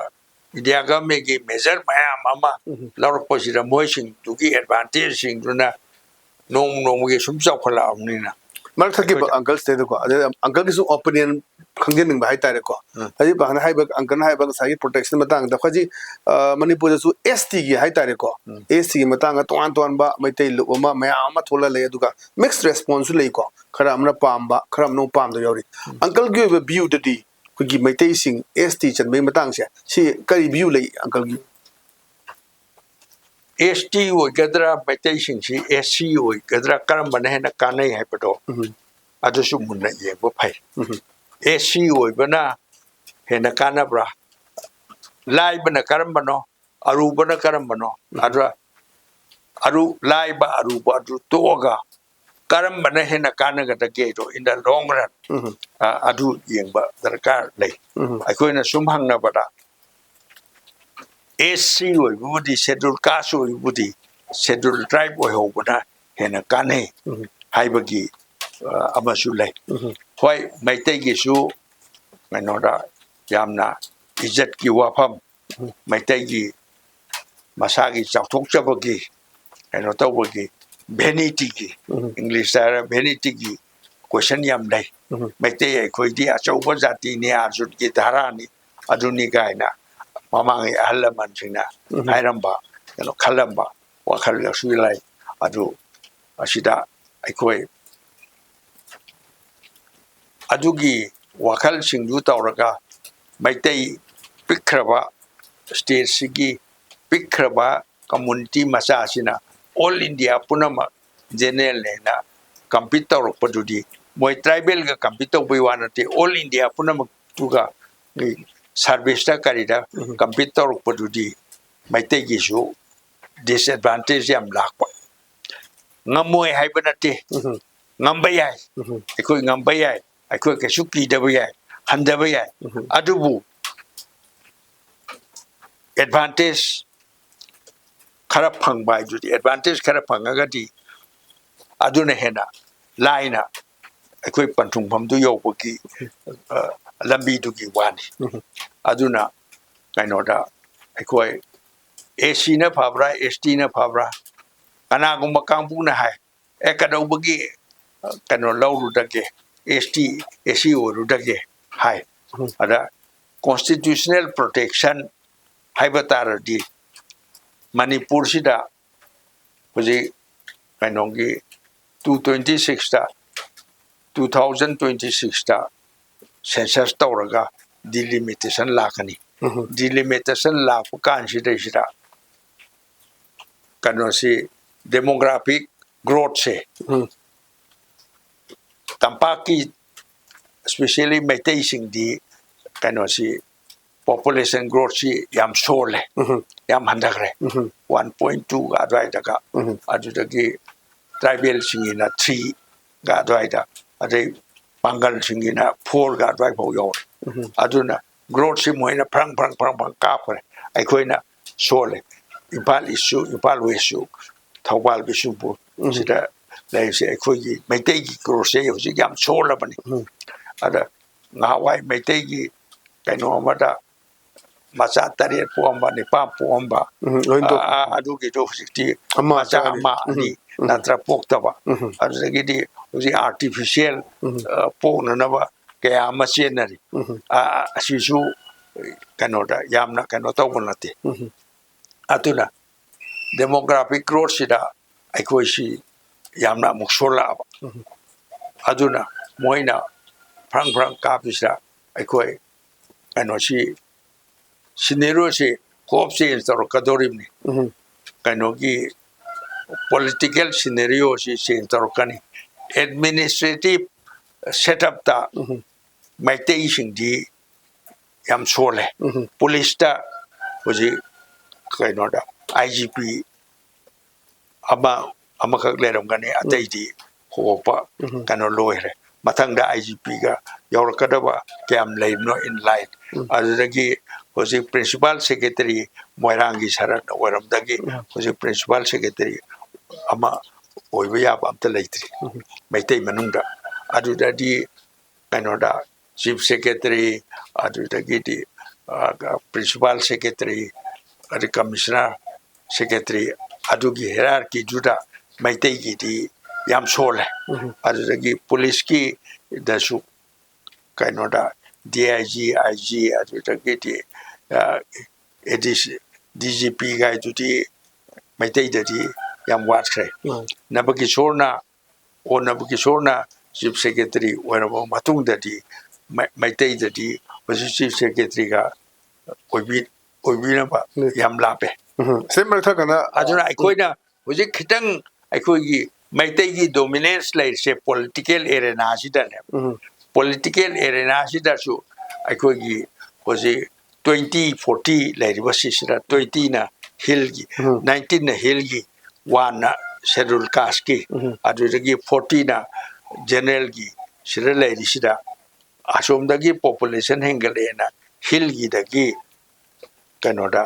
ꯏꯟꯗꯤꯌꯥ ꯒꯚꯔꯟꯃꯦꯟꯒꯤ ꯃꯦꯖꯔ ꯃꯌꯥꯝ ꯑꯃ ꯂꯧꯔꯛꯄꯁꯤꯗ ꯃꯣꯏꯁꯤꯡꯗꯨꯒꯤ ꯑꯦꯗꯚꯥꯟꯇꯦꯖꯁꯤꯡꯗꯨꯅ ꯅꯣꯡꯃ ꯅꯣꯡꯃꯒꯤ ꯁꯨꯝ ꯆꯥꯎꯈꯠꯂꯛꯑꯕꯅꯤꯅ꯫ ꯃꯔꯛ ꯊꯠꯈꯤꯕ ꯑꯪꯀꯜꯁꯤꯗꯩꯗꯀꯣ, ꯑꯗꯩ ꯑꯪꯀꯜꯒꯤꯁꯨ ꯑꯣꯄꯤꯅꯤꯌꯟ ꯈꯪꯖꯅꯤꯡꯕ ꯍꯥꯏꯇꯥꯔꯦꯀꯣ꯫ ꯎꯝ꯫ ꯍꯧꯖꯤꯛ ꯄꯥꯡꯒꯜ ꯍꯥꯏꯕ, ꯑꯪꯀꯜꯅ ꯍꯥꯏꯕ ꯉꯁꯥꯏꯒꯤ ꯄ꯭ꯔꯣꯇꯦꯛꯁꯟ ꯃꯇꯥꯡꯗ, ꯍꯧꯖꯤꯛ ꯃꯅꯤꯄꯨꯔꯗꯁꯨ ꯑꯦꯁ ꯇꯤꯒꯤ ꯍꯥꯏꯇꯥꯔꯦꯀꯣ, ꯎꯝ꯫ ꯑꯦꯁ ꯇꯤꯒꯤ ꯃꯇꯥꯡꯗ ꯇꯣꯉꯥꯟ ꯇꯣꯉꯥꯟꯕ ꯃꯩꯇꯩ ꯂꯨꯞ ꯑꯃ ꯃꯌꯥꯝ ꯑꯃ ꯊꯣꯛꯂ ꯂꯩ꯫ ꯑꯗꯨꯒ ꯃꯤꯛꯁ ꯔꯦꯁꯄꯣꯟꯁꯁꯨ ꯂꯩꯀꯣ, ꯈꯔ ꯑꯃꯅ ꯄꯥꯝꯕ, ꯈꯔ ꯑꯃꯅ ꯑꯃꯨꯛ ꯄꯥꯝꯗꯕ ꯌꯥꯎꯔꯤ꯫ ꯑꯪꯀꯜꯒꯤ ꯑꯣꯏꯕ ꯚ꯭ꯌꯨꯗꯗꯤ ꯑꯩꯈꯣꯏꯒꯤ ꯃꯩꯇꯩꯁꯤꯡ ꯑꯦꯁ ꯇꯤ ꯆꯟꯕꯒꯤ ꯃꯇꯥꯡꯁꯦ, ꯁꯤ ꯀꯔꯤ ꯚ꯭ꯌꯨ ꯂꯩ ꯑꯪꯀꯜꯒꯤ? ꯑꯦꯁ ꯇꯤ ꯑꯣꯏꯒꯗ꯭ꯔꯥ, ꯃꯩꯇꯩꯁꯤꯡꯁꯤ ꯑꯦꯁ ꯁꯤ ꯑꯣꯏꯒꯗ꯭ꯔꯥ, ꯀꯔꯝꯕꯅ ꯍꯦꯟꯅ ꯀꯥꯟꯅꯩ ꯍꯥꯏꯕꯗꯣ ꯎꯝ꯫ ꯑꯗꯨꯁꯨ ꯃꯨꯟꯅ ꯌꯦꯡꯕ ꯐꯩ꯫ ꯎꯝ꯫ ꯑꯦꯁ ꯁꯤ ꯑꯣꯏꯕꯅ ꯍꯦꯟꯅ ꯀꯥꯟꯅꯕ꯭ꯔꯥ, ꯂꯥꯏꯕꯅ ꯀꯔꯝꯕꯅꯣ, ꯑꯔꯨꯕꯅ ꯀꯔꯝꯕꯅꯣ, ꯑꯗꯨꯒ ꯑꯔꯨ-, ꯂꯥꯏꯕ ꯑꯔꯨꯕ ꯑꯗꯨ ꯇꯣꯛꯑꯒ ꯀꯔꯝꯕꯅ ꯍꯦꯟꯅ ꯀꯥꯟꯅꯒꯗꯒꯦꯗꯣ in the long run, ꯎꯝ꯫ ꯑ, ꯑꯗꯨ ꯌꯦꯡꯕ ꯗꯔꯀꯥꯔ ꯂꯩ꯫ ꯎꯝ꯫ ꯑꯩꯈꯣꯏꯅ ꯁꯨꯝ ꯍꯪꯅꯕꯗ, ꯑꯦꯁ ꯁꯤ ꯑꯣꯏꯕꯕꯨꯗꯤ, ꯁꯦꯗꯨꯜ ꯀꯥꯁ ꯑꯣꯏꯕꯕꯨꯗꯤ, ꯁꯦꯗꯨꯜ ꯇ꯭ꯔꯥꯏꯕ ꯑꯣꯏꯍꯧꯕꯅ ꯍꯦꯟꯅ ꯀꯥꯟꯅꯩ ꯎꯝ꯫ ꯍꯥꯏꯕꯒꯤ, ꯑ, ꯑꯃꯁꯨ ꯂꯩ꯫ ꯎꯝ꯫ ꯍꯣꯏ, ꯃꯩꯇꯩꯒꯤꯁꯨ ꯀꯩꯅꯣꯗ ꯌꯥꯝꯅ ꯏꯖꯠꯀꯤ ꯋꯥꯐꯝ, ꯃꯩꯇꯩꯒꯤ ꯃꯁꯥꯒꯤ ꯆꯥꯎꯊꯣꯛꯆꯕꯒꯤ, ꯀꯩꯅꯣ ꯇꯧꯕꯒꯤ, ꯚꯦꯅꯤꯇꯤꯒꯤ, ꯎꯝ꯫ ꯏꯪꯂꯤꯁꯇ ꯍꯥꯏꯔ ꯚꯦꯅꯤꯇꯤꯒꯤ ꯀꯣꯏꯁꯟ ꯌꯥꯝ ꯂꯩ꯫ ꯎꯝ꯫ ꯃꯩꯇꯩ ꯑꯩꯈꯣꯏꯗꯤ ꯑꯆꯧꯕ ꯖꯥꯇꯤꯅꯤ, ꯑꯥꯔꯖꯨꯟꯒꯤ ꯙꯥꯔꯥꯅꯤ, ꯑꯗꯨꯅꯤ ꯀꯥꯏꯅ ꯃꯃꯥꯡꯒꯤ ꯑꯍꯜ ꯂꯃꯟꯁꯤꯡꯅ ꯎꯝ꯫ ꯍꯥꯏꯔꯝꯕ, ꯀꯩꯅꯣ ꯈꯜꯂꯝꯕ ꯋꯥꯈꯜꯒꯁꯨ ꯂꯩ꯫ ꯑꯗꯨ ꯑꯁꯤꯗ ꯑꯩꯈꯣꯏ ꯑꯗꯨꯒꯤ ꯋꯥꯈꯜꯁꯤꯡꯗꯨ ꯇꯧꯔꯒ ꯃꯩꯇꯩ ꯄꯤꯛꯈ꯭ꯔꯕ ꯁ꯭ꯇꯦꯠꯁꯤꯒꯤ ꯄꯤꯛꯈ꯭ꯔꯕ ꯀꯝꯃꯨꯅꯤꯇꯤ ꯃꯆꯥꯁꯤꯅ ꯑꯣꯜ ꯏꯟꯗꯤꯌꯥ ꯄꯨꯝꯅꯃꯛ ꯖꯦꯅꯦꯔꯦꯜꯅꯦꯅ ꯀꯝꯄꯤꯠ ꯇꯧꯔꯛꯄꯗꯨꯗꯤ, ꯃꯣꯏ ꯇ꯭ꯔꯥꯏꯕꯦꯜꯒ ꯀꯝꯄꯤꯠ ꯇꯧꯕꯩ ꯋꯥ ꯅꯠꯇꯦ, ꯑꯣꯜ ꯏꯟꯗꯤꯌꯥ ꯄꯨꯝꯅꯃꯛꯇꯨꯒ ꯁꯥꯔꯚꯤꯁꯇ ꯀꯔꯤꯗ ꯎꯝ꯫ ꯀꯝꯄꯤꯠ ꯇꯧꯔꯛꯄꯗꯨꯗꯤ ꯃꯩꯇꯩꯒꯤꯁꯨ ꯗꯤꯁꯑꯦꯗꯚꯥꯟꯇꯦꯖ ꯌꯥꯝ ꯂꯥꯛꯄ꯫ ꯉꯝꯃꯣꯏ ꯍꯥꯏꯕ ꯅꯠꯇꯦ, ꯎꯝ꯫ ꯉꯝꯕ ꯌꯥꯏ, ꯎꯝ꯫ ꯑꯩꯈꯣꯏ ꯉꯝꯕ ꯌꯥꯏ, ꯑꯩꯈꯣꯏ ꯀꯩꯁꯨ ꯀꯤꯗꯕ ꯌꯥꯏ, ꯍꯟꯊꯕ ꯌꯥꯏ꯫ ꯎꯝ꯫ ꯑꯗꯨꯕꯨ ꯑꯦꯗꯚꯥꯟꯇꯦꯖ ꯈꯔ ꯐꯪꯕ ꯍꯥꯏꯗꯨꯗꯤ, ꯑꯦꯗꯚꯥꯟꯇꯦꯖ ꯈꯔ ꯐꯪꯉꯒꯗꯤ ꯑꯗꯨꯅ ꯍꯦꯟꯅ ꯂꯥꯏꯅ ꯑꯩꯈꯣꯏ ꯄꯟꯊꯨꯡꯐꯝꯗꯨ ꯌꯧꯕꯒꯤ, ꯑ, ꯂꯝꯕꯤꯗꯨꯒꯤ ꯋꯥꯅꯤ꯫ ꯎꯝ꯫ ꯑꯗꯨꯅ ꯀꯩꯅꯣꯗ ꯑꯩꯈꯣꯏ ꯑꯦ ꯁꯤꯅ ꯐꯕ꯭ꯔꯥ, ꯑꯦꯁ ꯇꯤꯅ ꯐꯕ꯭ꯔꯥ? ꯀꯅꯥꯒꯨꯝꯕ ꯀꯥꯡꯕꯨꯅ ꯍꯥꯏ, "ꯑꯦ, ꯀꯩꯗꯧꯕꯒꯤ, ꯑ, ꯀꯩꯅꯣ ꯂꯧꯔꯨꯗꯒꯦ, ꯑꯦꯁ ꯇꯤ, ꯑꯦꯁ ꯁꯤ ꯑꯣꯏꯔꯨꯗꯒꯦ?" ꯍꯥꯏ꯫ ꯎꯝ꯫ ꯑꯗ constitutional protection ꯍꯥꯏꯕ ꯇꯥꯔꯗꯤ ꯃꯅꯤꯄꯨꯔꯁꯤꯗ ꯍꯧꯖꯤꯛ ꯀꯩꯅꯣꯒꯤ two twenty sixꯇ, two thousand twenty sixꯇ census ꯇꯧꯔꯒ delimitation ꯂꯥꯛꯀꯅꯤ꯫ ꯎꯝ꯫ Delimitation ꯂꯥꯛꯄ ꯀꯥꯟꯁꯤꯗꯩꯁꯤꯗ ꯀꯩꯅꯣꯁꯤ, demographic growthꯁꯦ, ꯎꯝ꯫ ꯇꯝꯄꯥꯛꯀꯤ, especially ꯃꯩꯇꯩꯁꯤꯡꯗꯤ ꯀꯩꯅꯣꯁꯤ, population growthꯁꯤ ꯌꯥꯝ ꯁꯣꯜꯂꯦ, ꯎꯝ꯫ ꯌꯥꯝ ꯍꯟꯊꯈ꯭ꯔꯦ, ꯎꯝ꯫ One point twoꯒ ꯑꯗꯨꯋꯥꯏꯗꯒ, ꯎꯝ꯫ ꯑꯗꯨꯗꯒꯤ tribalꯁꯤꯡꯒꯤꯅ threeꯒ ꯑꯗꯨꯋꯥꯏꯗ, ꯑꯗꯩ ꯄꯥꯡꯒꯜꯁꯤꯡꯒꯤꯅ fourꯒ ꯑꯗꯨꯋꯥꯏ ꯐꯥꯎ ꯌꯧꯔꯦ꯫ ꯎꯝ꯫ ꯑꯗꯨꯅ growthꯁꯤ ꯃꯣꯏꯅ ꯐ꯭ꯔꯪ ꯐ꯭ꯔꯪ ꯐ꯭ꯔꯪ ꯐ꯭ꯔꯪ ꯀꯥꯞꯈ꯭ꯔꯦ, ꯑꯩꯈꯣꯏꯅ ꯁꯣꯜꯂꯦ꯫ ꯏꯝꯐꯥꯜ Eastꯁꯨ, ꯏꯝꯐꯥꯜ Westꯁꯨ, ꯊꯧꯕꯥꯜ, ꯕꯤꯁꯅꯨꯄꯨꯔ, ꯎꯝ꯫ ꯁꯤꯗ ꯂꯩꯔꯤꯁꯦ ꯑꯩꯈꯣꯏꯒꯤ ꯃꯩꯇꯩꯒꯤ growthꯁꯦ ꯍꯧꯖꯤꯛ ꯌꯥꯝ ꯁꯣꯜꯂꯕꯅꯤ꯫ ꯎꯝ꯫ ꯑꯗ ꯉꯍꯥꯟꯋꯥꯏ ꯃꯩꯇꯩꯒꯤ ꯀꯩꯅꯣ ꯑꯃꯗ ꯃꯆꯥ ꯇꯔꯦꯠ ꯄꯣꯛꯑꯝꯕ, ꯅꯤꯄꯥꯟ ꯄꯣꯛꯑꯝꯕ, ꯎꯝ, ꯂꯣꯏ ꯇꯣꯛ-, ꯑ, ꯑ, ꯑꯗꯨꯒꯤꯗꯣ ꯍꯧꯖꯤꯛꯇꯤ ꯑꯃ ꯃꯆꯥ ꯆꯥꯔꯦ꯫ ꯑꯃ, ꯎꯝ, ꯑꯅꯤ ꯎꯝ꯫ ꯅꯠꯇ꯭ꯔ ꯄꯣꯛꯇꯕ꯫ ꯎꯝ꯫ ꯑꯗꯨꯗꯒꯤꯗꯤ ꯍꯧꯖꯤꯛ artificial, ꯎꯝ꯫ ꯑ, ꯄꯣꯛꯅꯅꯕ ꯀꯌꯥ ꯑꯃ ꯆꯦꯟꯅꯔꯤ꯫ ꯎꯝ꯫ ꯑ, ꯑ, ꯑꯁꯤꯁꯨ ꯀꯩꯅꯣꯗ ꯌꯥꯝꯅ ꯀꯩꯅꯣ ꯇꯧꯕ ꯅꯠꯇꯦ꯫ ꯎꯝ꯫ ꯑꯗꯨꯅ demographic growthꯁꯤꯗ ꯑꯩꯈꯣꯏꯁꯤ ꯌꯥꯝꯅ ꯑꯃꯨꯛ ꯁꯣꯜꯂꯛꯑꯕ꯫ ꯎꯝ꯫ ꯑꯗꯨꯅ ꯃꯣꯏꯅ ꯐ꯭ꯔꯪ ꯐ꯭ꯔꯪ ꯀꯥꯞꯄꯤꯁꯤꯗ ꯑꯩꯈꯣꯏ ꯀꯩꯅꯣꯁꯤ, scenarioꯁꯤ ꯍꯣꯞ change ꯇꯧꯔꯛꯀꯗꯧꯔꯤꯕꯅꯤ꯫ ꯎꯝ꯫ ꯀꯩꯅꯣꯒꯤ political scenarioꯁꯤ change ꯇꯧꯔꯛꯀꯅꯤ꯫ Administrative setupꯇ ꯎꯝ꯫ ꯃꯩꯇꯩꯁꯤꯡꯗꯤ ꯌꯥꯝ ꯁꯣꯜꯂꯦ꯫ ꯎꯝ꯫ Policeꯇ ꯍꯧꯖꯤꯛ ꯀꯩꯅꯣꯗ I G P ꯑꯃ, ꯑꯃꯈꯛ ꯂꯩꯔꯝꯒꯅꯤ, ꯎꯝ꯫ ꯑꯇꯩꯗꯤ ꯍꯣꯄ ꯎꯝ꯫ ꯀꯩꯅꯣ ꯂꯣꯏꯈ꯭ꯔꯦ꯫ ꯃꯊꯪꯗ I G Pꯒ ꯌꯧꯔꯛꯀꯗꯕ ꯀꯌꯥꯝ ꯂꯩꯕꯅꯣ in line꯫ ꯎꯝ꯫ ꯑꯗꯨꯗꯒꯤ ꯍꯧꯖꯤꯛ principal secretary ꯃꯣꯏꯔꯥꯡꯒꯤ ꯁꯔꯠꯅ ꯑꯣꯏꯔꯝꯗꯒꯤ ꯎꯝ꯫ ꯍꯧꯖꯤꯛ principal secretary ꯑꯃ ꯑꯣꯏꯕ ꯌꯥꯕ ꯑꯝꯇ ꯂꯩꯇ꯭ꯔꯤ ꯎꯝ꯫ ꯃꯩꯇꯩ ꯃꯅꯨꯡꯗ꯫ ꯑꯗꯨꯗꯗꯤ ꯀꯩꯅꯣꯗ chief secretary, ꯑꯗꯨꯗꯒꯤꯗꯤ principal secretary, ꯑꯗꯩ commissioner secretary, ꯑꯗꯨꯒꯤ hierarchyꯗꯨꯗ ꯃꯩꯇꯩꯒꯤꯗꯤ ꯌꯥꯝ ꯁꯣꯜꯂꯦ꯫ ꯑꯗꯨꯗꯒꯤ policeꯀꯤꯗꯁꯨ ꯀꯩꯅꯣꯗ D I G, I G, ꯑꯗꯨꯗꯒꯤꯗꯤ ꯑꯦ ꯗꯤ ꯁꯤ, D G P ꯒꯥꯏꯗꯨꯗꯤ ꯃꯩꯇꯩꯗꯗꯤ ꯌꯥꯝ ꯋꯥꯠꯈ꯭ꯔꯦ꯫ ꯅꯕꯀꯤꯁꯣꯔꯅ, ꯑꯣ ꯅꯕꯀꯤꯁꯣꯔꯅ chief secretary ꯑꯣꯏꯔꯕ ꯃꯇꯨꯡꯗꯗꯤ ꯃꯩꯇꯩꯗꯗꯤ ꯍꯧꯖꯤꯛ chief secretaryꯒ ꯑꯣꯏꯕꯤ ꯑꯣꯏꯕꯤꯅꯕ ꯌꯥꯝ ꯂꯥꯞꯄꯦ꯫ ꯎꯝ, ꯁꯤ ꯃꯔꯛ ꯊꯠꯀꯅ, ꯑꯗꯨꯅ ꯑꯩꯈꯣꯏꯅ ꯍꯧꯖꯤꯛ ꯈꯤꯇꯪ ꯑꯩꯈꯣꯏꯒꯤ ꯃꯩꯇꯩꯒꯤ dominance ꯂꯩꯔꯤꯁꯦ political arenaꯁꯤꯗꯅꯦ꯫ ꯎꯝ, Political arenaꯁꯤꯗꯁꯨ ꯑꯩꯈꯣꯏꯒꯤ ꯍꯧꯖꯤꯛ twenty forty ꯂꯩꯔꯤꯕ ꯁꯤꯁꯤꯗ twentyꯅ hillꯒꯤ, ꯎꯝ, nineteenꯅ hillꯒꯤ, oneꯅ schedule casteꯀꯤ, ꯎꯝ, ꯑꯗꯨꯗꯒꯤ fortyꯅ generalꯒꯤ, ꯁꯤꯗ ꯂꯩꯔꯤꯁꯤꯗ ꯑꯁꯣꯝꯗꯒꯤ population ꯍꯦꯟꯒꯠꯂꯛꯑꯦꯅ hillꯒꯤꯗꯒꯤ ꯀꯩꯅꯣꯗ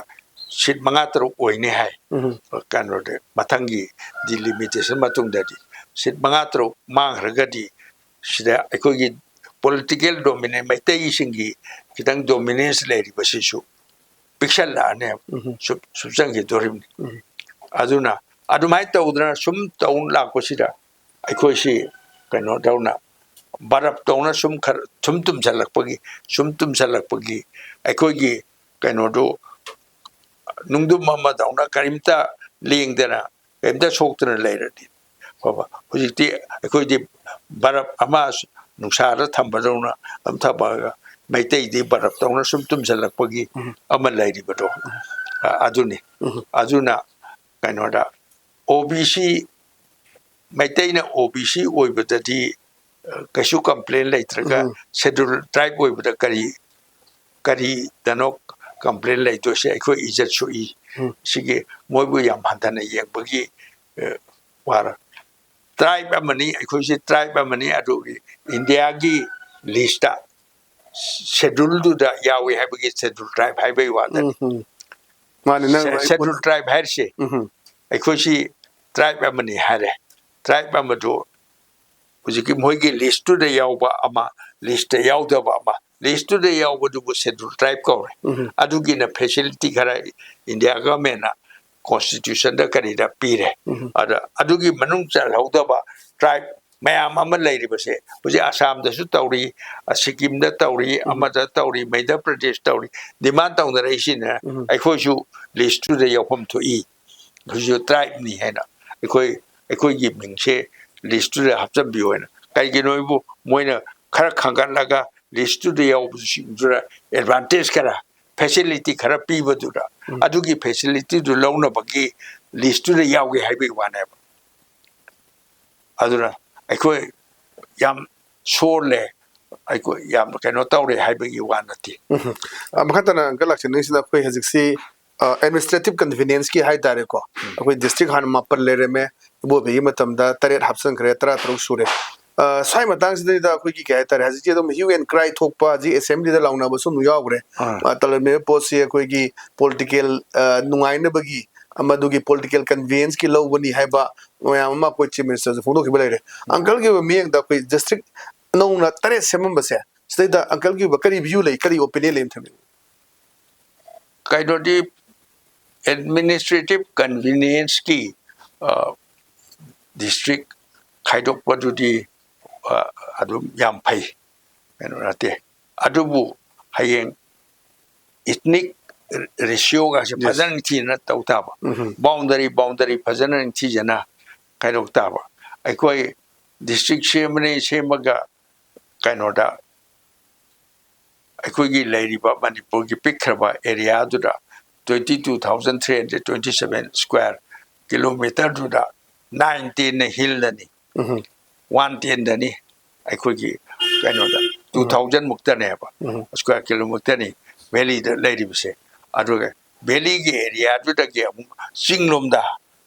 seat ꯃꯉꯥ ꯇꯔꯨꯛ ꯑꯣꯏꯅꯤ ꯍꯥꯏ꯫ ꯎꯝ, ꯀꯩꯅꯣꯗ ꯃꯊꯪꯒꯤ delimitation ꯃꯇꯨꯡꯗꯗꯤ seat ꯃꯉꯥ ꯇꯔꯨꯛ ꯃꯥꯡꯈ꯭ꯔꯒꯗꯤ ꯁꯤꯗ ꯑꯩꯈꯣꯏꯒꯤ political dominance, ꯃꯩꯇꯩꯁꯤꯡꯒꯤ ꯈꯤꯇꯪ dominance ꯂꯩꯔꯤꯕꯁꯤꯁꯨ ꯄꯤꯛꯁꯜꯂꯛꯑꯅꯦꯕ꯫ ꯎꯝ, ꯁꯨꯞ-, ꯁꯨꯞꯆꯟꯈꯤꯗꯣꯔꯤꯕꯅꯤ꯫ ꯎꯝ, ꯑꯗꯨꯅ ꯑꯗꯨꯃꯥꯏꯅ ꯇꯧꯗꯅ ꯁꯨꯝ ꯇꯧ ꯂꯥꯛꯄꯁꯤꯗ ꯑꯩꯈꯣꯏꯁꯤ ꯀꯩꯅꯣ ꯇꯧꯅ ꯕꯔꯞ ꯇꯧꯅ ꯁꯨꯝ ꯈꯔ ꯁꯨꯝ ꯇꯨꯝꯁꯤꯜꯂꯛꯄꯒꯤ, ꯁꯨꯝ ꯇꯨꯝꯁꯤꯜꯂꯛꯄꯒꯤ ꯑꯩꯈꯣꯏꯒꯤ ꯀꯩꯅꯣꯗꯨ ꯅꯨꯡꯗꯨꯝ ꯑꯃꯗꯧꯅ ꯀꯔꯤꯝꯇ ꯂꯦꯡꯗꯅ ꯀꯔꯤꯝꯇ ꯁꯣꯛꯇꯅ ꯂꯩꯔꯗꯤ ꯐꯕ꯫ ꯍꯧꯖꯤꯛꯇꯤ ꯑꯩꯈꯣꯏꯗꯤ ꯕꯔꯞ ꯑꯃ ꯅꯨꯡꯁꯥꯗ ꯊꯝꯕꯗꯧꯅ ꯑꯗꯨꯝ ꯊꯝꯃꯒ ꯃꯩꯇꯩꯗꯤ ꯕꯔꯞꯇꯧꯅ ꯁꯨꯝ ꯇꯨꯝꯁꯤꯜꯂꯛꯄꯒꯤ ꯎꯝ, ꯑꯃ ꯂꯩꯔꯤꯕꯗꯣ, ꯑ, ꯑꯗꯨꯅꯤ꯫ ꯎꯝ, ꯑꯗꯨꯅ ꯀꯩꯅꯣꯗ O B C, ꯃꯩꯇꯩꯅ O B C ꯑꯣꯏꯕꯗꯗꯤ, ꯑ, ꯀꯩꯁꯨ complain ꯂꯩꯇ꯭ꯔꯒ ꯎꯝ, schedule tribe ꯑꯣꯏꯕꯗ ꯀꯔꯤ, ꯀꯔꯤꯗꯅꯣ complain ꯂꯩꯗꯣꯏꯁꯦ? ꯑꯩꯈꯣꯏ ꯏꯖꯠ ꯁꯣꯛꯏ꯫ ꯎꯝ, ꯁꯤꯒꯤ ꯃꯣꯏꯕꯨ ꯌꯥꯝ ꯍꯟꯊꯅ ꯌꯦꯡꯕꯒꯤ, ꯑ, ꯋꯥꯔ꯫ Tribe ꯑꯃꯅꯤ, ꯑꯩꯈꯣꯏꯁꯦ tribe ꯑꯃꯅꯤ, ꯑꯗꯨꯒꯤ Indiaꯒꯤ listꯇ scheduleꯗꯨꯗ ꯌꯥꯎꯏ ꯍꯥꯏꯕꯒꯤ schedule tribe ꯍꯥꯏꯕꯒꯤ ꯋꯥꯗꯅꯤ꯫ ꯎꯝ, ꯎꯝ꯫ ꯃꯥꯅꯤ, ꯅꯪ ꯁꯦ-, schedule tribe ꯍꯥꯏꯔꯤꯁꯦ ꯎꯝ, ꯎꯝ꯫ ꯑꯩꯈꯣꯏꯁꯤ tribe ꯑꯃꯅꯤ ꯍꯥꯏꯔꯦ꯫ Tribe ꯑꯃꯗꯨ ꯍꯧꯖꯤꯛꯀꯤ ꯃꯣꯏꯒꯤ ꯂꯤꯁꯇꯨꯗ ꯌꯥꯎꯕ ꯑꯃ, ꯂꯤꯁꯇ ꯌꯥꯎꯗꯕ ꯑꯃ, ꯂꯤꯁꯇꯨꯗ ꯌꯥꯎꯕꯗꯨꯕꯨ ꯁꯦꯗꯨꯜ ꯇ꯭ꯔꯥꯏꯕ ꯀꯧꯔꯦ꯫ ꯎꯝ. ꯑꯗꯨꯒꯤꯅ ꯐꯦꯁꯤꯂꯤꯇꯤ ꯈꯔ ꯏꯟꯗꯤꯌꯥ ꯒꯚꯔꯟꯃꯦꯟꯅ ꯀꯣꯟꯁꯇꯤꯇ꯭ꯌꯨꯁꯟꯗ ꯀꯔꯤꯗ ꯄꯤꯔꯦ꯫ ꯎꯝ. ꯑꯗ ꯑꯗꯨꯒꯤ ꯃꯅꯨꯡ ꯆꯜꯍꯧꯗꯕ ꯇ꯭ꯔꯥꯏꯕ ꯃꯌꯥꯝ ꯑꯃ ꯂꯩꯔꯤꯕꯁꯦ ꯍꯧꯖꯤꯛ ꯑꯁꯥꯝꯗꯁꯨ ꯇꯧꯔꯤ, ꯁꯤꯛꯀꯤꯝꯗ ꯇꯧꯔꯤ, ꯎꯝ. ꯑꯃꯗ ꯇꯧꯔꯤ, ꯃꯩꯙ꯭ꯌ ꯄ꯭ꯔꯗꯦꯁ ꯇꯧꯔꯤ, ꯗꯤꯃꯥꯟ ꯇꯧꯅꯔꯛꯏꯁꯤꯅ ꯎꯝ. ꯑꯩꯈꯣꯏꯁꯨ ꯂꯤꯁꯇꯨꯗ ꯌꯥꯎꯐꯝ ꯊꯣꯛꯏ꯫ ꯍꯧꯖꯤꯛ ꯇ꯭ꯔꯥꯏꯕꯅꯤ ꯍꯥꯏꯅ ꯑꯩꯈꯣꯏ, ꯑꯩꯈꯣꯏꯒꯤ ꯃꯤꯡꯁꯦ ꯂꯤꯁꯇꯨꯗ ꯍꯥꯞꯆꯤꯟꯕꯤꯌꯨ ꯍꯥꯏꯅ꯫ ꯀꯩꯒꯤꯅꯣ ꯍꯥꯏꯕꯨ ꯃꯣꯏꯅ ꯈꯔ ꯈꯟꯒꯠꯂꯒ ꯂꯤꯁꯇꯨꯗ ꯌꯥꯎꯕꯁꯤꯡꯗꯨꯗ ꯑꯦꯗꯚꯥꯟꯇꯦꯖ ꯈꯔ, ꯐꯦꯁꯤꯂꯤꯇꯤ ꯈꯔ ꯄꯤꯕꯗꯨꯗ ꯎꯝ. ꯑꯗꯨꯒꯤ ꯐꯦꯁꯤꯂꯤꯇꯤꯗꯨ ꯂꯧꯅꯕꯒꯤ ꯂꯤꯁꯇꯨꯗ ꯌꯥꯎꯒꯦ ꯍꯥꯏꯕꯒꯤ ꯋꯥꯅꯦꯕ꯫ ꯑꯗꯨꯅ ꯑꯩꯈꯣꯏ ꯌꯥꯝ ꯁꯣꯜꯂꯦ, ꯑꯩꯈꯣꯏ ꯌꯥꯝ ꯀꯩꯅꯣ ꯇꯧꯔꯦ ꯍꯥꯏꯕꯒꯤ ꯋꯥ ꯅꯠꯇꯦ꯫ ꯎꯝ. ꯑ, ꯃꯈꯥ ꯇꯥꯅ ꯑꯪꯀꯜ ꯂꯥꯛꯆꯅꯤꯡꯉꯤꯁꯤꯅ ꯑꯩꯈꯣꯏ ꯍꯧꯖꯤꯛꯁꯤ, ꯑ, ꯑꯦꯗꯃꯤꯅꯤꯁꯇ꯭ꯔꯦꯇꯤꯚ ꯀꯟꯚꯤꯅꯤꯌꯦꯟꯁꯀꯤ ꯍꯥꯏ ꯇꯥꯔꯦꯀꯣ꯫ ꯑꯩꯈꯣꯏ ꯗꯤꯁꯇ꯭ꯔꯤꯛ ꯍꯥꯟꯅ ꯃꯥꯄꯟ ꯂꯩꯔꯝꯃꯦ, ꯏꯕꯣꯕꯤꯒꯤ ꯃꯇꯝꯗ ꯇꯔꯦꯠ ꯍꯥꯞꯆꯤꯟꯈ꯭ꯔꯦ, ꯇꯔꯥ ꯇꯔꯨꯛ ꯁꯨꯔꯦ꯫ ꯑ, ꯁ꯭ꯋꯥꯏ ꯃꯇꯥꯡꯁꯤꯗꯩꯗ ꯑꯩꯈꯣꯏꯒꯤ ꯀꯩ ꯍꯥꯏꯇꯥꯔꯦ, ꯍꯧꯖꯤꯛꯇꯤ ꯑꯗꯨꯝ ꯍ꯭ꯌꯨ ꯑꯦꯟ ꯀ꯭ꯔꯥꯏ ꯊꯣꯛꯄ, ꯍꯧꯖꯤꯛ ꯑꯦꯁꯦꯝꯕ꯭ꯂꯤꯗ ꯂꯥꯎꯅꯕꯁꯨ ꯑꯗꯨꯝ ꯌꯥꯎꯈ꯭ꯔꯦ꯫ ꯑꯥ. ꯑ, ꯇꯥꯂꯛꯂꯤꯕ ꯄꯣꯠꯁꯤ ꯑꯩꯈꯣꯏꯒꯤ ꯄꯣꯂꯤꯇꯤꯀꯦꯜ, ꯑ, ꯅꯨꯡꯉꯥꯏꯅꯕꯒꯤ, ꯑꯃꯗꯨꯒꯤ ꯄꯣꯂꯤꯇꯤꯀꯦꯜ ꯀꯟꯚꯤꯅꯤꯌꯦꯟꯁꯀꯤ ꯂꯧꯕꯅꯤ ꯍꯥꯏꯕ ꯃꯌꯥꯝ ꯑꯃ ꯑꯩꯈꯣꯏ ꯆꯤꯐ ꯃꯤꯅꯤꯁꯇꯔꯁꯨ ꯐꯣꯡꯗꯣꯛꯈꯤꯕ ꯂꯩꯔꯦ꯫ ꯑꯪꯀꯜꯒꯤ ꯑꯣꯏꯕ ꯃꯤꯠꯌꯦꯡꯗ ꯑꯩꯈꯣꯏ ꯗꯤꯁꯇ꯭ꯔꯤꯛ ꯅꯧꯅ ꯇꯔꯦꯠ ꯁꯦꯝꯃꯝꯕꯁꯦ, ꯁꯤꯗꯩꯗ ꯑꯪꯀꯜꯒꯤ ꯑꯣꯏꯕ ꯀꯔꯤ ꯚ꯭ꯌꯨ ꯂꯩ, ꯀꯔꯤ ꯑꯣꯄꯤꯅꯤꯌꯟ ꯂꯩ ꯑꯝꯇ ꯊꯝꯕꯤꯌꯨ? ꯀꯩꯅꯣꯗꯤ, ꯑꯦꯗꯃꯤꯅꯤꯁꯇ꯭ꯔꯦꯇꯤꯚ ꯀꯟꯚꯤꯅꯤꯌꯦꯟꯁꯀꯤ, ꯑ, ꯗꯤꯁꯇ꯭ꯔꯤꯛ ꯈꯥꯏꯗꯣꯛꯄꯗꯨꯗꯤ, ꯑ, ꯑꯗꯨꯝ ꯌꯥꯝ ꯐꯩ, ꯀꯩꯅꯣ ꯅꯠꯇꯦ꯫ ꯑꯗꯨꯕꯨ ꯍꯌꯦꯡ ꯏꯊꯅꯤꯛ ꯔꯦꯁꯤꯌꯣꯒꯁꯦ Yes. ꯐꯖꯅ ꯅꯤꯡꯊꯤꯖꯅ ꯇꯧ ꯇꯥꯕ, ꯎꯝ. ꯕꯥꯎꯟꯗꯔꯤ, ꯕꯥꯎꯟꯗꯔꯤ ꯐꯖꯅ ꯅꯤꯡꯊꯤꯖꯅ ꯈꯥꯏꯗꯣꯛ ꯇꯥꯕ꯫ ꯑꯩꯈꯣꯏ ꯗꯤꯁꯇ꯭ꯔꯤꯛ ꯁꯦꯝꯕꯅꯤ, ꯁꯦꯝꯃꯒ ꯀꯩꯅꯣꯗ ꯑꯩꯈꯣꯏꯒꯤ ꯂꯩꯔꯤꯕ ꯃꯅꯤꯄꯨꯔꯒꯤ ꯄꯤꯛꯈ꯭ꯔꯕ ꯑꯦꯔꯤꯌꯥꯗꯨꯗ twenty two thousand three hundred twenty seven square kilometerꯗꯨꯗ nine tenꯅ ꯍꯤꯜꯗꯅꯤ, ꯎꯝ. one tenꯗꯅꯤ ꯑꯩꯈꯣꯏꯒꯤ ꯀꯩꯅꯣꯗ two thousand ꯃꯨꯛꯇꯅꯦꯕ, ꯎꯝ. square kilometerꯅꯤ ꯚꯦꯂꯤꯗ ꯂꯩꯔꯤꯕꯁꯦ꯫ ꯑꯗꯨꯒ ꯚꯦꯂꯤꯒꯤ ꯑꯦꯔꯤꯌꯥꯗꯨꯗꯒꯤ ꯑꯃꯨꯛ ꯆꯤꯡꯂꯣꯝꯗ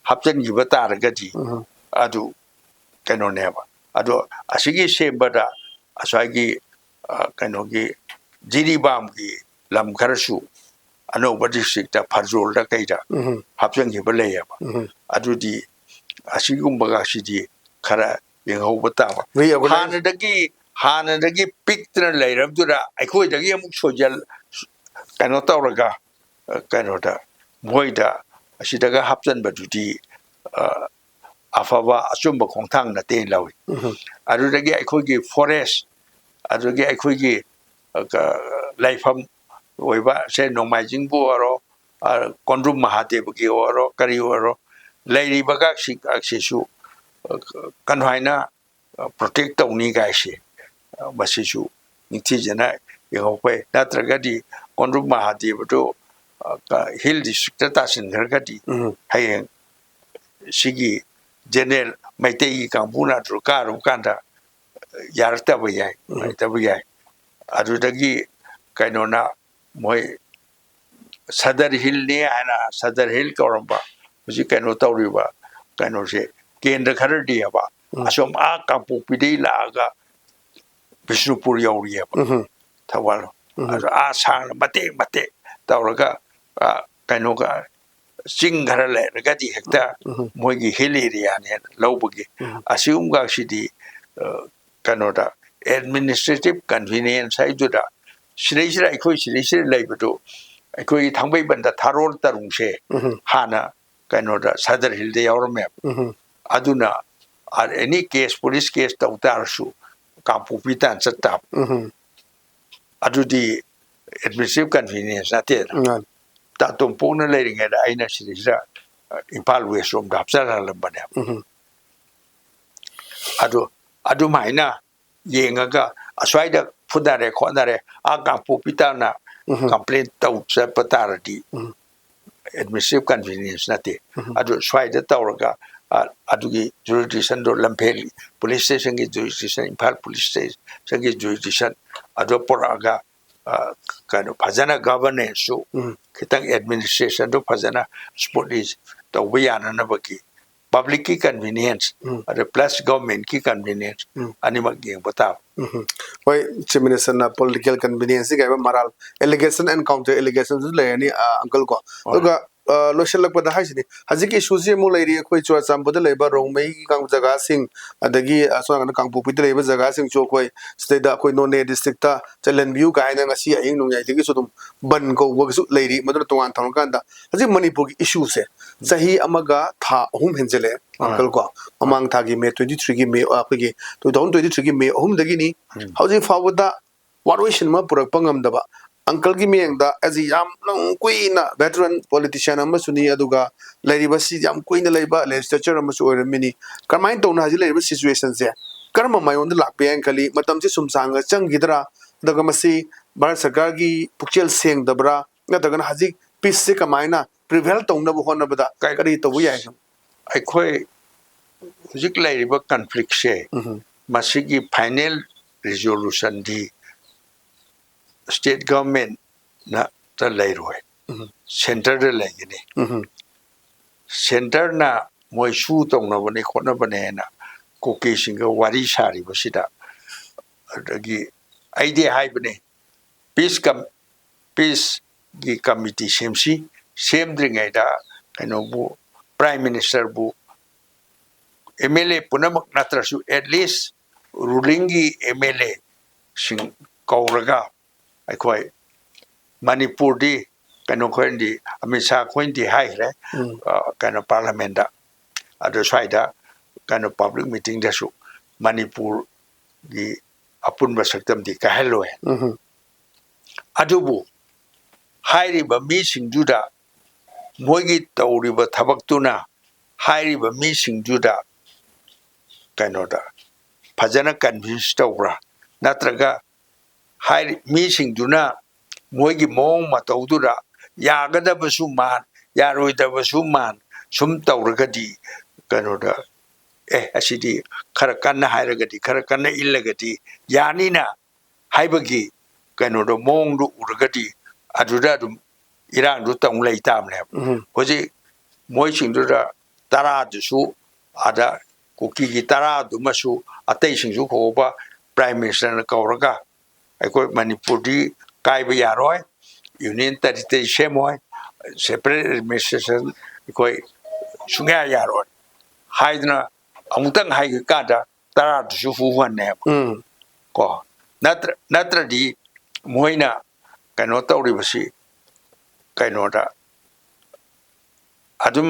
ꯍꯥꯞꯆꯤꯟꯈꯤꯕ ꯇꯥꯔꯒꯗꯤ ꯎꯝ. ꯑꯗꯨ ꯀꯩꯅꯣꯅꯦꯕ꯫ ꯑꯗꯣ ꯑꯁꯤꯒꯤ ꯁꯦꯝꯕꯗ ꯉꯁꯥꯏꯒꯤ, ꯑ, ꯀꯩꯅꯣꯒꯤ ꯖꯤꯔꯤꯕꯥꯝꯒꯤ ꯂꯝ ꯈꯔꯁꯨ ꯑꯅꯧꯕ ꯗꯤꯁꯇ꯭ꯔꯤꯛꯇ ꯐꯔꯖꯣꯜꯗ ꯀꯩꯗ ꯎꯝ. ꯍꯥꯞꯆꯤꯟꯈꯤꯕ ꯂꯩꯌꯦꯕ꯫ ꯎꯝ. ꯑꯗꯨꯗꯤ ꯑꯁꯤꯒꯨꯝꯕꯒꯁꯤꯗꯤ ꯈꯔ ꯌꯦꯡꯍꯧꯕ ꯇꯥꯕ꯫ Reorganize- ꯍꯥꯟꯅꯗꯒꯤ ꯍꯥꯟꯅꯗꯒꯤ ꯄꯤꯛꯇꯅ ꯂꯩꯔꯕꯗꯨꯗ ꯑꯩꯈꯣꯏꯗꯒꯤ ꯑꯃꯨꯛ ꯁꯣꯏꯖꯜ ꯀꯩꯅꯣ ꯇꯧꯔꯒ, ꯑ, ꯀꯩꯅꯣꯗ ꯃꯣꯏꯗ ꯑꯁꯤꯗꯒ ꯍꯥꯞꯆꯟꯕꯗꯨꯗꯤ, ꯑ, ꯑꯐꯕ ꯑꯆꯨꯝꯕ ꯈꯣꯡꯊꯥꯡ ꯅꯠꯇꯦꯅ ꯂꯧꯏ꯫ ꯎꯝ꯫ ꯑꯗꯨꯗꯒꯤ ꯑꯩꯈꯣꯏꯒꯤ forest, ꯑꯗꯨꯗꯒꯤ ꯑꯩꯈꯣꯏꯒꯤ, ꯑ, ꯀ-, ꯂꯩꯐꯝ ꯑꯣꯏꯕ, ꯁꯦ ꯅꯣꯡꯃꯥꯏꯖꯤꯡꯕꯨ ꯑꯣꯏꯔꯣ, ꯑ, ꯀꯣꯟꯗ꯭ꯔꯨꯝ ꯃꯍꯥꯗꯦꯕꯒꯤ ꯑꯣꯏꯔꯣ, ꯀꯔꯤ ꯑꯣꯏꯔꯣ, ꯂꯩꯔꯤꯕꯒꯁꯤ, ꯒꯁꯤꯁꯨ, ꯑ, ꯀꯃꯥꯏꯅ, ꯑ, protect ꯇꯧꯅꯤ ꯀꯥꯏꯁꯦ, ꯑ, ꯃꯁꯤꯁꯨ ꯅꯤꯡꯊꯤꯖꯅ ꯌꯦꯡꯍꯧꯕ ꯐꯩ꯫ ꯅꯠꯇ꯭ꯔꯒꯗꯤ ꯀꯣꯟꯗ꯭ꯔꯨꯝ ꯃꯍꯥꯗꯦꯕꯗꯨ, ꯑ, ꯀ-, hill district ꯇꯥꯁꯤꯟꯈ꯭ꯔꯒꯗꯤ ꯎꯝ꯫ ꯍꯌꯦꯡ ꯁꯤꯒꯤ general ꯃꯩꯇꯩꯒꯤ ꯀꯥꯡꯕꯨꯅ ꯑꯗꯨ ꯀꯥꯔꯨꯕ ꯀꯥꯟꯗ ꯌꯥꯔꯛꯇꯕ ꯌꯥꯏ, ꯎꯝ꯫ ꯅꯨꯡꯉꯥꯏꯇꯕ ꯌꯥꯏ꯫ ꯑꯗꯨꯗꯒꯤ ꯀꯩꯅꯣꯅ ꯃꯣꯏ ꯁꯗꯔ ꯍꯤꯜꯅꯤ ꯍꯥꯏꯅ ꯁꯗꯔ ꯍꯤꯜ ꯀꯧꯔꯝꯕ, ꯍꯧꯖꯤꯛ ꯀꯩꯅꯣ ꯇꯧꯔꯤꯕ ꯀꯩꯅꯣꯁꯦ, ꯀꯦꯟꯗ꯭ꯔ ꯈꯔꯗꯤ ꯍꯥꯏꯕ, ꯎꯝ꯫ ꯑꯁꯣꯝ ꯑꯥ ꯀꯥꯡꯄꯣꯛꯄꯤꯗꯩ ꯂꯥꯛꯑꯒ ꯕꯤꯁꯅꯨꯄꯨꯔ ꯌꯧꯔꯤꯑꯕ, ꯎꯝ꯫ ꯊꯧꯕꯥꯜ꯫ ꯎꯝ꯫ ꯑꯗꯣ ꯑꯥ ꯁꯥꯡꯅ ꯃꯇꯦꯛ ꯃꯇꯦꯛ ꯇꯧꯔꯒ, ꯑꯥ, ꯀꯩꯅꯣꯒ, ꯆꯤꯡ ꯈꯔ ꯂꯩꯔꯒꯗꯤ ꯍꯦꯛꯇ ꯎꯝ꯫ ꯃꯣꯏꯒꯤ hill areaꯅꯦꯅ ꯂꯧꯕꯒꯤ, ꯎꯝ꯫ ꯑꯁꯤꯒꯨꯝꯕꯁꯤꯗꯤ, ꯑ, ꯀꯩꯅꯣꯗ, administrative convenience ꯍꯥꯏꯗꯨꯗ ꯁꯤꯗꯩꯁꯤꯗ, ꯑꯩꯈꯣꯏ ꯁꯤꯗꯩꯁꯤꯗ ꯂꯩꯕꯗꯨ, ꯑꯩꯈꯣꯏꯒꯤ ꯊꯥꯡꯃꯩꯕꯟꯗ ꯊꯥꯔꯣꯟ ꯇꯔꯨꯡꯁꯦ ꯎꯝ꯫ ꯍꯥꯟꯅ ꯀꯩꯅꯣꯗ, ꯁꯗꯔ ꯍꯤꯜꯗ ꯌꯥꯎꯔꯝꯃꯦꯕ꯫ ꯎꯝ꯫ ꯑꯗꯨꯅ, ꯑ, any case, police case ꯇꯧ ꯇꯥꯔꯁꯨ ꯀꯥꯡꯄꯣꯛꯄꯤ ꯇꯥꯟ ꯆꯠ ꯇꯥꯕ꯫ ꯎꯝ꯫ ꯑꯗꯨꯗꯤ administrative convenience ꯅꯠꯇꯦꯗꯅ꯫ ꯎꯝ꯫ ꯇꯥ ꯇꯣꯝꯄꯣꯛꯅ ꯂꯩꯔꯤꯉꯩꯗ ꯑꯩꯅ ꯁꯤꯗꯩꯁꯤꯗ, ꯑ, ꯏꯝꯐꯥꯜ West ꯔꯣꯝꯗ ꯍꯥꯞꯆꯤꯜꯍꯜꯂꯝꯕꯅꯦꯕ꯫ ꯎꯝ꯫ ꯑꯗꯨ ꯑꯗꯨꯃꯥꯏꯅ ꯌꯦꯡꯉꯒ ꯑꯁ꯭ꯋꯥꯏꯗ ꯐꯨꯅꯔꯦ ꯈꯣꯠꯅꯔꯦ, ꯑꯥ ꯀꯥꯡꯄꯣꯛꯄꯤ ꯇꯥꯟꯅ ꯎꯝ꯫ complain ꯇꯧ ꯆꯠꯄ ꯇꯥꯔꯗꯤ ꯎꯝ꯫ administrative convenience ꯅꯠꯇꯦ꯫ ꯎꯝ꯫ ꯑꯗꯨ ꯁ꯭ꯋꯥꯏꯗ ꯇꯧꯔꯒ, ꯑ, ꯑꯗꯨꯒꯤ jurisdictionꯗꯣ, ꯂꯝꯐꯦꯜ police stationꯒꯤ jurisdiction, Imphal police stationꯒꯤ jurisdiction ꯑꯗꯨ ꯄꯨꯔꯛꯑꯒ, ꯑ, ꯀꯩꯅꯣ, ꯐꯖꯅ governanceꯁꯨ ꯎꯝ꯫ ꯈꯤꯇꯪ, administrationꯗꯨ ꯐꯖꯅ smoothly ꯇꯧꯕ ꯌꯥꯅꯅꯕꯒꯤ, publicꯀꯤ convenience, ꯎꯝ꯫ ꯑꯗ plus governmentꯀꯤ convenience, ꯎꯝ꯫ ꯑꯅꯤꯃꯛ ꯌꯦꯡꯕ ꯇꯥꯕ꯫ ꯎꯝ꯫ ꯍꯣꯏ, Chief Ministerꯅ political convenienceꯀꯤ ꯀꯩ ꯍꯥꯏꯕ ꯃꯔꯥꯜ, allegation and counter allegationꯁꯨ ꯂꯩꯔꯅꯤ, ꯑ, uncle ꯀꯣ꯫ ꯍꯣꯏ꯫ ꯑꯗꯨꯒ ꯑ, ꯂꯣꯏꯁꯤꯜꯂꯛꯄꯗ ꯍꯥꯏꯁꯤꯅꯤ, ꯍꯧꯖꯤꯛꯀꯤ ꯏꯁꯨꯁꯤ ꯑꯃꯨꯛ ꯂꯩꯔꯤ꯫ ꯑꯩꯈꯣꯏ ꯆꯨꯔꯥꯆꯥꯟꯄꯨꯔꯗ ꯂꯩꯕ ꯔꯣꯡꯃꯩꯒꯤ ꯀꯥꯡ-, ꯖꯒꯥꯁꯤꯡ, ꯑꯗꯒꯤ ꯑꯁꯣꯝ ꯅꯥꯀꯟꯗ ꯀꯥꯡꯄꯣꯛꯄꯤꯗ ꯂꯩꯕ ꯖꯒꯥꯁꯤꯡꯁꯨ ꯑꯩꯈꯣꯏ ꯁꯤꯗꯩꯗ ꯑꯩꯈꯣꯏ ꯅꯣꯅꯦ ꯗꯤꯁꯇ꯭ꯔꯤꯛꯇ ꯆꯜꯍꯟꯕꯤꯌꯨ ꯀꯥꯏꯅ ꯉꯁꯤ ꯑꯍꯤꯡ ꯅꯣꯡꯌꯥꯏꯗꯒꯤꯁꯨ ꯑꯗꯨꯝ ꯕꯟ ꯀꯧꯕꯒꯤꯁꯨ ꯂꯩꯔꯤ꯫ ꯃꯗꯨꯅ ꯇꯣꯉꯥꯟ ꯊꯝꯈ꯭ꯔꯀꯥꯟꯗ ꯍꯧꯖꯤꯛ ꯃꯅꯤꯄꯨꯔꯒꯤ ꯏꯁꯨꯁꯦ ꯆꯍꯤ ꯑꯃꯒ ꯊꯥ ꯑꯍꯨꯝ ꯍꯦꯟꯖꯜꯂꯛꯑꯦ, ꯑꯥ꯫ ꯑꯪꯀꯜ ꯀꯣ꯫ ꯃꯃꯥꯡ ꯊꯥꯒꯤ ꯃꯦ ꯇ꯭ꯋꯦꯟꯇꯤ ꯊ꯭ꯔꯤꯒꯤ ꯃꯦ, ꯑ, ꯑꯩꯈꯣꯏꯒꯤ ꯇꯨ ꯊꯥꯎꯖꯟ ꯇ꯭ꯋꯦꯟꯇꯤ ꯊ꯭ꯔꯤꯒꯤ ꯃꯦ ꯑꯍꯨꯝꯗꯒꯤꯅꯤ꯫ ꯎꯝ꯫ ꯍꯧꯖꯤꯛ ꯐꯥꯎꯕꯗ ꯋꯥꯔꯣꯏꯁꯤꯟ ꯑꯃ ꯄꯨꯔꯛꯄ ꯉꯝꯗꯕ ꯑꯪꯀꯜꯒꯤ ꯃꯤꯠꯌꯦꯡꯗ, ꯑꯁꯤ ꯌꯥꯝꯅ ꯀꯨꯏꯅ ꯚꯦꯇꯔꯟ ꯄꯣꯂꯤꯇꯤꯁꯤꯌꯥꯟ ꯑꯃꯁꯨꯅꯤ, ꯑꯗꯨꯒ ꯂꯩꯔꯤꯕꯁꯤ ꯌꯥꯝ ꯀꯨꯏꯅ ꯂꯩꯕ ꯂꯦꯖꯤꯁꯂꯦꯆꯔ ꯑꯃꯁꯨ ꯑꯣꯏꯔꯝꯃꯤꯅꯤ꯫ ꯀꯔꯝꯍꯥꯏꯅ ꯇꯧꯅ ꯍꯧꯖꯤꯛ ꯂꯩꯔꯤꯕ ꯁꯤꯆꯨꯋꯦꯁꯟꯁꯦ ꯀꯔꯝꯕ ꯃꯥꯏꯑꯣꯟꯗ ꯂꯥꯛꯄ ꯌꯥꯏꯅ ꯈꯜꯂꯤ? ꯃꯇꯝꯁꯤ ꯁꯨꯝ ꯁꯥꯡꯅ ꯆꯪꯈꯤꯗ꯭ꯔꯥ? ꯑꯗꯨꯒ ꯃꯁꯤ ꯚꯥꯔꯠ ꯁꯔꯀꯥꯔꯒꯤ ꯄꯨꯛꯆꯦꯜ ꯁꯦꯡꯗꯕ꯭ꯔꯥ? ꯅꯠꯇ꯭ꯔꯒꯅ ꯍꯧꯖꯤꯛ ꯄꯤꯁꯁꯦ ꯀꯃꯥꯏꯅ ꯄ꯭ꯔꯤꯚꯦꯜ ꯇꯧꯅꯕ ꯍꯣꯠꯅꯕꯗ ꯀꯩ- ꯀꯔꯤ ꯇꯧꯕ ꯌꯥꯏ? ꯑꯩꯈꯣꯏ ꯍꯧꯖꯤꯛ ꯂꯩꯔꯤꯕ ꯀꯟꯐ꯭ꯂꯤꯛꯁꯦ, ꯎꯝ꯫ ꯃꯁꯤꯒꯤ ꯐꯥꯏꯅꯦꯜ ꯔꯤꯖꯣꯂꯨꯁꯟꯗꯤ ꯁ꯭ꯇꯦꯠ ꯒꯚꯔꯟꯃꯦꯟꯅꯇ ꯂꯩꯔꯣꯏ, ꯎꯝ꯫ ꯁꯦꯟꯇꯔꯗ ꯂꯩꯒꯅꯤ꯫ ꯎꯝ꯫ ꯁꯦꯟꯇꯔꯅ ꯃꯣꯏ ꯁꯨ ꯇꯧꯅꯕꯅꯤ ꯈꯣꯠꯅꯕꯅꯦꯅ ꯀꯨꯀꯤꯁꯤꯡꯒ ꯋꯥꯔꯤ ꯁꯥꯔꯤꯕꯁꯤꯗ, ꯑꯗꯒꯤ ꯑꯩꯗꯤ ꯍꯥꯏꯕꯅꯤ, ꯄꯤꯁ ꯀꯝ-, ꯄꯤꯁꯀꯤ ꯀꯃꯤꯇꯤ ꯁꯦꯝꯁꯤ, ꯁꯦꯝꯗ꯭ꯔꯤꯉꯩꯗ ꯀꯩꯅꯣꯕꯨ, ꯄ꯭ꯔꯥꯏꯝ ꯃꯤꯅꯤꯁꯇꯔꯕꯨ, ꯑꯦꯝ ꯑꯦꯜ ꯑꯦ ꯄꯨꯝꯅꯃꯛ ꯅꯠꯇ꯭ꯔꯁꯨ, ꯑꯦꯠ ꯂꯤꯁ ꯔꯨꯂꯤꯡꯒꯤ ꯑꯦꯝ ꯑꯦꯜ ꯑꯦꯁꯤꯡ ꯀꯧꯔꯒ, ꯑꯩꯈꯣꯏ ꯃꯅꯤꯄꯨꯔꯗꯤ ꯀꯩꯅꯣ, ꯑꯩꯈꯣꯏꯅꯗꯤ, ꯑꯃꯤꯠ ꯁꯥꯍ ꯑꯩꯈꯣꯏꯅꯗꯤ ꯍꯥꯏꯈ꯭ꯔꯦ, ꯎꯝ꯫ ꯑ, ꯀꯩꯅꯣ, ꯄꯥꯔꯂꯤꯌꯥꯃꯦꯟꯗ꯫ ꯑꯗꯨ ꯁ꯭ꯋꯥꯏꯗ ꯀꯩꯅꯣ, ꯄꯕ꯭ꯂꯤꯛ ꯃꯤꯇꯤꯡꯗꯁꯨ ꯃꯅꯤꯄꯨꯔꯒꯤ ꯑꯄꯨꯟꯕ ꯁꯛꯇꯝꯗꯤ ꯀꯥꯏꯍꯜꯂꯣꯏ꯫ ꯎꯝ꯫ ꯑꯗꯨꯕꯨ ꯍꯥꯏꯔꯤꯕ ꯃꯤꯁꯤꯡꯗꯨꯗ, ꯃꯣꯏꯒꯤ ꯇꯧꯔꯤꯕ ꯊꯕꯛꯇꯨꯅ ꯍꯥꯏꯔꯤꯕ ꯃꯤꯁꯤꯡꯗꯨꯗ ꯀꯩꯅꯣꯗ ꯐꯖꯅ ꯀꯟꯚꯤꯟꯁ ꯇꯧꯕ꯭ꯔꯥ? ꯅꯠꯇ꯭ꯔꯒ ꯍꯥꯏꯔꯤ ꯃꯤꯁꯤꯡꯗꯨꯅ ꯃꯣꯏꯒꯤ ꯃꯑꯣꯡ ꯃꯇꯧꯗꯨꯗ ꯌꯥꯒꯗꯕꯁꯨ ꯃꯥꯟ, ꯌꯥꯔꯣꯏꯗꯕꯁꯨ ꯃꯥꯟ, ꯁꯨꯝ ꯇꯧꯔꯒꯗꯤ, ꯀꯩꯅꯣꯗ, "ꯑꯦ, ꯑꯁꯤꯗꯤ ꯈꯔ ꯀꯟꯅ ꯍꯥꯏꯔꯒꯗꯤ, ꯈꯔ ꯀꯟꯅ ꯏꯜꯂꯒꯗꯤ ꯌꯥꯅꯤꯅ" ꯍꯥꯏꯕꯒꯤ ꯀꯩꯅꯣꯗꯣ, ꯃꯑꯣꯡꯗꯣ ꯎꯔꯒꯗꯤ, ꯑꯗꯨꯗ ꯑꯗꯨꯝ ꯏꯔꯥꯡꯗꯨ ꯇꯧ ꯂꯩ ꯇꯥꯕꯅꯦꯕ꯫ ꯎꯝ꯫ ꯍꯧꯖꯤꯛ ꯃꯣꯏꯁꯤꯡꯗꯨꯗ ꯇꯔꯥꯗꯨꯁꯨ, ꯑꯥꯗ ꯀꯨꯀꯤꯒꯤ ꯇꯔꯥꯗꯨꯃꯁꯨ, ꯑꯇꯩꯁꯤꯡꯁꯨ ꯀꯧꯕ, ꯄ꯭ꯔꯥꯏꯝ ꯃꯤꯅꯤꯁꯇꯔꯅ ꯀꯧꯔꯒ, "ꯑꯩꯈꯣꯏ ꯃꯅꯤꯄꯨꯔꯗꯤ ꯀꯥꯏꯕ ꯌꯥꯔꯣꯏ, ꯌꯨꯅꯤꯌꯟ ꯇꯦꯔꯤꯇꯔꯤ ꯁꯦꯝꯃꯣꯏ, separate administration ꯑꯩꯈꯣꯏ ꯁꯨꯡꯌꯥ ꯌꯥꯔꯣꯏ ꯍꯥꯏꯗꯅ ꯑꯃꯨꯛꯇꯪ ꯍꯥꯏꯈꯤꯀꯥꯟꯗ ꯇꯔꯥꯗꯨꯁꯨ ꯍꯨꯍꯟꯅꯦꯕ꯫ ꯎꯝ ꯀꯣ ꯅꯠꯇ꯭ꯔ ꯅꯠꯇ꯭ꯔꯗꯤ ꯃꯣꯏꯅ ꯀꯩꯅꯣ ꯇꯧꯔꯤꯕꯁꯤ ꯀꯩꯅꯣꯗ ꯑꯗꯨꯝ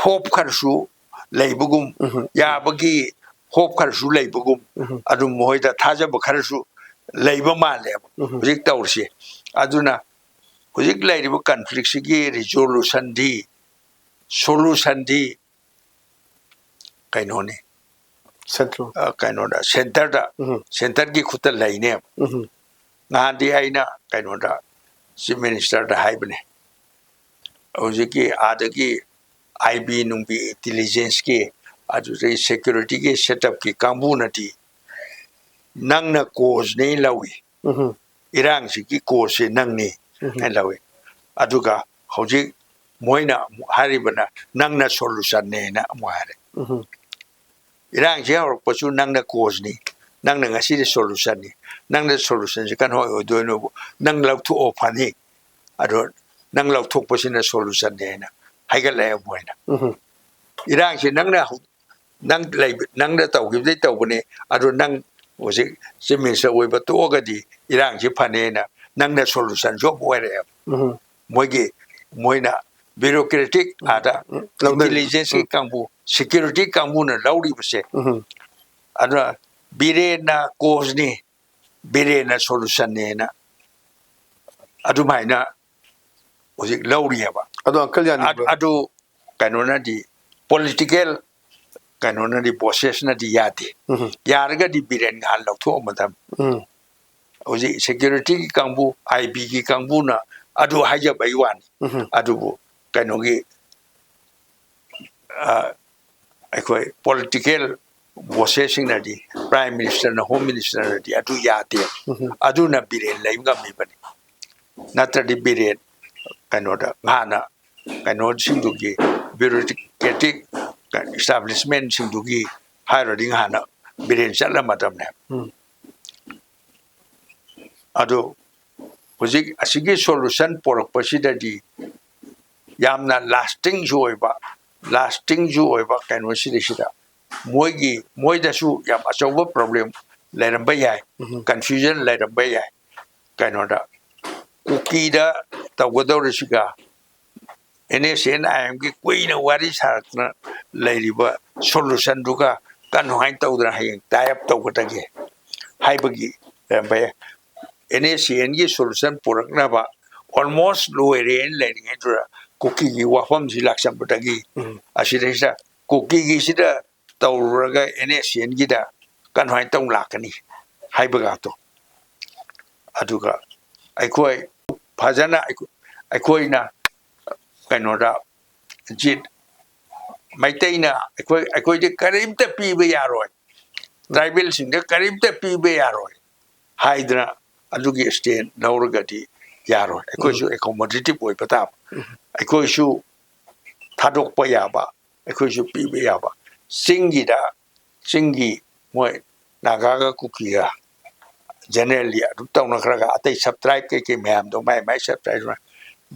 ꯍꯣꯞ ꯈꯔꯁꯨ ꯂꯩꯕꯒꯨꯝ ꯎꯝ ꯌꯥꯕꯒꯤ ꯍꯣꯞ ꯈꯔꯁꯨ ꯂꯩꯕꯒꯨꯝ ꯎꯝ ꯑꯗꯨꯝ ꯃꯣꯏꯗ ꯊꯥꯖꯕ ꯈꯔꯁꯨ ꯂꯩꯕ ꯃꯥꯜꯂꯦꯕ ꯎꯝ ꯍꯧꯖꯤꯛ ꯇꯧꯔꯤꯁꯦ꯫ ꯑꯗꯨꯅ ꯍꯧꯖꯤꯛ ꯂꯩꯔꯤꯕ ꯀꯟꯐ꯭ꯂꯤꯛꯁꯤꯒꯤ ꯔꯤꯖꯣꯂꯨꯁꯟꯗꯤ ꯁꯣꯂꯨꯁꯟꯗꯤ ꯀꯩꯅꯣꯅꯤ ꯁꯦꯟꯇ꯭ꯔꯦꯜ ꯑ, ꯀꯩꯅꯣꯗ ꯁꯦꯟꯇꯔꯗ ꯎꯝ ꯁꯦꯟꯇꯔꯒꯤ ꯈꯨꯠꯇ ꯂꯩꯅꯦꯕ꯫ ꯎꯝ ꯅꯍꯥꯟꯗꯤ ꯑꯩꯅ ꯀꯩꯅꯣꯗ ꯆꯤꯐ ꯃꯤꯅꯤꯁꯇꯔꯗ ꯍꯥꯏꯕꯅꯦ, ꯍꯧꯖꯤꯛꯀꯤ ꯑꯥꯗꯒꯤ ꯑꯥꯏ ꯕꯤ ꯅꯨꯡꯕꯤ ꯏꯟꯇꯤꯂꯤꯖꯦꯟꯁꯀꯤ ꯑꯗꯨꯗꯒꯤ ꯁꯦꯀ꯭ꯌꯨꯔꯤꯇꯤꯒꯤ ꯁꯦꯠꯑꯞꯀꯤ ꯀꯥꯡꯕꯨꯅꯗꯤ ꯅꯪꯅ ꯀꯣꯁꯅꯦ ꯂꯧꯏ, ꯎꯝ ꯏꯔꯥꯡꯁꯤꯒꯤ ꯀꯣꯁꯁꯦ ꯅꯪꯅꯤ ꯎꯝ ꯍꯥꯏꯅ ꯂꯧꯏ꯫ ꯑꯗꯨꯒ ꯍꯧꯖꯤꯛ ꯃꯣꯏꯅ ꯑꯃꯨꯛ ꯍꯥꯏꯔꯤꯕꯅ ꯅꯪꯅ ꯁꯣꯂꯨꯁꯟꯅꯦꯅ ꯑꯃꯨꯛ ꯍꯥꯏꯔꯦ꯫ ꯎꯝ ꯏꯔꯥꯡꯁꯤ ꯍꯧꯔꯛꯄꯁꯨ ꯅꯪꯅ ꯀꯣꯁꯅꯤ, ꯅꯪꯅ ꯉꯁꯤꯗꯤ ꯁꯣꯂꯨꯁꯟꯅꯤ, ꯅꯪꯅ ꯁꯣꯂꯨꯁꯟꯁꯤ ꯀꯩꯅꯣ ꯑꯣꯏꯗꯣꯏꯅꯣꯕꯨ ꯅꯪ ꯂꯧꯊꯣꯛꯑꯣ ꯐꯅꯤ, ꯑꯗꯣ ꯅꯪ ꯂꯧꯊꯣꯛꯄꯁꯤꯅ ꯁꯣꯂꯨꯁꯟꯅꯤ ꯍꯥꯏꯅ ꯍꯥꯏꯒꯠꯂꯛꯑꯦ ꯃꯣꯏꯅ꯫ ꯎꯝ ꯏꯔꯥꯡꯁꯤ ꯅꯪꯅ ꯍꯧ- ꯅꯪ ꯂꯩꯕ ꯅꯪꯅ ꯇꯧꯈꯤꯕꯗꯩ ꯇꯧꯕꯅꯤ, ꯑꯗꯨ ꯅꯪ ꯍꯧꯖꯤꯛ ꯆꯤꯐ ꯃꯤꯅꯤꯁꯇꯔ ꯑꯣꯏꯕ ꯇꯣꯛꯑꯒꯗꯤ ꯏꯔꯥꯡꯁꯤ ꯐꯅꯦꯅ ꯅꯪꯅ ꯁꯣꯂꯨꯁꯟꯁꯨ ꯑꯃ ꯑꯣꯏꯔꯛꯑꯦꯕ꯫ ꯎꯝ ꯃꯣꯏꯒꯤ ꯃꯣꯏꯅ ꯕ꯭ꯌꯨꯔꯣꯀ꯭ꯔꯦꯇꯤꯛ ꯑꯥꯗ ꯎꯝ, ꯂꯧꯅꯔꯤ꯫ ꯏꯟꯇꯤꯂꯤꯖꯦꯟꯁꯀꯤ ꯀꯥꯡꯕꯨ ꯁꯦꯀ꯭ꯌꯨꯔꯤꯇꯤ ꯀꯥꯡꯕꯨꯅ ꯂꯧꯔꯤꯕꯁꯦ꯫ ꯎꯝ ꯑꯗꯨꯅ ꯕꯤꯔꯦꯟꯅ ꯀꯣꯁꯅꯤ, ꯕꯤꯔꯦꯟꯅ ꯁꯣꯂꯨꯁꯟꯅꯦꯅ ꯑꯗꯨꯃꯥꯏꯅ ꯍꯧꯖꯤꯛ ꯂꯧꯔꯤꯑꯕ꯫ ꯑꯗꯣ ꯑꯪꯀꯜ ꯌꯥꯅꯤꯡꯕ ꯑꯗꯨ ꯀꯩꯅꯣꯅꯗꯤ ꯄꯣꯂꯤꯇꯤꯀꯦꯜ ꯀꯩꯅꯣꯅꯗꯤ ꯄ꯭ꯔꯣꯁꯦꯁꯅꯗꯤ ꯌꯥꯗꯦ꯫ ꯎꯝ ꯌꯥꯔꯒꯗꯤ ꯕꯤꯔꯦꯟ ꯉꯍꯥꯟ ꯂꯧꯊꯣꯛꯑꯝꯃꯗꯕꯅꯤ꯫ ꯎꯝ ꯍꯧꯖꯤꯛ ꯁꯦꯀ꯭ꯌꯨꯔꯤꯇꯤꯒꯤ ꯀꯥꯡꯕꯨ, ꯑꯥꯏ ꯕꯤꯒꯤ ꯀꯥꯡꯕꯨꯅ ꯑꯗꯨ ꯍꯥꯏꯖꯕꯩ ꯋꯥꯅꯤ꯫ ꯎꯝ ꯑꯗꯨꯕꯨ ꯀꯩꯅꯣꯒꯤ ꯑ, ꯑꯩꯈꯣꯏ ꯄꯣꯂꯤꯇꯤꯀꯦꯜ ꯕꯣꯁꯦꯁꯁꯤꯡꯅꯗꯤ, ꯄ꯭ꯔꯥꯏꯝ ꯃꯤꯅꯤꯁꯇꯔꯅ, ꯍꯣꯝ ꯃꯤꯅꯤꯁꯇꯔꯅꯗꯤ ꯑꯗꯨ ꯌꯥꯗꯦ꯫ ꯎꯝ ꯑꯗꯨꯅ ꯕꯤꯔꯦꯟ ꯂꯩ ꯉꯝꯃꯤꯕꯅꯤ꯫ ꯅꯠꯇ꯭ꯔꯗꯤ ꯕꯤꯔꯦꯟ ꯀꯩꯅꯣꯗ ꯍꯥꯟꯅ ꯀꯩꯅꯣꯁꯤꯡꯗꯨꯒꯤ ꯕ꯭ꯌꯨꯔꯣꯀ꯭ꯔꯦꯇꯤꯛ ꯏꯁꯇꯥꯕ꯭ꯂꯤꯁꯃꯦꯟꯁꯤꯡꯗꯨꯒꯤ ꯍꯥꯏꯔꯨꯔꯗꯤ ꯉꯍꯥꯟꯅ ꯕꯤꯔꯦꯟ ꯆꯠꯂꯝꯃꯗꯕꯅꯦ꯫ ꯎꯝ ꯑꯗꯨ ꯍꯧꯖꯤꯛ ꯑꯁꯤꯒꯤ solution ꯄꯣꯔꯛꯄꯁꯤꯗꯗꯤ ꯌꯥꯝꯅ lasting ꯁꯨ ꯑꯣꯏꯕ, lasting ꯁꯨ ꯑꯣꯏꯕ ꯀꯩꯅꯣꯁꯤꯗꯩꯁꯤꯗ ꯃꯣꯏꯒꯤ, ꯃꯣꯏꯗꯁꯨ ꯌꯥꯝ ꯑꯆꯧꯕ problem ꯂꯩꯔꯝꯕ ꯌꯥꯏ, ꯎꯝ꯫ confusion ꯂꯩꯔꯝꯕ ꯌꯥꯏ꯫ ꯀꯩꯅꯣꯗ ꯀꯨꯀꯤꯗ ꯇꯧꯒꯗꯧꯔꯤꯁꯤꯒ NSCN IM ꯒꯤ ꯀꯨꯏꯅ ꯋꯥꯔꯤ ꯁꯥꯔꯛꯇꯅ ꯂꯩꯔꯤꯕ solution ꯗꯨꯒ ꯀꯃꯥꯏꯅ ꯇꯧꯗꯅ ꯍꯌꯦꯡ tie up ꯇꯧꯒꯗꯒꯦ ꯍꯥꯏꯕꯒꯤ ꯂꯩꯔꯝꯕ ꯌꯥꯏ꯫ NSCN ꯒꯤ solution ꯄꯨꯔꯛꯅꯕ almost ꯂꯣꯏꯔꯦꯅ ꯂꯩꯔꯤꯉꯩꯗꯨꯗ ꯀꯨꯀꯤꯒꯤ ꯋꯥꯐꯝꯁꯤ ꯂꯥꯛꯆꯕꯗꯒꯤ ꯎꯝ꯫ ꯑꯁꯤꯗꯩꯁꯤꯗ ꯀꯨꯀꯤꯒꯤꯁꯤꯗ ꯇꯧꯔꯨꯔꯒ NSCN ꯒꯤꯗ ꯀꯃꯥꯏꯅ ꯇꯧ ꯂꯥꯛꯀꯅꯤ ꯍꯥꯏꯕꯒꯇꯣ꯫ ꯑꯗꯨꯒ ꯑꯩꯈꯣꯏ ꯐꯖꯅ ꯑꯩꯈꯣ-, ꯑꯩꯈꯣꯏꯅ ꯀꯩꯅꯣꯗ ꯖꯤꯠ ꯃꯩꯇꯩꯅ ꯑꯩꯈꯣꯏ, ꯑꯩꯈꯣꯏꯗꯤ ꯀꯔꯤꯝꯇ ꯄꯤꯕ ꯌꯥꯔꯣꯏ, tribal ꯁꯤꯡꯗ ꯀꯔꯤꯝꯇ ꯄꯤꯕ ꯌꯥꯔꯣꯏ ꯍꯥꯏꯗꯅ ꯑꯗꯨꯒꯤ stand ꯂꯧꯔꯒꯗꯤ ꯌꯥꯔꯣꯏ꯫ ꯑꯩꯈꯣꯏꯁꯨ accommodative ꯑꯣꯏꯕ ꯇꯥꯕ, ꯑꯩꯈꯣꯏꯁꯨ ꯊꯥꯗꯣꯛꯄ ꯌꯥꯕ, ꯑꯩꯈꯣꯏꯁꯨ ꯄꯤꯕ ꯌꯥꯕ꯫ ꯆꯤꯡꯒꯤꯗ, ꯆꯤꯡꯒꯤ ꯃꯣꯏ ꯅꯥꯒꯥꯒ ꯀꯨꯀꯤꯒ generally ꯑꯗꯨꯝ ꯇꯧꯅꯈ꯭ꯔꯒ ꯑꯇꯩ sub tribe ꯀꯩꯀꯩ ꯃꯌꯥꯝꯗꯣ ꯃꯥꯏ ꯃꯥꯏ sub tribe꯫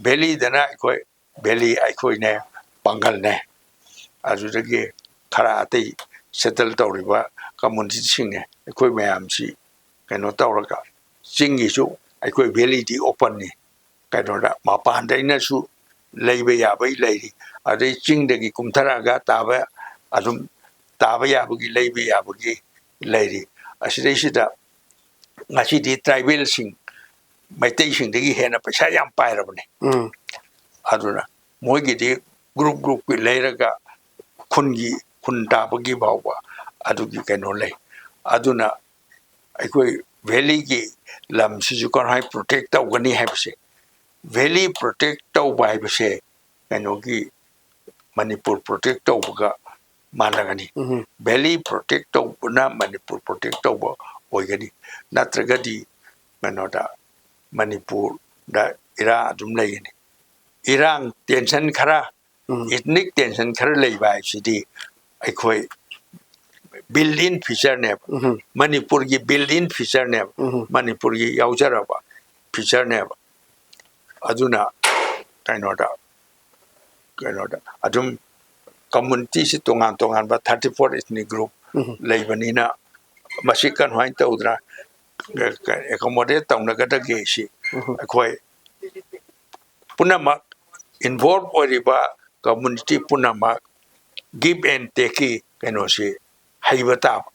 Valley ꯗꯅ ꯑꯩꯈꯣꯏ valley ꯑꯩꯈꯣꯏꯅꯦ, ꯄꯥꯡꯒꯜꯅꯦ, ꯑꯗꯨꯗꯒꯤ ꯈꯔ ꯑꯇꯩ settle ꯇꯧꯔꯤꯕ community ꯁꯤꯡꯅꯦ꯫ ꯑꯩꯈꯣꯏ ꯃꯌꯥꯝꯁꯤ ꯀꯩꯅꯣ ꯇꯧꯔꯒ ꯆꯤꯡꯒꯤꯁꯨ ꯑꯩꯈꯣꯏ valley ꯗꯤ open ꯅꯤ꯫ ꯀꯩꯅꯣꯗ ꯃꯄꯥꯟꯗꯩꯅꯁꯨ ꯂꯩꯕ ꯌꯥꯕꯒꯤ ꯂꯩꯔꯤ, ꯑꯗꯩ ꯆꯤꯡꯗꯒꯤ ꯀꯨꯝꯊꯔꯛꯑꯒ ꯇꯥꯕ, ꯑꯗꯨꯝ ꯇꯥꯕ ꯌꯥꯕꯒꯤ, ꯂꯩꯕ ꯌꯥꯕꯒꯤ ꯂꯩꯔꯤ꯫ ꯑꯁꯤꯗꯩꯁꯤꯗ ꯉꯁꯤꯗꯤ tribal ꯁꯤꯡ, ꯃꯩꯇꯩꯁꯤꯡꯗꯒꯤ ꯍꯦꯟꯅ ꯄꯩꯁꯥ ꯌꯥꯝ ꯄꯥꯏꯔꯕꯅꯤ꯫ ꯎꯝ꯫ ꯑꯗꯨꯅ ꯃꯣꯏꯒꯤꯗꯤ group group ꯀꯤ ꯂꯩꯔꯒ ꯈꯨꯟꯒꯤ, ꯈꯨꯟ ꯇꯥꯕꯒꯤ ꯐꯥꯎꯕ ꯑꯗꯨꯒꯤ ꯀꯩꯅꯣ ꯂꯩ꯫ ꯑꯗꯨꯅ ꯑꯩꯈꯣꯏ valley ꯒꯤ ꯂꯝꯁꯤꯁꯨ ꯀꯃꯥꯏꯅ protect ꯇꯧꯒꯅꯤ ꯍꯥꯏꯕꯁꯦ, valley protect ꯇꯧꯕ ꯍꯥꯏꯕꯁꯦ ꯀꯩꯅꯣꯒꯤ ꯃꯅꯤꯄꯨꯔ protect ꯇꯧꯕꯒ ꯃꯥꯟꯅꯒꯅꯤ꯫ ꯎꯝ꯫ Valley protect ꯇꯧꯕꯅ ꯃꯅꯤꯄꯨꯔ protect ꯇꯧꯕ ꯑꯣꯏꯒꯅꯤ, ꯅꯠꯇ꯭ꯔꯒꯗꯤ ꯀꯩꯅꯣꯗ ꯃꯅꯤꯄꯨꯔꯗ ꯏꯔꯥꯡ ꯑꯗꯨꯝ ꯂꯩꯒꯅꯤ꯫ ꯏꯔꯥꯡ tension ꯈꯔ, ꯎꯝ꯫ ethnic tension ꯈꯔ ꯂꯩꯕ ꯍꯥꯏꯕꯁꯤꯗꯤ ꯑꯩꯈꯣꯏ built in feature ꯅꯦꯕ꯫ ꯎꯝ꯫ ꯃꯅꯤꯄꯨꯔꯒꯤ built in feature ꯅꯦꯕ꯫ ꯎꯝ꯫ ꯃꯅꯤꯄꯨꯔꯒꯤ ꯌꯥꯎꯖꯔꯕ feature ꯅꯦꯕ꯫ ꯑꯗꯨꯅ ꯀꯩꯅꯣꯗ ꯀꯩꯅꯣꯗ ꯑꯗꯨꯝ community ꯁꯤ ꯇꯣꯉꯥꯟ ꯇꯣꯉꯥꯟꯕ thirty four ethnic group ꯂꯩꯕꯅꯤꯅ ꯃꯁꯤ ꯀꯃꯥꯏꯅ ꯇꯧꯗꯅ accommodate ꯇꯧꯅꯒꯗꯒꯦ ꯁꯤ ꯑꯩꯈꯣꯏ ꯄꯨꯝꯅꯃꯛ involve ꯑꯣꯏꯔꯤꯕ community ꯄꯨꯝꯅꯃꯛ give and take ꯀꯤ ꯀꯩꯅꯣꯁꯤ ꯍꯩꯕ ꯇꯥꯕ꯫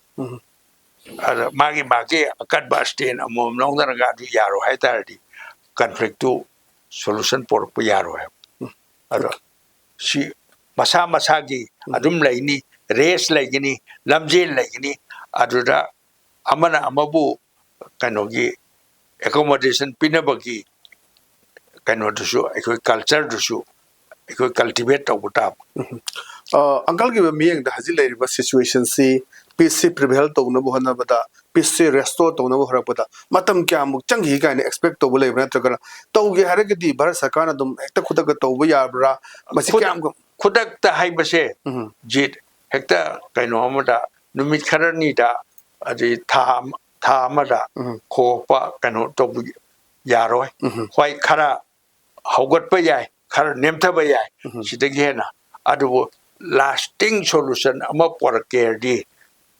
ꯑꯗ ꯃꯥꯒꯤ ꯃꯥꯒꯤ ꯑꯀꯟꯕ stand ꯑꯃꯃꯝ ꯂꯧꯅꯔꯒ ꯑꯗꯨ ꯌꯥꯔꯣꯏ ꯍꯥꯏ ꯇꯥꯔꯗꯤ conflict ꯇꯨ solution ꯄꯨꯔꯛꯄ ꯌꯥꯔꯣꯏ ꯍꯥꯏꯕ꯫ ꯑꯗꯣ ꯁꯤ ꯃꯁꯥ ꯃꯁꯥꯒꯤ ꯑꯗꯨꯝ ꯂꯩꯅꯤ, race ꯂꯩꯒꯅꯤ, ꯂꯝꯖꯦꯜ ꯂꯩꯒꯅꯤ꯫ ꯑꯗꯨꯗ ꯑꯃꯅ ꯑꯃꯕꯨ ꯀꯩꯅꯣꯒꯤ accommodation ꯄꯤꯅꯕꯒꯤ ꯀꯩꯅꯣꯗꯨꯁꯨ, ꯑꯩꯈꯣꯏ culture ꯗꯨꯁꯨ ꯑꯩꯈꯣꯏ cultivate ꯇꯧꯕ ꯇꯥꯕ꯫ ꯑꯪꯀꯜꯒꯤ ꯃꯤꯠꯌꯦꯡꯗ ꯍꯧꯖꯤꯛ ꯂꯩꯔꯤꯕ situation ꯁꯤ, peace ꯁꯤ prevail ꯇꯧꯅꯕ ꯍꯣꯠꯅꯕꯗ, peace ꯁꯤ restore ꯇꯧꯅꯕ ꯍꯣꯠꯅꯔꯛꯄꯗ ꯃꯇꯝ ꯀꯌꯥꯃꯨꯛ ꯆꯪꯈꯤ ꯀꯥꯏꯅ expect ꯇꯧꯕ ꯂꯩꯕ꯭ꯔꯥ? ꯅꯠꯇ꯭ꯔꯒꯅ ꯇꯧꯒꯦ ꯍꯥꯏꯔꯒꯗꯤ ꯚꯥꯔꯠ ꯁꯔꯀꯥꯔꯅ ꯑꯗꯨꯝ ꯍꯦꯛꯇ ꯈꯨꯗꯛꯇ ꯇꯧꯕ ꯌꯥꯕ꯭ꯔꯥ? ꯃꯁꯤ ꯈꯨꯗꯛ- ꯀꯌꯥꯝ ꯈꯨꯗꯛꯇ ꯍꯥꯏꯕꯁꯦ ꯎꯝ꯫ ꯖꯤꯠ ꯍꯦꯛꯇ ꯀꯩꯅꯣ ꯑꯃꯗ ꯅꯨꯃꯤꯠ ꯈꯔꯅꯤꯗ ꯑꯗꯩ ꯊꯥ ꯑꯃ- ꯊꯥ ꯑꯃꯗ ꯎꯝ꯫ ꯈꯣꯛꯄ ꯀꯩꯅꯣ ꯇꯧꯕ ꯌꯥꯔꯣꯏ꯫ ꯎꯝ꯫ ꯍꯣꯏ, ꯈꯔ ꯍꯧꯒꯠꯄ ꯌꯥꯏ, ꯈꯔ ꯅꯦꯝꯊꯕ ꯌꯥꯏ꯫ ꯎꯝ꯫ ꯁꯤꯗꯒꯤ ꯍꯦꯟꯅ ꯑꯗꯨꯕꯨ lasting solution ꯑꯃ ꯄꯨꯔꯛꯀꯦ ꯍꯥꯏꯔꯗꯤ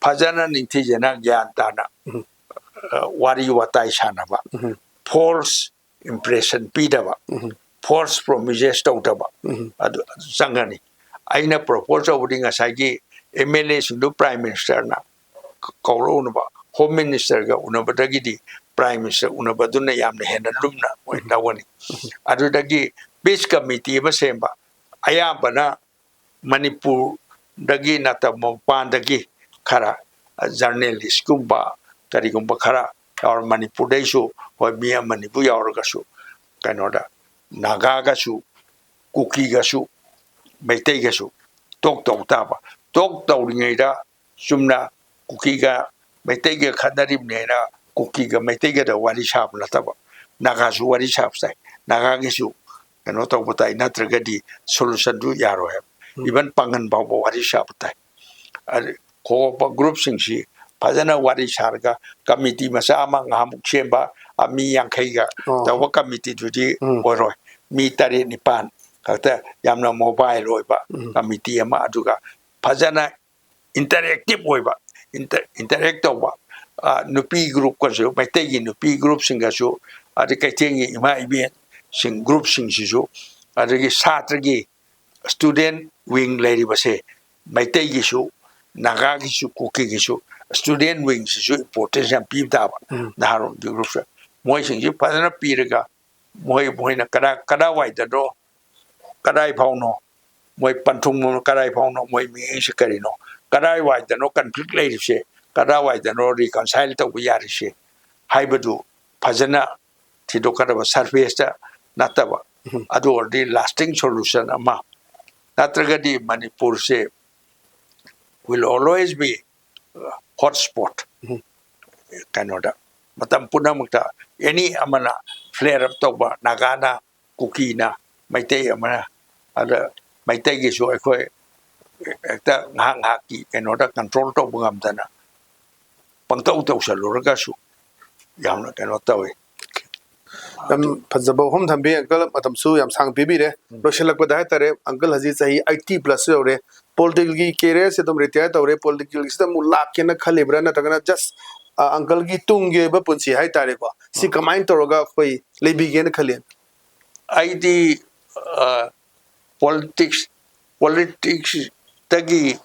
ꯐꯖꯅ ꯅꯤꯡꯊꯤꯖꯅ ꯒ꯭ꯌꯥꯟ ꯇꯥꯅ ꯎꯝ꯫ ꯑ, ꯋꯥꯔꯤ ꯋꯥꯇꯥꯏ ꯁꯥꯟꯅꯕ, ꯎꯝ꯫ false impression ꯄꯤꯗꯕ, ꯎꯝ꯫ false promises ꯇꯧꯗꯕ, ꯎꯝ꯫ ꯑꯗꯨ ꯑꯗꯨ ꯆꯪꯒꯅꯤ꯫ ꯑꯩꯅ propose ꯇꯧꯕꯗꯤ ꯉꯁꯥꯏꯒꯤ MLA ꯁꯤꯡꯗꯨ Prime Minister ꯅ ꯀꯧꯔꯛꯎꯅꯕ, Home Minister ꯒ ꯎꯅꯕꯗꯒꯤꯗꯤ Prime Minister ꯎꯅꯕꯗꯨꯅ ꯌꯥꯝꯅ ꯍꯦꯟꯅ ꯂꯨꯝꯅ ꯑꯣꯏꯅ ꯂꯧꯒꯅꯤ꯫ ꯑꯗꯨꯗꯒꯤ peace committee ꯑꯃ ꯁꯦꯝꯕ, ꯑꯌꯥꯝꯕꯅ ꯃꯅꯤꯄꯨꯔꯗꯒꯤ ꯅꯠꯇꯕ ꯃꯄꯥꯟꯗꯒꯤ ꯈꯔ journalist ꯀꯨꯝꯕ ꯀꯔꯤꯒꯨꯝꯕ ꯈꯔ ꯌꯥꯎꯔ, ꯃꯅꯤꯄꯨꯔꯗꯩꯁꯨ ꯍꯣꯏ ꯃꯤ ꯑꯃꯅꯤꯕꯨ ꯌꯥꯎꯔꯒꯁꯨ ꯀꯩꯅꯣꯗ ꯅꯥꯒꯥꯒꯁꯨ ꯀꯨꯀꯤꯒꯁꯨ ꯃꯩꯇꯩꯒꯁꯨ talk ꯇꯧ ꯇꯥꯕ꯫ Talk ꯇꯧꯔꯤꯉꯩꯗ ꯆꯨꯝꯅ ꯀꯨꯀꯤꯒ ꯃꯩꯇꯩꯒ ꯈꯠꯅꯔꯤꯕꯅꯦꯅ ꯀꯨꯀꯤꯒ ꯃꯩꯇꯩꯒꯗ ꯋꯥꯔꯤ ꯁꯥꯕ ꯅꯠꯇꯕ, ꯅꯥꯒꯥꯁꯨ ꯋꯥꯔꯤ ꯁꯥꯕ ꯇꯥꯏ, ꯅꯥꯒꯥꯒꯤꯁꯨ ꯀꯩꯅꯣ ꯇꯧꯕ ꯇꯥꯏ, ꯅꯠꯇ꯭ꯔꯒꯗꯤ solution ꯗꯨ ꯌꯥꯔꯣꯏ ꯍꯥꯏꯕ꯫ ꯎꯝ꯫ Even ꯄꯥꯡꯒꯟ ꯐꯥꯎꯕ ꯋꯥꯔꯤ ꯁꯥꯕ ꯇꯥꯏ꯫ ꯑꯗꯨ ꯈꯣꯛꯄ group ꯁꯤꯡꯁꯤ ꯐꯖꯅ ꯋꯥꯔꯤ ꯁꯥꯔꯒ committee ꯃꯆꯥ ꯑꯃ ꯉꯥꯏꯍꯥꯛꯃꯨꯛ ꯁꯦꯝꯕ, ꯑ, ꯃꯤ ꯌꯥꯡꯈꯩꯒ ꯑꯣ꯫ ꯇꯧꯕ ꯀꯃꯤꯇꯤꯗꯨꯗꯤ ꯎꯝ꯫ ꯑꯣꯏꯔꯣꯏ꯫ ꯃꯤ ꯇꯔꯦꯠ ꯅꯤꯄꯥꯟ ꯈꯛꯇ, ꯌꯥꯝꯅ ꯃꯣꯕꯥꯏꯜ ꯑꯣꯏꯕ ꯎꯝ꯫ ꯀꯃꯤꯇꯤ ꯑꯃ, ꯑꯗꯨꯒ ꯐꯖꯅ ꯏꯟꯇꯔꯦꯛꯇꯤꯞ ꯑꯣꯏꯕ, ꯏꯟꯇꯔꯦꯛ ꯇꯧꯕ, ꯑ, ꯅꯨꯄꯤ ꯒ꯭ꯔꯨꯞꯀꯁꯨ, ꯃꯩꯇꯩꯒꯤ ꯅꯨꯄꯤ ꯒ꯭ꯔꯨꯞꯁꯤꯡꯒꯁꯨ, ꯑꯗꯩ ꯀꯩꯊꯦꯜꯒꯤ ꯏꯃꯥ ꯏꯕꯦꯟꯁꯤꯡ ꯒ꯭ꯔꯨꯞꯁꯤꯡꯁꯤꯁꯨ, ꯑꯗꯒꯤ ꯁꯥꯇ꯭ꯔꯒꯤ ꯁ꯭ꯇꯨꯗꯦꯟ ꯋꯤꯡ ꯂꯩꯔꯤꯕꯁꯦ, ꯃꯩꯇꯩꯒꯤꯁꯨ, ꯅꯥꯒꯥꯒꯤꯁꯨ, ꯀꯨꯀꯤꯒꯤꯁꯨ ꯁ꯭ꯇꯨꯗꯦꯟ ꯋꯤꯡꯁꯤꯁꯨ ꯏꯝꯄꯣꯔꯇꯦꯟꯁ ꯌꯥꯝ ꯄꯤꯕ ꯇꯥꯕ꯫ ꯎꯝ꯫ ꯅꯍꯥꯔꯣꯜꯒꯤ ꯒ꯭ꯔꯨꯞꯁꯦ, ꯃꯣꯏꯁꯤꯡꯁꯤ ꯐꯖꯅ ꯄꯤꯔꯒ, ꯃꯣꯏ, ꯃꯣꯏꯅ ꯀꯗꯥ-, ꯀꯗꯥꯏꯋꯥꯏꯗꯅꯣ, ꯀꯗꯥꯏ ꯐꯥꯎꯅꯣ, ꯃꯣꯏ ꯄꯟꯊꯨꯡ ꯀꯗꯥꯏ ꯐꯥꯎꯅꯣ, ꯃꯣꯏ ꯃꯤꯠꯌꯦꯡꯁꯤ ꯀꯔꯤꯅꯣ, ꯀꯗꯥꯏꯋꯥꯏꯗꯅꯣ ꯀꯟꯐ꯭ꯂꯤꯛ ꯂꯩꯔꯤꯁꯦ, ꯀꯗꯥꯏꯋꯥꯏꯗꯅꯣ ꯔꯤꯀꯟꯁꯥꯏꯜ ꯇꯧꯕ ꯌꯥꯔꯤꯁꯦ ꯍꯥꯏꯕꯗꯨ ꯐꯖꯅ ꯊꯤꯗꯣꯛꯀꯗꯕ, ꯁꯔꯐꯦꯁꯇ ꯅꯠꯇꯕ꯫ ꯎꯝ꯫ ꯑꯗꯨ ꯑꯣꯏꯔꯗꯤ lasting solution ꯑꯃ, ꯅꯠꯇ꯭ꯔꯒꯗꯤ ꯃꯅꯤꯄꯨꯔꯁꯦ will always be hot spot꯫ ꯎꯝ꯫ ꯀꯩꯅꯣꯗ, ꯃꯇꯝ ꯄꯨꯝꯅꯃꯛꯇ ꯑꯦꯅꯤ ꯑꯃꯅ flare up ꯇꯧꯕ, ꯅꯥꯒꯥꯅ, ꯀꯨꯀꯤꯅ, ꯃꯩꯇꯩ ꯑꯃꯅ, ꯑꯗ ꯃꯩꯇꯩꯒꯤꯁꯨ ꯑꯩꯈꯣꯏ ꯍꯦꯛꯇ ꯉꯥꯏꯍꯥꯛ ꯉꯥꯏꯍꯥꯛꯀꯤ ꯀꯩꯅꯣꯗ ꯀꯟꯇ꯭ꯔꯣꯜ ꯇꯧꯕ ꯉꯝꯗꯅ ꯄꯪꯇꯧ ꯇꯧꯁꯜꯂꯨꯔꯒꯁꯨ ꯌꯥꯝꯅ ꯀꯩꯅꯣ ꯇꯧꯋꯤ꯫ ꯌꯥꯝ ꯐꯖꯕ ꯋꯥꯐꯝ ꯊꯝꯕꯤ ꯑꯪꯀꯜ, ꯃꯇꯝꯁꯨ ꯌꯥꯝ ꯁꯥꯡ ꯄꯤꯕꯤꯔꯦ꯫ ꯎꯝ꯫ ꯂꯣꯏꯁꯤꯜꯂꯛꯄꯗ ꯍꯥꯏꯇꯥꯔꯦ, ꯑꯪꯀꯜ ꯍꯧꯖꯤꯛ ꯆꯍꯤ ꯑꯩꯠꯇꯤ ꯄ꯭ꯂꯁ ꯌꯧꯔꯦ, ꯄꯣꯂꯤꯇꯤꯀꯦꯜꯒꯤ ꯀꯦꯔꯤꯌꯔꯁꯦ ꯑꯗꯨꯝ ꯔꯤꯇꯥꯌꯔ ꯇꯧꯔꯦ, ꯄꯣꯂꯤꯇꯤꯀꯦꯜꯒꯤꯁꯤꯗ ꯑꯃꯨꯛ ꯂꯥꯛꯀꯦꯅ ꯈꯜꯂꯤꯕ꯭ꯔꯥ, ꯅꯠꯇ꯭ꯔꯒꯅ ꯖꯁ ꯑꯪꯀꯜꯒꯤ ꯇꯨꯡꯒꯤ ꯑꯣꯏꯕ ꯄꯨꯟꯁꯤ ꯍꯥꯏꯇꯥꯔꯦꯀꯣ, ꯁꯤ ꯑꯥ꯫ ꯀꯃꯥꯏꯅ ꯇꯧꯔꯒ ꯑꯩꯈꯣꯏ ꯂꯩꯕꯤꯒꯦꯅ ꯈꯜꯂꯤ? ꯑꯩꯗꯤ ꯄꯣꯂꯤꯇꯤꯛꯁ ꯄꯣꯂꯤꯇꯤꯛꯁꯇꯒꯤ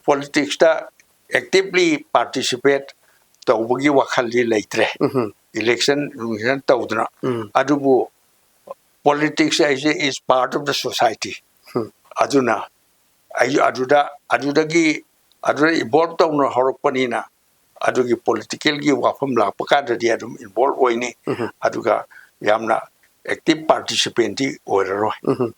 ꯄꯣꯂꯤꯇꯤꯛꯁꯇ ꯑꯦꯛꯇꯤꯚꯂꯤ ꯄꯥꯔꯇꯤꯁꯤꯄꯦꯠ ꯇꯧꯕꯒꯤ ꯋꯥꯈꯜꯗꯤ ꯂꯩꯇ꯭ꯔꯦ꯫ ꯎꯝ꯫ ꯏꯂꯦꯛꯁꯟ ꯅꯨꯡꯁꯟ ꯇꯧꯗꯅ꯫ ꯎꯝ꯫ ꯑꯗꯨꯕꯨ ꯄꯣꯂꯤꯇꯤꯛꯁ ꯍꯥꯏꯁꯦ is part of the society꯫ ꯎꯝ꯫ ꯑꯗꯨꯅ ꯑꯩ ꯑꯗꯨꯗ ꯑꯗꯨꯗꯒꯤ ꯑꯗꯨꯗ ꯏꯟꯚꯣꯜꯕ ꯇꯧꯅ ꯍꯧꯔꯛꯄꯅꯤꯅ, ꯑꯗꯨꯒꯤ ꯄꯣꯂꯤꯇꯤꯀꯦꯜꯒꯤ ꯋꯥꯐꯝ ꯂꯥꯛꯄ ꯀꯥꯟꯗꯗꯤ ꯑꯗꯨꯝ ꯏꯟꯚꯣꯜꯕ ꯑꯣꯏꯅꯤ꯫ ꯎꯝ꯫ ꯑꯗꯨꯒ ꯌꯥꯝꯅ ꯑꯦꯛꯇꯤꯚ ꯄꯥꯔꯇꯤꯁꯤꯄꯦꯟꯗꯤ ꯑꯣꯏꯔꯔꯣꯏ꯫ ꯎꯝ꯫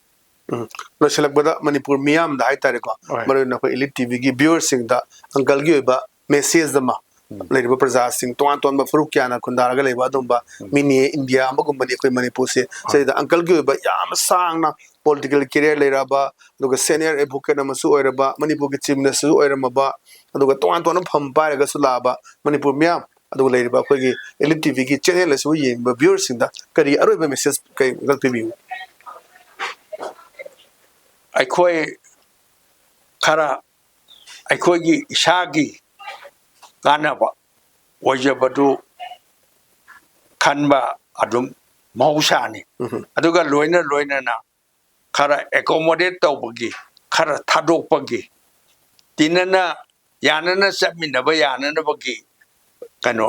ꯎꯝ꯫ ꯂꯣꯏꯁꯤꯜꯂꯛꯄꯗ ꯃꯅꯤꯄꯨꯔ ꯃꯤꯌꯥꯝꯗ ꯍꯥꯏꯇꯥꯔꯦꯀꯣ, ꯍꯣꯏ꯫ ꯃꯔꯨ ꯑꯣꯏꯅ ꯑꯩꯈꯣꯏ ꯏꯂꯤꯠ ꯇꯤꯚꯤꯒꯤ ꯚ꯭ꯌꯨꯋꯔꯁꯤꯡꯗ ꯑꯪꯀꯜꯒꯤ ꯑꯣꯏꯕ ꯃꯦꯁꯦꯖ ꯑꯃ, ꯎꯝ꯫ ꯂꯩꯔꯤꯕ ꯄ꯭ꯔꯖꯥꯁꯤꯡ, ꯇꯣꯉꯥꯟ ꯇꯣꯉꯥꯟꯕ ꯐꯨꯔꯨꯞ ꯀꯌꯥꯅ ꯈꯨꯟꯗꯥꯔꯒ ꯂꯩꯕ ꯑꯗꯨꯝꯕ ꯎꯝ꯫ ꯃꯤꯅꯤ ꯏꯟꯗꯤꯌꯥ ꯑꯃꯒꯨꯝꯕꯅꯤ ꯑꯩꯈꯣꯏ ꯃꯅꯤꯄꯨꯔꯁꯦ꯫ ꯁꯤꯗ ꯑꯪꯀꯜꯒꯤ ꯑꯣꯏꯕ ꯌꯥꯝ ꯁꯥꯡꯅ ꯄꯣꯂꯤꯇꯤꯀꯦꯜ ꯀꯦꯔꯤꯌꯔ ꯂꯩꯔꯛꯑꯕ, ꯑꯗꯨꯒ ꯁꯦꯅꯤꯌꯔ ꯑꯦꯗꯚꯣꯀꯦꯠ ꯑꯃꯁꯨ ꯑꯣꯏꯔꯕ, ꯃꯅꯤꯄꯨꯔꯒꯤ ꯆꯤꯐ ꯃꯤꯅꯤꯁꯇꯔꯁꯨ ꯑꯣꯏꯔꯝꯃꯕ, ꯑꯗꯨꯒ ꯇꯣꯉꯥꯟ ꯇꯣꯉꯥꯟꯕ ꯐꯝ ꯄꯥꯏꯔꯒꯁꯨ ꯂꯥꯛꯑꯕ ꯃꯅꯤꯄꯨꯔ ꯃꯤꯌꯥꯝ ꯑꯗꯨꯒ ꯂꯩꯔꯤꯕ ꯑꯩꯈꯣꯏꯒꯤ ꯑꯦꯂꯤꯠ ꯇꯤꯚꯤꯒꯤ ꯆꯦꯅꯦꯜ ꯑꯁꯤꯕꯨ ꯌꯦꯡꯕ ꯚ꯭ꯌꯨꯋꯔꯁꯤꯡꯗ ꯀꯔꯤ ꯑꯔꯣꯏꯕ ꯃꯦꯁꯦꯖ ꯀꯩ ꯄꯤꯕꯤꯌꯨ? ꯑꯩꯈꯣꯏ ꯈꯔ ꯑꯩꯈꯣꯏꯒꯤ ꯏꯁꯥꯒꯤ ꯀꯥꯟꯅꯕ ꯑꯣꯏꯖꯕꯗꯨ ꯈꯟꯕ ꯑꯗꯨꯝ ꯃꯍꯧꯁꯥꯅꯤ꯫ ꯎꯝ꯫ ꯑꯗꯨꯒ ꯂꯣꯏꯅ ꯂꯣꯏꯅꯅ ꯈꯔ ꯑꯦꯀꯣꯃꯣꯗꯦꯠ ꯇꯧꯕꯒꯤ, ꯈꯔ ꯊꯥꯗꯣꯛꯄꯒꯤ, ꯇꯤꯟꯅꯅ ꯌꯥꯅꯅ ꯆꯠꯃꯤꯟꯅꯕ ꯌꯥꯅꯅꯕꯒꯤ ꯀꯩꯅꯣ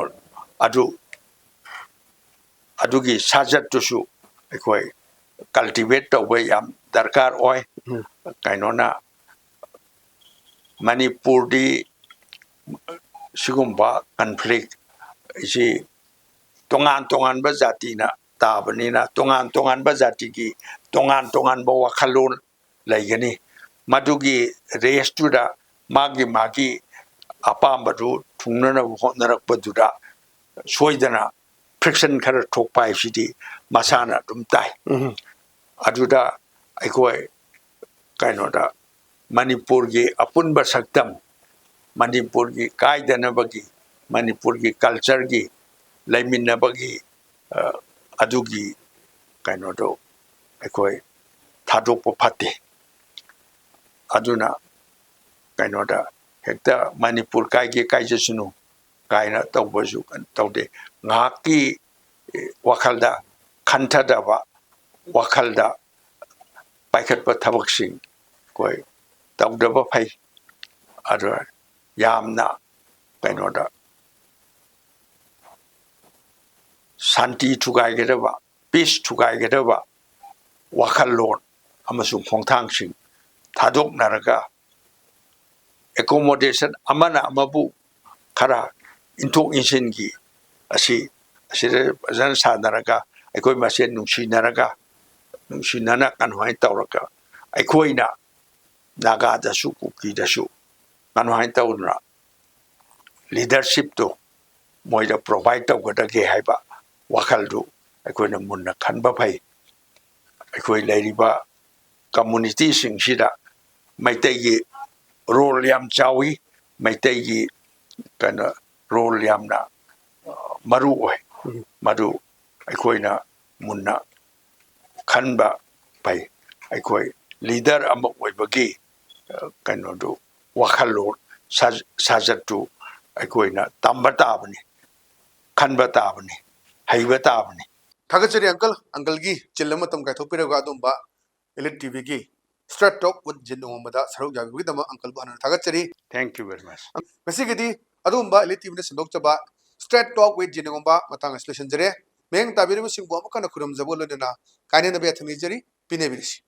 ꯑꯗꯨ, ꯑꯗꯨꯒꯤ ꯁꯥꯖꯠꯇꯨꯁꯨ ꯑꯩꯈꯣꯏ ꯀꯜꯇꯤꯚꯦꯠ ꯇꯧꯕ ꯌꯥꯝ ꯗꯔꯀꯥꯔ ꯑꯣꯏ꯫ ꯎꯝ꯫ ꯀꯩꯅꯣꯅ ꯃꯅꯤꯄꯨꯔꯗꯤ ꯁꯤꯒꯨꯝꯕ ꯀꯟꯐ꯭ꯂꯤꯛ ꯁꯤ ꯇꯣꯉꯥꯟ ꯇꯣꯉꯥꯟꯕ ꯖꯥꯇꯤꯅ ꯇꯥꯕꯅꯤꯅ, ꯇꯣꯉꯥꯟ ꯇꯣꯉꯥꯟꯕ ꯖꯥꯇꯤꯒꯤ ꯇꯣꯉꯥꯟ ꯇꯣꯉꯥꯟꯕ ꯋꯥꯈꯜꯂꯣꯟ ꯂꯩꯒꯅꯤ꯫ ꯃꯗꯨꯒꯤ ꯔꯦꯁꯇꯨꯗ ꯃꯥꯒꯤ ꯃꯥꯒꯤ ꯑꯄꯥꯝꯕꯗꯨ ꯊꯨꯡꯅꯅꯕ ꯍꯣꯠꯅꯔꯛꯄꯗꯨꯗ ꯁꯣꯏꯗꯅ ꯐ꯭ꯔꯤꯛꯁꯟ ꯈꯔ ꯊꯣꯛꯄ ꯍꯥꯏꯁꯤꯗꯤ ꯃꯁꯥꯅ ꯑꯗꯨꯝ ꯇꯥꯏ꯫ ꯎꯝ꯫ ꯑꯗꯨꯗ ꯑꯩꯈꯣꯏ ꯀꯩꯅꯣꯗ ꯃꯅꯤꯄꯨꯔꯒꯤ ꯑꯄꯨꯟꯕ ꯁꯛꯇꯝ, ꯃꯅꯤꯄꯨꯔꯒꯤ ꯀꯥꯏꯗꯅꯕꯒꯤ, ꯃꯅꯤꯄꯨꯔꯒꯤ ꯀꯜꯆꯔꯒꯤ ꯂꯩꯃꯤꯟꯅꯕꯒꯤ, ꯑ, ꯑꯗꯨꯒꯤ ꯀꯩꯅꯣꯗꯣ ꯑꯩꯈꯣꯏ ꯊꯥꯗꯣꯛꯄ ꯐꯠꯇꯦ꯫ ꯑꯗꯨꯅ ꯀꯩꯅꯣꯗ ꯍꯦꯛꯇ ꯃꯅꯤꯄꯨꯔ ꯀꯥꯏꯒꯦ ꯀꯥꯏꯖꯁꯅꯨ ꯀꯥꯏꯅ ꯇꯧꯕꯁꯨ ꯀꯩꯅꯣ ꯇꯧꯗꯦ꯫ ꯉꯥꯏꯍꯥꯛꯀꯤ ꯋꯥꯈꯜꯗ ꯈꯟꯊꯗꯕ, ꯋꯥꯈꯜꯗ ꯄꯥꯏꯈꯠꯄ ꯊꯕꯛꯁꯤꯡ ꯑꯩꯈꯣꯏ ꯇꯧꯗꯕ ꯐꯩ꯫ ꯑꯗꯨ ꯌꯥꯝꯅ ꯀꯩꯅꯣꯗ ꯁꯥꯟꯇꯤ ꯊꯨꯒꯥꯏꯒꯗꯕ, ꯄꯤꯁ ꯊꯨꯒꯥꯏꯒꯗꯕ ꯋꯥꯈꯜꯂꯣꯟ ꯑꯃꯁꯨꯡ ꯈꯣꯡꯊꯥꯡꯁꯤꯡ ꯊꯥꯗꯣꯛꯅꯔꯒ ꯑꯦꯀꯣꯃꯣꯗꯦꯁꯟ ꯑꯃꯅ ꯑꯃꯕꯨ ꯈꯔ ꯏꯟꯊꯣꯛ ꯏꯟꯁꯤꯟꯒꯤ ꯑꯁꯤ ꯑꯁꯤꯗ ꯐꯖꯅ ꯁꯥꯟꯅꯔꯒ ꯑꯩꯈꯣꯏ ꯃꯁꯦꯟ ꯅꯨꯡꯁꯤꯅꯔꯒ ꯅꯨꯡꯁꯤꯅꯅ ꯀꯩꯅꯣꯃꯥꯏꯅ ꯇꯧꯔꯒ ꯑꯩꯈꯣꯏꯅ ꯅꯥꯒꯥꯗꯁꯨ ꯀꯨꯀꯤꯗꯁꯨ ꯀꯩꯅꯣꯃꯥꯏꯅ ꯇꯧꯗꯅ ꯂꯤꯗꯔꯁꯤꯞꯇꯨ ꯃꯣꯏꯗ ꯄ꯭ꯔꯣꯚꯥꯏꯠ ꯇꯧꯒꯗꯒꯦ ꯍꯥꯏꯕ ꯋꯥꯈꯜꯗꯨ ꯑꯩꯈꯣꯏꯅ ꯃꯨꯟꯅ ꯈꯟꯕ ꯐꯩ꯫ ꯑꯩꯈꯣꯏ ꯂꯩꯔꯤꯕ ꯀꯝꯃꯨꯅꯤꯇꯤꯁꯤꯡꯁꯤꯗ ꯃꯩꯇꯩꯒꯤ ꯔꯣꯜ ꯌꯥꯝ ꯆꯥꯎꯏ, ꯃꯩꯇꯩꯒꯤ ꯀꯩꯅꯣ ꯔꯣꯜ ꯌꯥꯝꯅ ꯃꯔꯨ ꯑꯣꯏ꯫ ꯎꯝ꯫ ꯃꯗꯨ ꯑꯩꯈꯣꯏꯅ ꯃꯨꯟꯅ ꯈꯟꯕ ꯐꯩ꯫ ꯑꯩꯈꯣꯏ ꯂꯤꯗꯔ ꯑꯃ ꯑꯣꯏꯕꯒꯤ, ꯑ, ꯀꯩꯅꯣꯗꯨ, ꯋꯥꯈꯜꯂꯣꯟ, ꯁꯥ-, ꯁꯥꯖꯠꯇꯨ ꯑꯩꯈꯣꯏꯅ ꯇꯝꯕ ꯇꯥꯕꯅꯤ, ꯈꯟꯕ ꯇꯥꯕꯅꯤ, ꯍꯩꯕ ꯇꯥꯕꯅꯤ꯫ ꯊꯥꯒꯠꯆꯔꯤ ꯑꯪꯀꯜ, ꯑꯪꯀꯜꯒꯤ ꯆꯤꯜꯂꯕ ꯃꯇꯝ ꯀꯥꯏꯊꯣꯛꯄꯤꯔꯒ ꯑꯗꯨꯝꯕ Elite ꯇꯤꯚꯤꯒꯤ Straight Talk with ꯖꯦ ꯅꯣꯡꯉꯥꯟꯕꯗ ꯁꯔꯨꯛ ꯌꯥꯕꯤꯕꯒꯤꯗꯃꯛ ꯑꯪꯀꯜꯕꯨ ꯍꯟꯅ ꯊꯥꯒꯠꯆꯔꯤ꯫ Thank you very much. ꯉꯁꯤꯒꯤꯗꯤ ꯑꯗꯨꯒꯨꯝꯕ Elite ꯇꯤꯚꯤꯅ ꯁꯟꯗꯣꯛꯆꯕ Straight Talk with ꯖꯦ ꯅꯣꯡꯉꯥꯟꯕ ꯃꯇꯥꯡ ꯑꯁꯤ ꯂꯣꯏꯁꯤꯟꯖꯔꯦ꯫ ꯃꯤꯠꯌꯦꯡ ꯇꯥꯕꯤꯔꯤꯕꯁꯤꯡꯕꯨ ꯑꯃꯨꯛ ꯍꯟꯅ ꯈꯨꯔꯨꯝꯖꯕ ꯂꯣꯏꯅꯅ ꯀꯥꯏꯅꯅꯕ ꯌꯥꯊꯪ ꯅꯤꯖꯔꯤ꯫ ꯄꯤꯅꯕꯤꯔꯁꯤ꯫